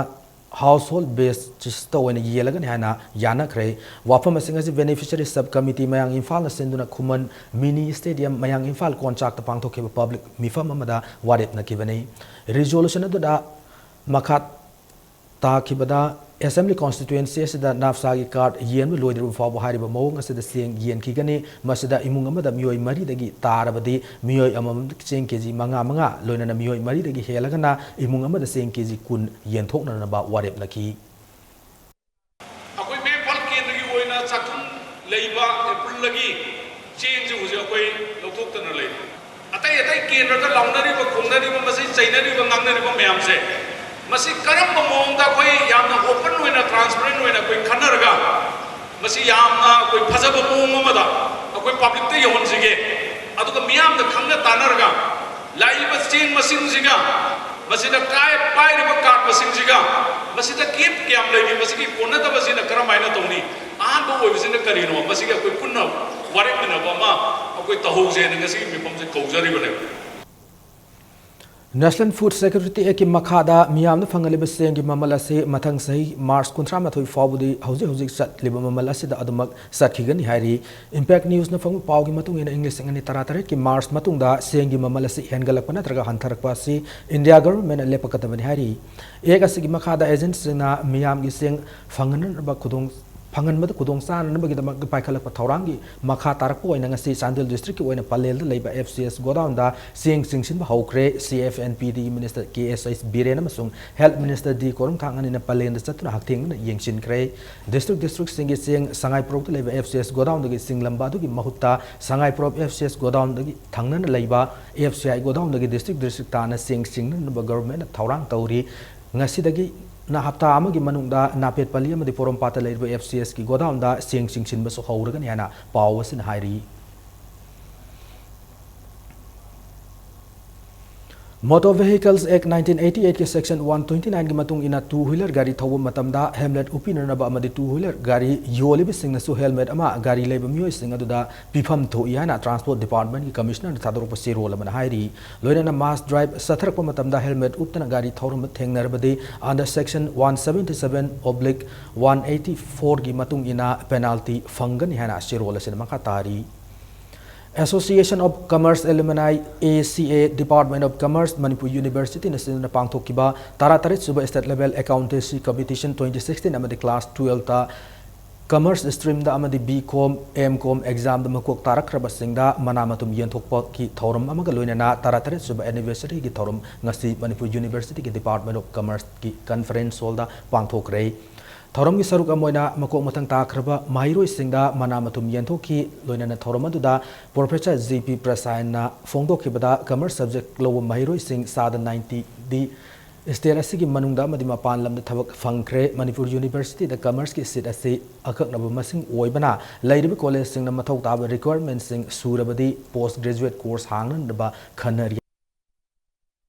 household basis ꯇ ꯑꯣꯏꯅ ꯌꯦꯜꯂꯒꯅꯤ ꯍꯥꯏꯅ ꯌꯥꯅꯈ꯭ꯔꯦ꯫ ꯋꯥꯐꯝ ꯑꯁꯤꯡ ꯑꯁꯤ Beneficiary Sub Committee ꯃꯌꯥꯡ ꯏꯝꯐꯥꯜꯅ ꯁꯤꯟꯗꯨꯅ ꯈꯨꯃꯟ Mini Stadium ꯃꯌꯥꯡ ꯏꯝꯐꯥꯜ ꯀꯣꯟꯆꯥꯛꯇ ꯄꯥꯡꯊꯣꯛꯈꯤꯕ public ꯃꯤꯐꯝ ꯑꯃꯗ ꯋꯥꯔꯦꯞꯅꯈꯤꯕꯅꯤ꯫ Resolution ꯑꯗꯨꯗ ꯃꯈꯥ ꯇꯥꯈꯤꯕꯗ, Assembly Constituency ꯑꯁꯤꯗ NAFSA ꯒꯤ card ꯌꯦꯟꯕ ꯂꯣꯏꯗ꯭ꯔꯤꯕ ꯐꯥꯎꯕ ꯍꯥꯏꯔꯤꯕ ꯃꯑꯣꯡ ꯑꯁꯤꯗ ꯆꯦꯡ ꯌꯦꯟꯈꯤꯒꯅꯤ꯫ ꯃꯁꯤꯗ ꯏꯃꯨꯡ ꯑꯃꯗ ꯃꯤꯑꯣꯏ ꯃꯔꯤꯗꯒꯤ ꯇꯥꯔꯕꯗꯤ ꯃꯤꯑꯣꯏ ꯑꯃꯃꯝꯗ ꯆꯦꯡ KG ꯃꯉꯥ ꯃꯉꯥ, ꯂꯣꯏꯅꯅ ꯃꯤꯑꯣꯏ ꯃꯔꯤꯗꯒꯤ ꯍꯦꯜꯂꯒꯅ ꯏꯃꯨꯡ ꯑꯃꯗ ꯆꯦꯡ KG ꯀꯨꯟ ꯌꯦꯟꯊꯣꯛꯅꯅꯕ ꯋꯥꯔꯦꯞꯅꯈꯤ꯫ ꯑꯩꯈꯣꯏ ꯃꯌꯥꯡ ꯏꯝꯐꯥꯜ ꯀꯦꯟꯗ꯭ꯔꯒꯤ ꯑꯣꯏꯅ ꯆꯥꯛꯈꯨꯝ ꯂꯩꯕ ꯑꯦꯄ꯭ꯔꯤꯜꯗꯒꯤ ꯆꯦꯡꯁꯦ ꯍꯧꯖꯤꯛ ꯑꯩꯈꯣꯏ ꯂꯧꯊꯣꯛꯇꯅ ꯂꯩꯔꯤ꯫ ꯑꯇꯩ ꯑꯇꯩ ꯀꯦꯟꯗ꯭ꯔꯗ ꯂꯥꯎꯅꯔꯤꯕ, ꯈꯣꯡꯅꯔꯤꯕ, ꯃꯁꯤ ꯆꯩꯅꯔꯤꯕ, ꯉꯥꯡꯅꯔꯤꯕ ꯃꯌꯥꯝꯁꯦ, ꯃꯁꯤ ꯀꯔꯝꯕ ꯃꯑꯣꯡꯗ ꯑꯩꯈꯣꯏ ꯌꯥꯝꯅ open ꯑꯣꯏꯅ, transparent ꯑꯣꯏꯅ ꯑꯩꯈꯣꯏ ꯈꯟꯅꯔꯒ ꯃꯁꯤ ꯌꯥꯝꯅ ꯑꯩꯈꯣꯏ ꯐꯖꯕ ꯃꯑꯣꯡ ꯑꯃꯗ ꯑꯩꯈꯣꯏ public ꯇ ꯌꯧꯍꯟꯁꯤꯒꯦ꯫ ꯑꯗꯨ ꯃꯤꯌꯥꯝꯅ ꯈꯪꯅ ꯇꯥꯟꯅꯔꯒ ꯂꯥꯛꯏꯕ ꯆꯦꯡ ꯃꯁꯤꯡꯁꯤꯒ, ꯃꯁꯤꯗ ꯀꯥꯏ ꯄꯥꯏꯔꯤꯕ ꯀꯥꯔꯠ ꯃꯁꯤꯡꯁꯤꯒ, ꯃꯁꯤꯗ ꯀꯦꯞ ꯀꯌꯥꯝ ꯂꯩꯔꯤ, ꯃꯁꯤꯒꯤ ꯀꯣꯟꯅꯗꯕꯁꯤꯅ ꯀꯔꯝꯍꯥꯏꯅ ꯇꯧꯅꯤ? ꯑꯍꯥꯟꯕ ꯑꯣꯏꯕꯁꯤꯅ ꯀꯔꯤꯅꯣ? ꯃꯁꯤꯒꯤ ꯑꯩꯈꯣꯏ ꯄꯨꯟꯅ ꯋꯥꯔꯦꯞꯅꯅꯕ ꯑꯃ ꯑꯩꯈꯣꯏ ꯇꯧꯍꯧꯁꯦꯅ ꯉꯁꯤꯒꯤ ꯃꯤꯐꯝꯁꯦ ꯀꯧꯖꯔꯤꯕꯅꯦꯕ꯫ National Food Security Act ꯀꯤ ꯃꯈꯥꯗ ꯃꯤꯌꯥꯝꯅ ꯐꯪꯍꯜꯂꯤꯕ ꯆꯦꯡꯒꯤ ꯃꯃꯜ ꯑꯁꯤ ꯃꯊꯪ ꯆꯍꯤ ꯃꯥꯔꯆ ꯀꯨꯟꯊ꯭ꯔꯥ ꯃꯥꯊꯣꯏ ꯐꯥꯎꯕꯗꯤ ꯍꯧꯖꯤꯛ ꯍꯧꯖꯤꯛ ꯆꯠꯂꯤꯕ ꯃꯃꯜ ꯑꯁꯤꯗ ꯑꯗꯨꯃꯛ ꯆꯠꯈꯤꯒꯅꯤ ꯍꯥꯏꯔꯤ꯫ Impact News ꯅ ꯐꯪꯕ ꯄꯥꯎꯒꯤ ꯃꯇꯨꯡ ꯏꯟꯅ, ꯏꯪ ꯂꯤꯁꯤꯡ ꯑꯅꯤ ꯇꯔꯥꯇꯔꯦꯠꯀꯤ ꯃꯥꯔꯆ ꯃꯇꯨꯡꯗ ꯆꯦꯡꯒꯤ ꯃꯃꯜ ꯑꯁꯤ ꯍꯦꯟꯒꯠꯂꯛꯄ ꯅꯠꯇ꯭ꯔꯒ ꯍꯟꯊꯔꯛꯄ ꯑꯁꯤ ꯏꯟꯗꯤꯌꯥ ꯒꯚꯔꯟꯃꯦꯟꯠꯅ ꯂꯦꯞꯄꯛꯀꯗꯕꯅꯤ ꯍꯥꯏꯔꯤ꯫ Act ꯑꯁꯤꯒꯤ ꯃꯈꯥꯗ ꯑꯦꯖꯦꯟꯠꯁꯤꯡꯅ ꯃꯤꯌꯥꯝꯒꯤ ꯆꯦꯡ ꯐꯪꯍꯟꯅꯕ ꯈꯨꯗꯣꯡ ꯐꯪꯍꯟꯕꯗ ꯈꯨꯗꯣꯡ ꯆꯥꯅꯅꯕꯒꯤꯗꯃꯛ ꯄꯥꯏꯈꯠꯂꯛꯄ ꯊꯧꯔꯥꯡꯒꯤ ꯃꯈꯥ ꯇꯥꯔꯛꯄ ꯑꯣꯏꯅ ꯉꯁꯤ ꯆꯥꯟꯗꯦꯜ ꯗꯤꯁꯇ꯭ꯔꯤꯛꯀꯤ ꯑꯣꯏꯅ ꯄꯂꯦꯜꯗ ꯂꯩꯕ F C S ꯒꯣꯗꯥꯎꯟꯗ ꯆꯦꯡ ꯆꯤꯡꯁꯤꯟꯕ ꯍꯧꯈ꯭ꯔꯦ꯫ C F N P D ꯒꯤ minister K S H Biren ꯑꯃꯁꯨꯡ ꯍꯦꯜꯊ ꯃꯤꯅꯤꯁꯇꯔ ꯗꯤ ꯀꯣꯔꯨꯝꯊꯥꯡ ꯑꯅꯤꯅ ꯄꯂꯦꯜꯗ ꯆꯠꯇꯨꯅ ꯍꯛꯊꯦꯡꯅꯅ ꯌꯦꯡꯁꯤꯟꯈ꯭ꯔꯦ꯫ ꯗꯤꯁꯇ꯭ꯔꯤꯛ ꯗꯤꯁꯇ꯭ꯔꯤꯛꯁꯤꯡꯒꯤ ꯆꯦꯡ ꯁꯉꯥꯏꯄ꯭ꯔꯧꯗ ꯂꯩꯕ F C S ꯒꯣꯗꯥꯎꯟꯗꯒꯤ ꯆꯤꯡꯂꯝꯕ ꯑꯗꯨꯒꯤ ꯃꯍꯨꯠꯇ ꯁꯉꯥꯏꯄ꯭ꯔꯧ F C S ꯒꯣꯗꯥꯎꯟꯗꯒꯤ ꯊꯪꯅꯅ ꯂꯩꯕ F C I ꯒꯣꯗꯥꯎꯟꯗꯒꯤ ꯗꯤꯁꯇ꯭ꯔꯤꯛ ꯗꯤꯁꯇ꯭ꯔꯤꯛ ꯇꯥꯅ ꯆꯦꯡ ꯆꯤꯡꯅꯅꯕ ꯒꯚꯔꯟꯃꯦꯟꯠꯅ ꯊꯧꯔꯥꯡ ꯇꯧꯔꯤ꯫ ꯉꯁꯤꯗꯒꯤꯅ ꯍꯞꯇꯥ ꯑꯃꯒꯤ ꯃꯅꯨꯡꯗ ꯅꯥꯄꯦꯠꯄꯜꯂꯤ ꯑꯃꯗꯤ ꯄꯣꯔꯣꯝꯄꯥꯠꯇ ꯂꯩꯔꯤꯕ F C S ꯀꯤ ꯒꯣꯗꯥꯎꯟꯗ ꯆꯦꯡ ꯆꯤꯡꯁꯤꯟꯕꯁꯨ ꯍꯧꯔꯒꯅꯤ ꯍꯥꯏꯅ ꯄꯥꯎ ꯑꯁꯤꯅ ꯍꯥꯏꯔꯤ꯫ Motor Vehicles Act nineteen eighty eight ꯀꯤ section one twenty nine ꯒꯤ ꯃꯇꯨꯡ ꯏꯟꯅ two wheeler ꯒꯥꯔꯤ ꯊꯧꯕ ꯃꯇꯝꯗ helmet ꯎꯞꯄꯤꯅꯅꯕ ꯑꯃꯗꯤ two wheeler ꯒꯥꯔꯤ ꯌꯣꯜꯂꯤꯕꯁꯤꯡꯅꯁꯨ helmet ꯑꯃ ꯒꯥꯔꯤ ꯂꯩꯕ ꯃꯤꯑꯣꯏꯁꯤꯡ ꯑꯗꯨꯗ ꯄꯤꯐꯝ ꯊꯣꯛꯏ ꯍꯥꯏꯅ Transport Department ꯀꯤ Commissioner ꯅ ꯊꯥꯗꯣꯔꯛꯄ ꯆꯦꯔꯣꯜ ꯑꯃꯅ ꯍꯥꯏꯔꯤ꯫ ꯂꯣꯏꯅꯅ mass drive ꯆꯠꯊꯔꯛꯄ ꯃꯇꯝꯗ helmet ꯎꯞꯇꯅ ꯒꯥꯔꯤ ꯊꯧꯔꯝꯕ ꯊꯦꯡꯅꯔꯕꯗꯤ under section one seventy seven oblique one eighty four ꯒꯤ ꯃꯇꯨꯡ ꯏꯟꯅ penalty ꯐꯪꯒꯅꯤ ꯍꯥꯏꯅ ꯆꯦꯔꯣꯜ ꯑꯁꯤꯅ ꯃꯈꯥ ꯇꯥꯔꯤ꯫ Association of Commerce Alumni, A C A, Department of Commerce, Manipur University ꯅ ꯁꯤꯟꯗꯨꯅ ꯄꯥꯡꯊꯣꯛꯈꯤꯕ ꯇꯔꯥꯇꯔꯦꯠ ꯁꯨꯕ State Level Accountancy Competition twenty sixteen ꯑꯃꯗꯤ class twelve ꯇ Commerce stream ꯗ ꯑꯃꯗꯤ B Com, M Com exam ꯗ ꯃꯀꯣꯛ ꯇꯥꯔꯛꯈ꯭ꯔꯕꯁꯤꯡꯗ ꯃꯅꯥ ꯃꯊꯨꯝ ꯌꯦꯟꯊꯣꯛꯄꯒꯤ ꯊꯧꯔꯝ ꯑꯃꯒ ꯂꯣꯏꯅꯅ ꯇꯔꯥꯇꯔꯦꯠ ꯁꯨꯕ anniversary ꯒꯤ ꯊꯧꯔꯝ ꯉꯁꯤ ꯃꯅꯤꯄꯨꯔ University ꯒꯤ Department of Commerce ꯀꯤ conference hall ꯗ ꯄꯥꯡꯊꯣꯛꯈ꯭ꯔꯦ꯫ ꯊꯧꯔꯝꯒꯤ ꯁꯔꯨꯛ ꯑꯃ ꯑꯣꯏꯅ ꯃꯀꯣꯛ ꯃꯊꯪ ꯇꯥꯈ꯭ꯔꯕ ꯃꯍꯩꯔꯣꯏꯁꯤꯡꯗ ꯃꯅꯥ ꯃꯊꯨꯝ ꯌꯦꯟꯊꯣꯛꯈꯤ꯫ ꯂꯣꯏꯅꯅ ꯊꯧꯔꯝ ꯑꯗꯨꯗ Professor G P ꯄ꯭ꯔꯁꯥꯟꯅ ꯐꯣꯡꯗꯣꯛꯈꯤꯕꯗ, Commerce subject ꯂꯧꯕ ꯃꯍꯩꯔꯣꯏꯁꯤꯡ ꯆꯥꯗ ninety ꯗꯤ ꯁ꯭ꯇꯦꯠ ꯑꯁꯤꯒꯤ ꯃꯅꯨꯡꯗ ꯑꯃꯗꯤ ꯃꯄꯥꯟ ꯂꯝꯗ ꯊꯕꯛ ꯐꯪꯈ꯭ꯔꯦ꯫ ꯃꯅꯤꯄꯨꯔ ꯌꯨꯅꯤꯚꯔꯁꯤꯇꯤꯗ ꯀꯃꯔꯁꯀꯤ ꯁꯤꯠ ꯑꯁꯤ ꯑꯀꯛꯅꯕ ꯃꯁꯤꯡ ꯑꯣꯏꯕꯅ, ꯂꯩꯔꯤꯕ ꯀꯣꯂꯦꯖꯁꯤꯡꯅ ꯃꯊꯧ ꯇꯥꯕ ꯔꯤꯀ꯭ꯋꯥꯌꯔꯃꯦꯟꯠꯁꯤꯡ ꯁꯨꯔꯕꯗꯤ ꯄꯣꯁ ꯒ꯭ꯔꯦꯖꯨꯑꯦꯠ ꯀꯣꯔꯁ ꯍꯥꯡꯅꯅꯕ ꯈꯟꯅꯔꯤ꯫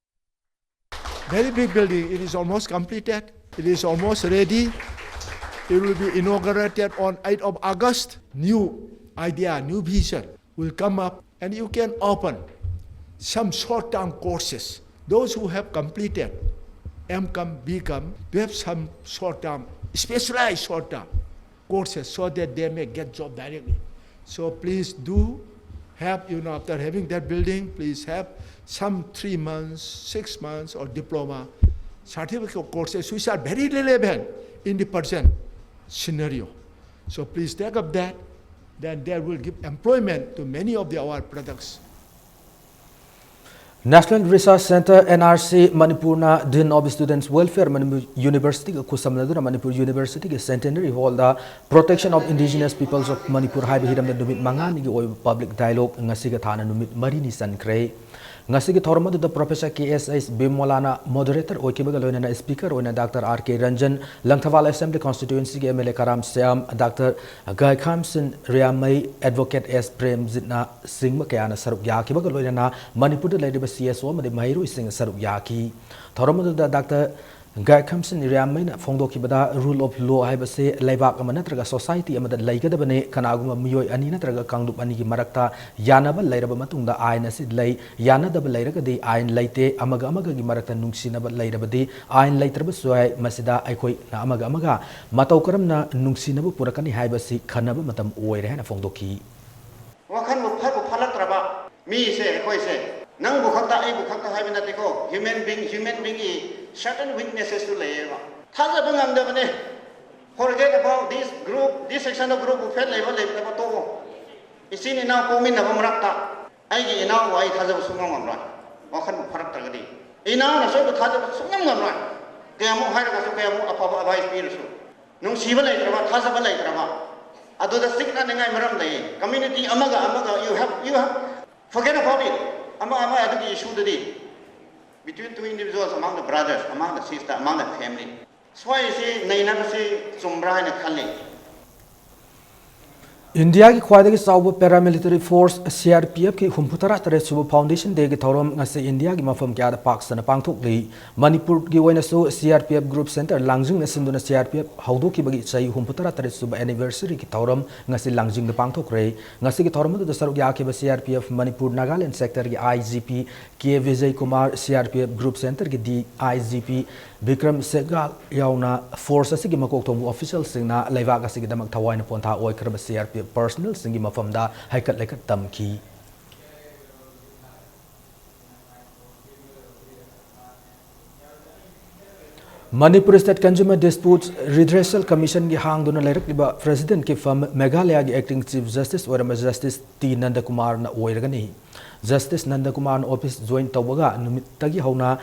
Very big building. It is almost completed. It is almost ready. It will be inaugurated on eighth of August. New idea, new vision will come up, and you can open some short-term courses. Those who have completed M Com, B Com, they have some short-term, specialized short-term courses so that they may get job directly. So please do have, you know, after having that building, please have some three months, six months or diploma certificate courses which are very relevant in the present scenario. So please take up that. Then that will give employment to many of the, our products. National Research Centre, N R C, ꯃꯅꯤꯄꯨꯔꯅ Dean of Students Welfare, Manipur ꯌꯨꯅꯤꯚꯔꯁꯤꯇꯤꯒ ꯈꯨꯠꯁꯝꯅꯗꯨꯅ ꯃꯅꯤꯄꯨꯔ ꯌꯨꯅꯤꯚꯔꯁꯤꯇꯤꯒꯤ Centenary Hall the Protection of Indigenous Peoples of Manipur ꯍꯥꯏꯕ ꯍꯤꯔꯝꯗ ꯅꯨꯃꯤꯠ ꯃꯉꯥꯅꯤꯒꯤ ꯑꯣꯏꯕ public dialogue ꯉꯁꯤꯒ ꯊꯥꯅ ꯅꯨꯃꯤꯠ ꯃꯔꯤꯅꯤ ꯆꯟꯈ꯭ꯔꯦ꯫ ꯉꯁꯤꯒꯤ ꯊꯧꯔꯝ ꯑꯗꯨꯗ Professor K S H ꯕꯤꯃꯣꯂꯥꯅ moderator ꯑꯣꯏꯈꯤꯕꯒ ꯂꯣꯏꯅꯅ speaker ꯑꯣꯏꯅ Doctor R K Ranjan, Langthabal Assembly Constituency ꯒꯤ M L A Karam Shyam, Doctor ꯒꯥꯏꯈꯥꯝꯁꯤꯟ ꯔꯤꯌꯥꯃꯩ, Advocate S ꯄ꯭ꯔꯦꯝꯖꯤꯠꯅ ꯆꯤꯡꯕ ꯀꯌꯥꯅ ꯁꯔꯨꯛ ꯌꯥꯈꯤꯕꯒ ꯂꯣꯏꯅꯅ ꯃꯅꯤꯄꯨꯔꯗ ꯂꯩꯔꯤꯕ C S O ꯑꯃꯗꯤ ꯃꯍꯩꯔꯣꯏꯁꯤꯡ ꯁꯔꯨꯛ ꯌꯥꯈꯤ꯫ ꯊꯧꯔꯝ ꯑꯗꯨꯗ Doctor ꯒꯥꯏꯈꯥꯝꯁꯤꯟ ꯔꯤꯌꯥꯃꯩꯅ ꯐꯣꯡꯗꯣꯛꯈꯤꯕꯗ, rule of law ꯍꯥꯏꯕꯁꯤ ꯂꯩꯕꯥꯛ ꯑꯃ ꯅꯠꯇ꯭ꯔꯒ society ꯑꯃꯗ ꯂꯩꯒꯗꯕꯅꯤ꯫ ꯀꯅꯥꯒꯨꯝꯕ ꯃꯤꯑꯣꯏ ꯑꯅꯤ ꯅꯠꯇ꯭ꯔꯒ ꯀꯥꯡꯂꯨꯞ ꯑꯅꯤꯒꯤ ꯃꯔꯛꯇ ꯌꯥꯅꯕ ꯂꯩꯔꯕ ꯃꯇꯨꯡꯗ ꯑꯥꯏꯟ ꯑꯁꯤ ꯂꯩ, ꯌꯥꯅꯗꯕ ꯂꯩꯔꯒꯗꯤ ꯑꯥꯏꯟ ꯂꯩꯇꯦ꯫ ꯑꯃꯒ ꯑꯃꯒꯒꯤ ꯃꯔꯛꯇ ꯅꯨꯡꯁꯤꯅꯕ ꯂꯩꯔꯕꯗꯤ ꯑꯥꯏꯟ ꯂꯩꯇ꯭ꯔꯕꯁꯨ ꯌꯥꯏ꯫ ꯃꯁꯤꯗ ꯑꯩꯈꯣꯏꯅ ꯑꯃꯒ ꯑꯃꯒ ꯃꯇꯧ ꯀꯔꯝꯅ ꯅꯨꯡꯁꯤꯅꯕ ꯄꯨꯔꯛꯀꯅꯤ ꯍꯥꯏꯕꯁꯤ ꯈꯟꯅꯕ ꯃꯇꯝ ꯑꯣꯏꯔꯦ ꯍꯥꯏꯅ ꯐꯣꯡꯗꯣꯛꯈꯤ꯫ ꯋꯥꯈꯜꯕꯨ ꯐꯠꯄꯨ ꯐꯠꯂꯛꯇ꯭ꯔꯕ ꯃꯤꯁꯦ ꯑꯩꯈꯣꯏꯁꯦ, ꯅꯪꯕꯨ ꯈꯛꯇ, ꯑꯩꯕꯨ ꯈꯛꯇ ꯍꯥꯏꯕ ꯅꯠꯇꯦꯀꯣ꯫ Human being, human being ꯒꯤ certain weaknesses ꯁꯨ ꯂꯩꯌꯦꯕ꯫ ꯊꯥꯖꯕ ꯉꯝꯗꯕꯅꯦ꯫ Forget about this group, this section of group ꯕꯨ ꯐꯦꯠ ꯂꯩꯕ ꯂꯩꯇꯕ ꯇꯣꯛꯑꯣ꯫ ꯏꯆꯤꯟ ꯏꯅꯥꯎ ꯄꯣꯛꯃꯤꯟꯅꯕ ꯃꯔꯛꯇ ꯑꯩꯒꯤ ꯏꯅꯥꯎꯕꯨ ꯑꯩ ꯊꯥꯖꯕ ꯁꯨꯡꯉꯝ ꯉꯝꯂꯣꯏ꯫ ꯋꯥꯈꯜꯕꯨ ꯐꯔꯛꯇ꯭ꯔꯒꯗꯤ ꯏꯅꯥꯎꯅꯁꯨ ꯑꯩꯕꯨ ꯊꯥꯖꯕ ꯁꯨꯡꯉꯝ ꯉꯝꯂꯣꯏ꯫ ꯀꯌꯥꯃꯨꯛ ꯍꯥꯏꯔꯒꯁꯨ, ꯀꯌꯥꯃꯨꯛ ꯑꯐꯕ advice ꯄꯤꯔꯁꯨ꯫ ꯅꯨꯡꯁꯤꯕ ꯂꯩꯇ꯭ꯔꯕ, ꯊꯥꯖꯕ ꯂꯩꯇ꯭ꯔꯕ, ꯑꯗꯨꯗ ꯆꯤꯛꯅꯅꯤꯡꯉꯥꯏ ꯃꯔꯝ ꯂꯩꯌꯦ꯫ Community ꯑꯃꯒ ꯑꯃꯒ, you have, you have, forget about it꯫ ꯑꯃ ꯑꯃ ꯑꯗꯨꯒꯤ issue ꯗꯨꯗꯤ꯫ Between two individuals, among the brothers, among the sister, among the family, ꯁ꯭ꯋꯥꯏꯁꯤ ꯅꯩꯅꯕꯁꯤ ꯆꯨꯝꯕ꯭ꯔꯥ ꯍꯥꯏꯅ ꯈꯜꯂꯤ꯫ ꯏꯟꯗꯤꯌꯥꯒꯤ ꯈ꯭ꯋꯥꯏꯗꯒꯤ ꯆꯥꯎꯕ paramilitary force C R P F ꯀꯤ ꯍꯨꯝꯐꯨ ꯇꯔꯥ ꯇꯔꯦꯠ ꯁꯨꯕ Foundation Day ꯒꯤ ꯊꯧꯔꯝ ꯉꯁꯤ ꯏꯟꯗꯤꯌꯥꯒꯤ ꯃꯐꯝ ꯀꯌꯥꯗ ꯄꯥꯛ ꯁꯟꯅ ꯄꯥꯡꯊꯣꯛꯂꯤ꯫ ꯃꯅꯤꯄꯨꯔꯒꯤ ꯑꯣꯏꯅꯁꯨ C R P F Group Centre ꯂꯥꯡꯖꯤꯡꯅ ꯁꯤꯟꯗꯨꯅ C R P F ꯍꯧꯗꯣꯛꯈꯤꯕꯒꯤ ꯆꯍꯤ ꯍꯨꯝꯐꯨ ꯇꯔꯥ ꯇꯔꯦꯠ ꯁꯨꯕ anniversary ꯒꯤ ꯊꯧꯔꯝ ꯉꯁꯤ ꯂꯥꯡꯖꯤꯡꯗ ꯄꯥꯡꯊꯣꯛꯈ꯭ꯔꯦ꯫ ꯉꯁꯤꯒꯤ ꯊꯧꯔꯝ ꯑꯗꯨꯗ ꯁꯔꯨꯛ ꯌꯥꯈꯤꯕ C R P F Manipur Nagaland sector ꯒꯤ I G P K Vijay Kumar, C R P F Group Centre ꯒꯤ D I G P Bikram ꯁꯦꯒꯥꯜ ꯌꯥꯎꯅ force ꯑꯁꯤꯒꯤ ꯃꯀꯣꯛ ꯊꯣꯡꯕ official ꯁꯤꯡꯅ ꯂꯩꯕꯥꯛ ꯑꯁꯤꯒꯤꯗꯃꯛ ꯊꯋꯥꯏꯅ ꯄꯣꯟꯊꯥ ꯑꯣꯏꯈ꯭ꯔꯕ C R P F personnel ꯁꯤꯡꯒꯤ ꯃꯐꯝꯗ ꯍꯩꯀꯠ ꯂꯩꯀꯠ ꯇꯝꯈꯤ꯫ Manipur State Consumer Disputes Redressal Commission ꯒꯤ ꯍꯥꯡꯗꯨꯅ ꯂꯩꯔꯛꯂꯤꯕ President ꯀꯤ ꯐꯝ ꯃꯦꯘꯥꯂꯌꯥꯒꯤ Acting Chief Justice ꯑꯣꯏꯔꯝꯕ Justice T ꯅꯟꯗꯀꯨꯃꯥꯔꯅ ꯑꯣꯏꯔꯒꯅꯤ꯫ Justice ꯅꯟꯗꯀꯨꯃꯥꯔꯅ office join ꯇꯧꯕꯒ ꯅꯨꯃꯤꯠꯇꯒꯤ ꯍꯧꯅ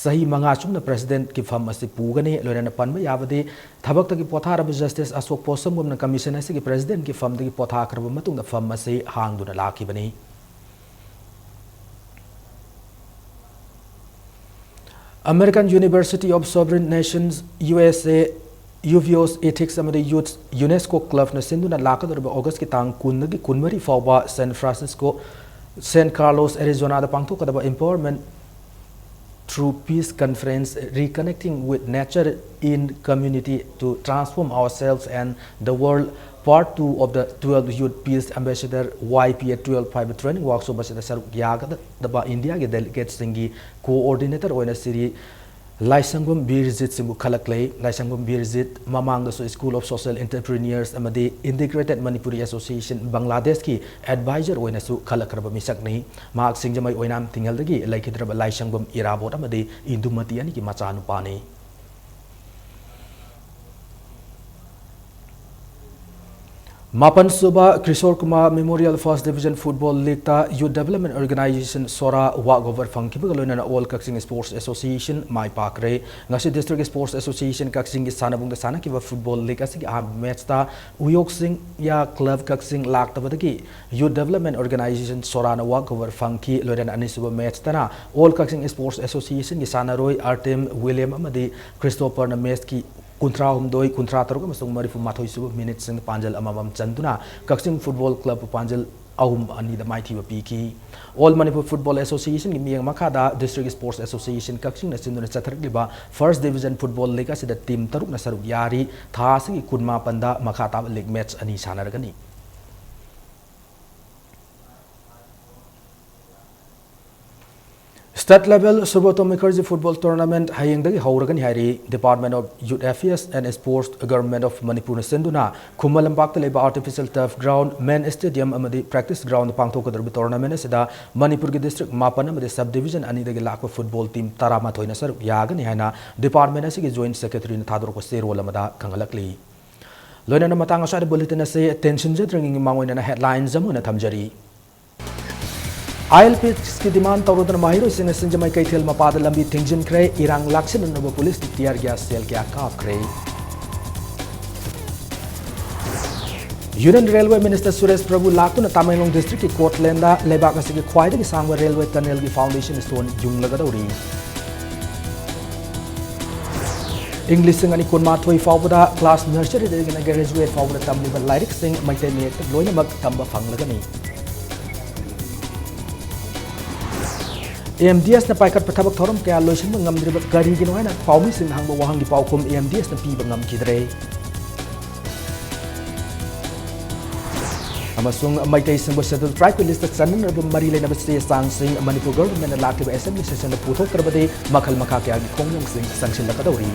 ꯆꯍꯤ ꯃꯉꯥ ꯆꯨꯞꯅ President ꯀꯤ ꯐꯝ ꯑꯁꯤ ꯄꯨꯒꯅꯤ꯫ ꯂꯣꯏꯅꯅ ꯄꯟꯕ ꯌꯥꯕꯗꯤ, ꯊꯕꯛꯇꯒꯤ ꯄꯣꯊꯥꯔꯕ Justice ꯑꯁꯣꯛ ꯄꯣꯠꯁꯝꯒꯨꯝꯅ Commission ꯑꯁꯤꯒꯤ President ꯀꯤ ꯐꯝꯗꯒꯤ ꯄꯣꯊꯥꯈ꯭ꯔꯕ ꯃꯇꯨꯡꯗ ꯐꯝ ꯑꯁꯤ ꯍꯥꯡꯗꯨꯅ ꯂꯥꯛꯈꯤꯕꯅꯤ꯫ American University of Sovereign Nations, U S A, UVO's Ethics ꯑꯃꯗꯤ Youth UNESCO Club ꯅ ꯁꯤꯟꯗꯨꯅ ꯂꯥꯛꯀꯗꯧꯔꯤꯕ August ꯀꯤ ꯇꯥꯡ ꯀꯨꯟꯗꯒꯤ ꯀꯨꯟꯃꯔꯤ ꯐꯥꯎꯕ San Francisco, San Carlos, Arizona ꯗ ꯄꯥꯡꯊꯣꯛꯀꯗꯕ Empowerment Through Peace Conference, Reconnecting with Nature in Community to Transform Ourselves and the World, Part two of the twelfth Youth Peace Ambassador, Y P A twelve ꯍꯥꯏꯕ training workshop ꯑꯁꯤꯗ ꯁꯔꯨꯛ ꯌꯥꯒꯗꯕ ꯏꯟꯗꯤꯌꯥꯒꯤ delegates ꯁꯤꯡꯒꯤ coordinator ꯑꯣꯏꯅ ꯁ꯭ꯔꯤ ꯂꯥꯏꯁꯪꯕꯝ ꯕꯤꯔꯖꯤꯠ ꯁꯤꯡꯕꯨ ꯈꯜꯂꯛꯂꯦ꯫ ꯂꯥꯏꯁꯪꯕꯝ ꯕꯤꯔꯖꯤꯠ ꯃꯃꯥꯡꯗꯁꯨ School of Social Entrepreneurs ꯑꯃꯗꯤ Integrated Manipuri Association ꯕꯪꯒ꯭ꯂꯥꯗꯦꯁꯀꯤ advisor ꯑꯣꯏꯅꯁꯨ ꯈꯜꯂꯛꯈ꯭ꯔꯕ ꯃꯤꯁꯛꯅꯤ꯫ ꯃꯍꯥꯛ ꯁꯤꯡꯖꯃꯩ ꯑꯣꯏꯅꯥꯝ ꯇꯤꯡꯍꯜꯗꯒꯤ ꯂꯩꯈꯤꯗ꯭ꯔꯕ ꯂꯥꯏꯁꯪꯕꯝ ꯏꯔꯥꯕꯣꯠ ꯑꯃꯗꯤ ꯏꯟꯗꯨꯃꯇꯤ ꯑꯅꯤꯒꯤ ꯃꯆꯥꯅꯨꯄꯥꯅꯤ꯫ ꯃꯥꯄꯟ ꯁꯨꯕ ꯀ꯭ꯔꯤꯁꯣꯔ Kumar Memorial First Division Football Leagueꯇ Youth Development Organization ꯁꯣꯔꯥ walkover ꯐꯪꯈꯤꯕꯒ ꯂꯣꯏꯅꯅ All Kachin Sports Association ꯃꯥꯏ ꯄꯥꯛꯈ꯭ꯔꯦ꯫ ꯉꯁꯤ District Sports Association ꯀꯛꯆꯤꯡꯒꯤ ꯁꯥꯟꯅꯕꯨꯡꯗ ꯁꯥꯟꯅꯈꯤꯕ football league ꯑꯁꯤꯒꯤ ꯑꯍꯥꯟꯕ matchꯇ ꯎꯌꯣꯛ ꯆꯤꯡꯌꯥ club ꯀꯛꯆꯤꯡ ꯂꯥꯛꯇꯕꯗꯒꯤ Youth Development Organization ꯁꯣꯔꯥꯅ walkover ꯐꯪꯈꯤ꯫ ꯂꯣꯏꯅꯅ ꯑꯅꯤꯁꯨꯕ matchꯇꯅ All Kachin Sports Associationꯒꯤ ꯁꯥꯟꯅꯔꯣꯏ Artem William ꯑꯃꯗꯤ Christopherꯅ matchꯀꯤ ꯀꯨꯟꯊ꯭ꯔꯥ ꯍꯨꯝꯗꯣꯏ, ꯀꯨꯟꯊ꯭ꯔꯥ ꯇꯔꯨꯛ ꯑꯃꯁꯨꯡ ꯃꯔꯤꯐꯨ ꯃꯥꯊꯣꯏ ꯁꯨꯕ minuteꯁꯤꯡ ꯄꯥꯟꯖꯜ ꯑꯃꯃꯝ ꯆꯟꯗꯨꯅ ꯀꯛꯆꯤꯡ Football Clubꯄꯨ ꯄꯥꯟꯖꯜ ꯑꯍꯨꯝ ꯑꯅꯤꯗ ꯃꯥꯏꯊꯤꯕ ꯄꯤꯈꯤ꯫ All Manipur Football Associationꯒꯤ ꯃꯤꯠꯌꯦꯡ ꯃꯈꯥꯗ District Sports Association ꯀꯛꯆꯤꯡꯅ ꯁꯤꯟꯗꯨꯅ ꯆꯠꯊꯔꯛꯂꯤꯕ First Division Football League ꯑꯁꯤꯗ team ꯇꯔꯨꯛꯅ ꯁꯔꯨꯛ ꯌꯥꯔꯤ꯫ ꯊꯥ ꯑꯁꯤꯒꯤ ꯀꯨꯟꯃꯥꯄꯟꯗ ꯃꯈꯥ ꯇꯥꯕ league match ꯑꯅꯤ ꯁꯥꯟꯅꯔꯒꯅꯤ꯫ State level Sarvottam Mukherjee Football Tournament ꯍꯌꯦꯡꯗꯒꯤ ꯍꯧꯔꯒꯅꯤ ꯍꯥꯏꯔꯤ꯫ Department of Youth Affairs and Sports, Government of Manipurꯅ ꯁꯤꯟꯗꯨꯅ ꯈꯨꯃꯟ ꯂꯝꯄꯥꯛꯇ ꯂꯩꯕ artificial turf ground, main stadium ꯑꯃꯗꯤ practice groundꯗ ꯄꯥꯡꯊꯣꯛꯀꯗꯧꯔꯤꯕ tournament ꯑꯁꯤꯗ ꯃꯅꯤꯄꯨꯔꯒꯤ district ꯃꯥꯄꯟ ꯑꯃꯗꯤ sub division ꯑꯅꯤꯗꯒꯤ ꯂꯥꯛꯄ football team ꯇꯔꯥꯃꯥꯊꯣꯏꯅ ꯁꯔꯨꯛ ꯌꯥꯒꯅꯤ ꯍꯥꯏꯅ department ꯑꯁꯤꯒꯤ joint secretaryꯅ ꯊꯥꯗꯣꯔꯛꯄ ꯆꯦꯔꯣꯜ ꯑꯃꯗ ꯈꯪꯍꯜꯂꯛꯂꯤ꯫ ꯂꯣꯏꯅꯅ ꯃꯇꯥꯡ ꯑꯁ꯭ꯋꯥꯏꯗ bulletin ꯑꯁꯤ ꯇꯦꯟꯁꯤꯟꯖꯗ꯭ꯔꯤꯉꯩꯒꯤ ꯃꯥꯡꯑꯣꯏꯅꯅ headlines ꯑꯃ ꯑꯣꯏꯅ ꯊꯝꯖꯔꯤ꯫ ILPSꯀꯤ demand ꯇꯧꯔꯗꯨꯅ ꯃꯍꯩꯔꯣꯏꯁꯤꯡꯅ ꯁꯤꯡꯖꯃꯩ ꯀꯩꯊꯦꯜ ꯃꯄꯥꯗ ꯂꯝꯕꯤ ꯊꯤꯡꯖꯤꯟꯈ꯭ꯔꯦ꯫ ꯏꯔꯥꯡ ꯂꯥꯛꯁꯤꯟꯅꯅꯕ policeꯅ tear gas shell ꯀꯌꯥ ꯀꯥꯞꯈ꯭ꯔꯦ꯫ Union Railway Minister ꯁꯨꯔꯦꯁ ꯄ꯭ꯔꯚꯨ ꯂꯥꯛꯇꯨꯅ ꯇꯃꯦꯡꯂꯣꯡ districtꯀꯤ ꯀꯣꯠꯂꯦꯟꯗ ꯂꯩꯕꯥꯛ ꯑꯁꯤꯒꯤ ꯈ꯭ꯋꯥꯏꯗꯒꯤ ꯁꯥꯡꯕ railway tunnelꯒꯤ foundation stone ꯌꯨꯡꯂꯒꯗꯧꯔꯤ꯫ ꯏꯪ ꯂꯤꯁꯤꯡ ꯑꯅꯤ ꯀꯨꯟꯃꯥꯊꯣꯏ ꯐꯥꯎꯕꯗ class nurseryꯗꯒꯤꯅ graduate ꯐꯥꯎꯕꯗ ꯇꯝꯂꯤꯕ ꯂꯥꯏꯔꯤꯛꯁꯤꯡ ꯃꯩꯇꯩ ꯃꯌꯦꯛꯇ ꯂꯣꯏꯅꯃꯛ ꯇꯝꯕ ꯐꯪꯂꯒꯅꯤ꯫ AMDSꯅ ꯄꯥꯏꯈꯠꯄ ꯊꯕꯛ ꯊꯧꯔꯝ ꯀꯌꯥ ꯂꯣꯏꯁꯤꯟꯕ ꯉꯝꯗ꯭ꯔꯤꯕ ꯀꯔꯤꯒꯤꯅꯣ ꯍꯥꯏꯅ ꯄꯥꯎꯃꯤꯁꯤꯡꯅ ꯍꯪꯕ ꯋꯥꯍꯪꯒꯤ ꯄꯥꯎꯈꯨꯝ AMDSꯅ ꯄꯤꯕ ꯉꯝꯈꯤꯗ꯭ꯔꯦ꯫ ꯑꯃꯁꯨꯡ ꯃꯩꯇꯩꯁꯤꯡꯕꯨ Scheduled Tribeꯀꯤ listꯇ ꯆꯟꯅꯅꯕ ꯃꯔꯤ ꯂꯩꯅꯕ ꯆꯦ ꯆꯥꯡꯁꯤꯡ ꯃꯅꯤꯄꯨꯔ governmentꯅ ꯂꯥꯛꯂꯤꯕ assembly sessionꯗ ꯄꯨꯊꯣꯛꯇ꯭ꯔꯕꯗꯤ ꯃꯈꯜ ꯃꯈꯥ ꯀꯌꯥꯒꯤ ꯈꯣꯡꯖꯪꯁꯤꯡ ꯆꯪꯁꯤꯜꯂꯛꯀꯗꯧꯔꯤ꯫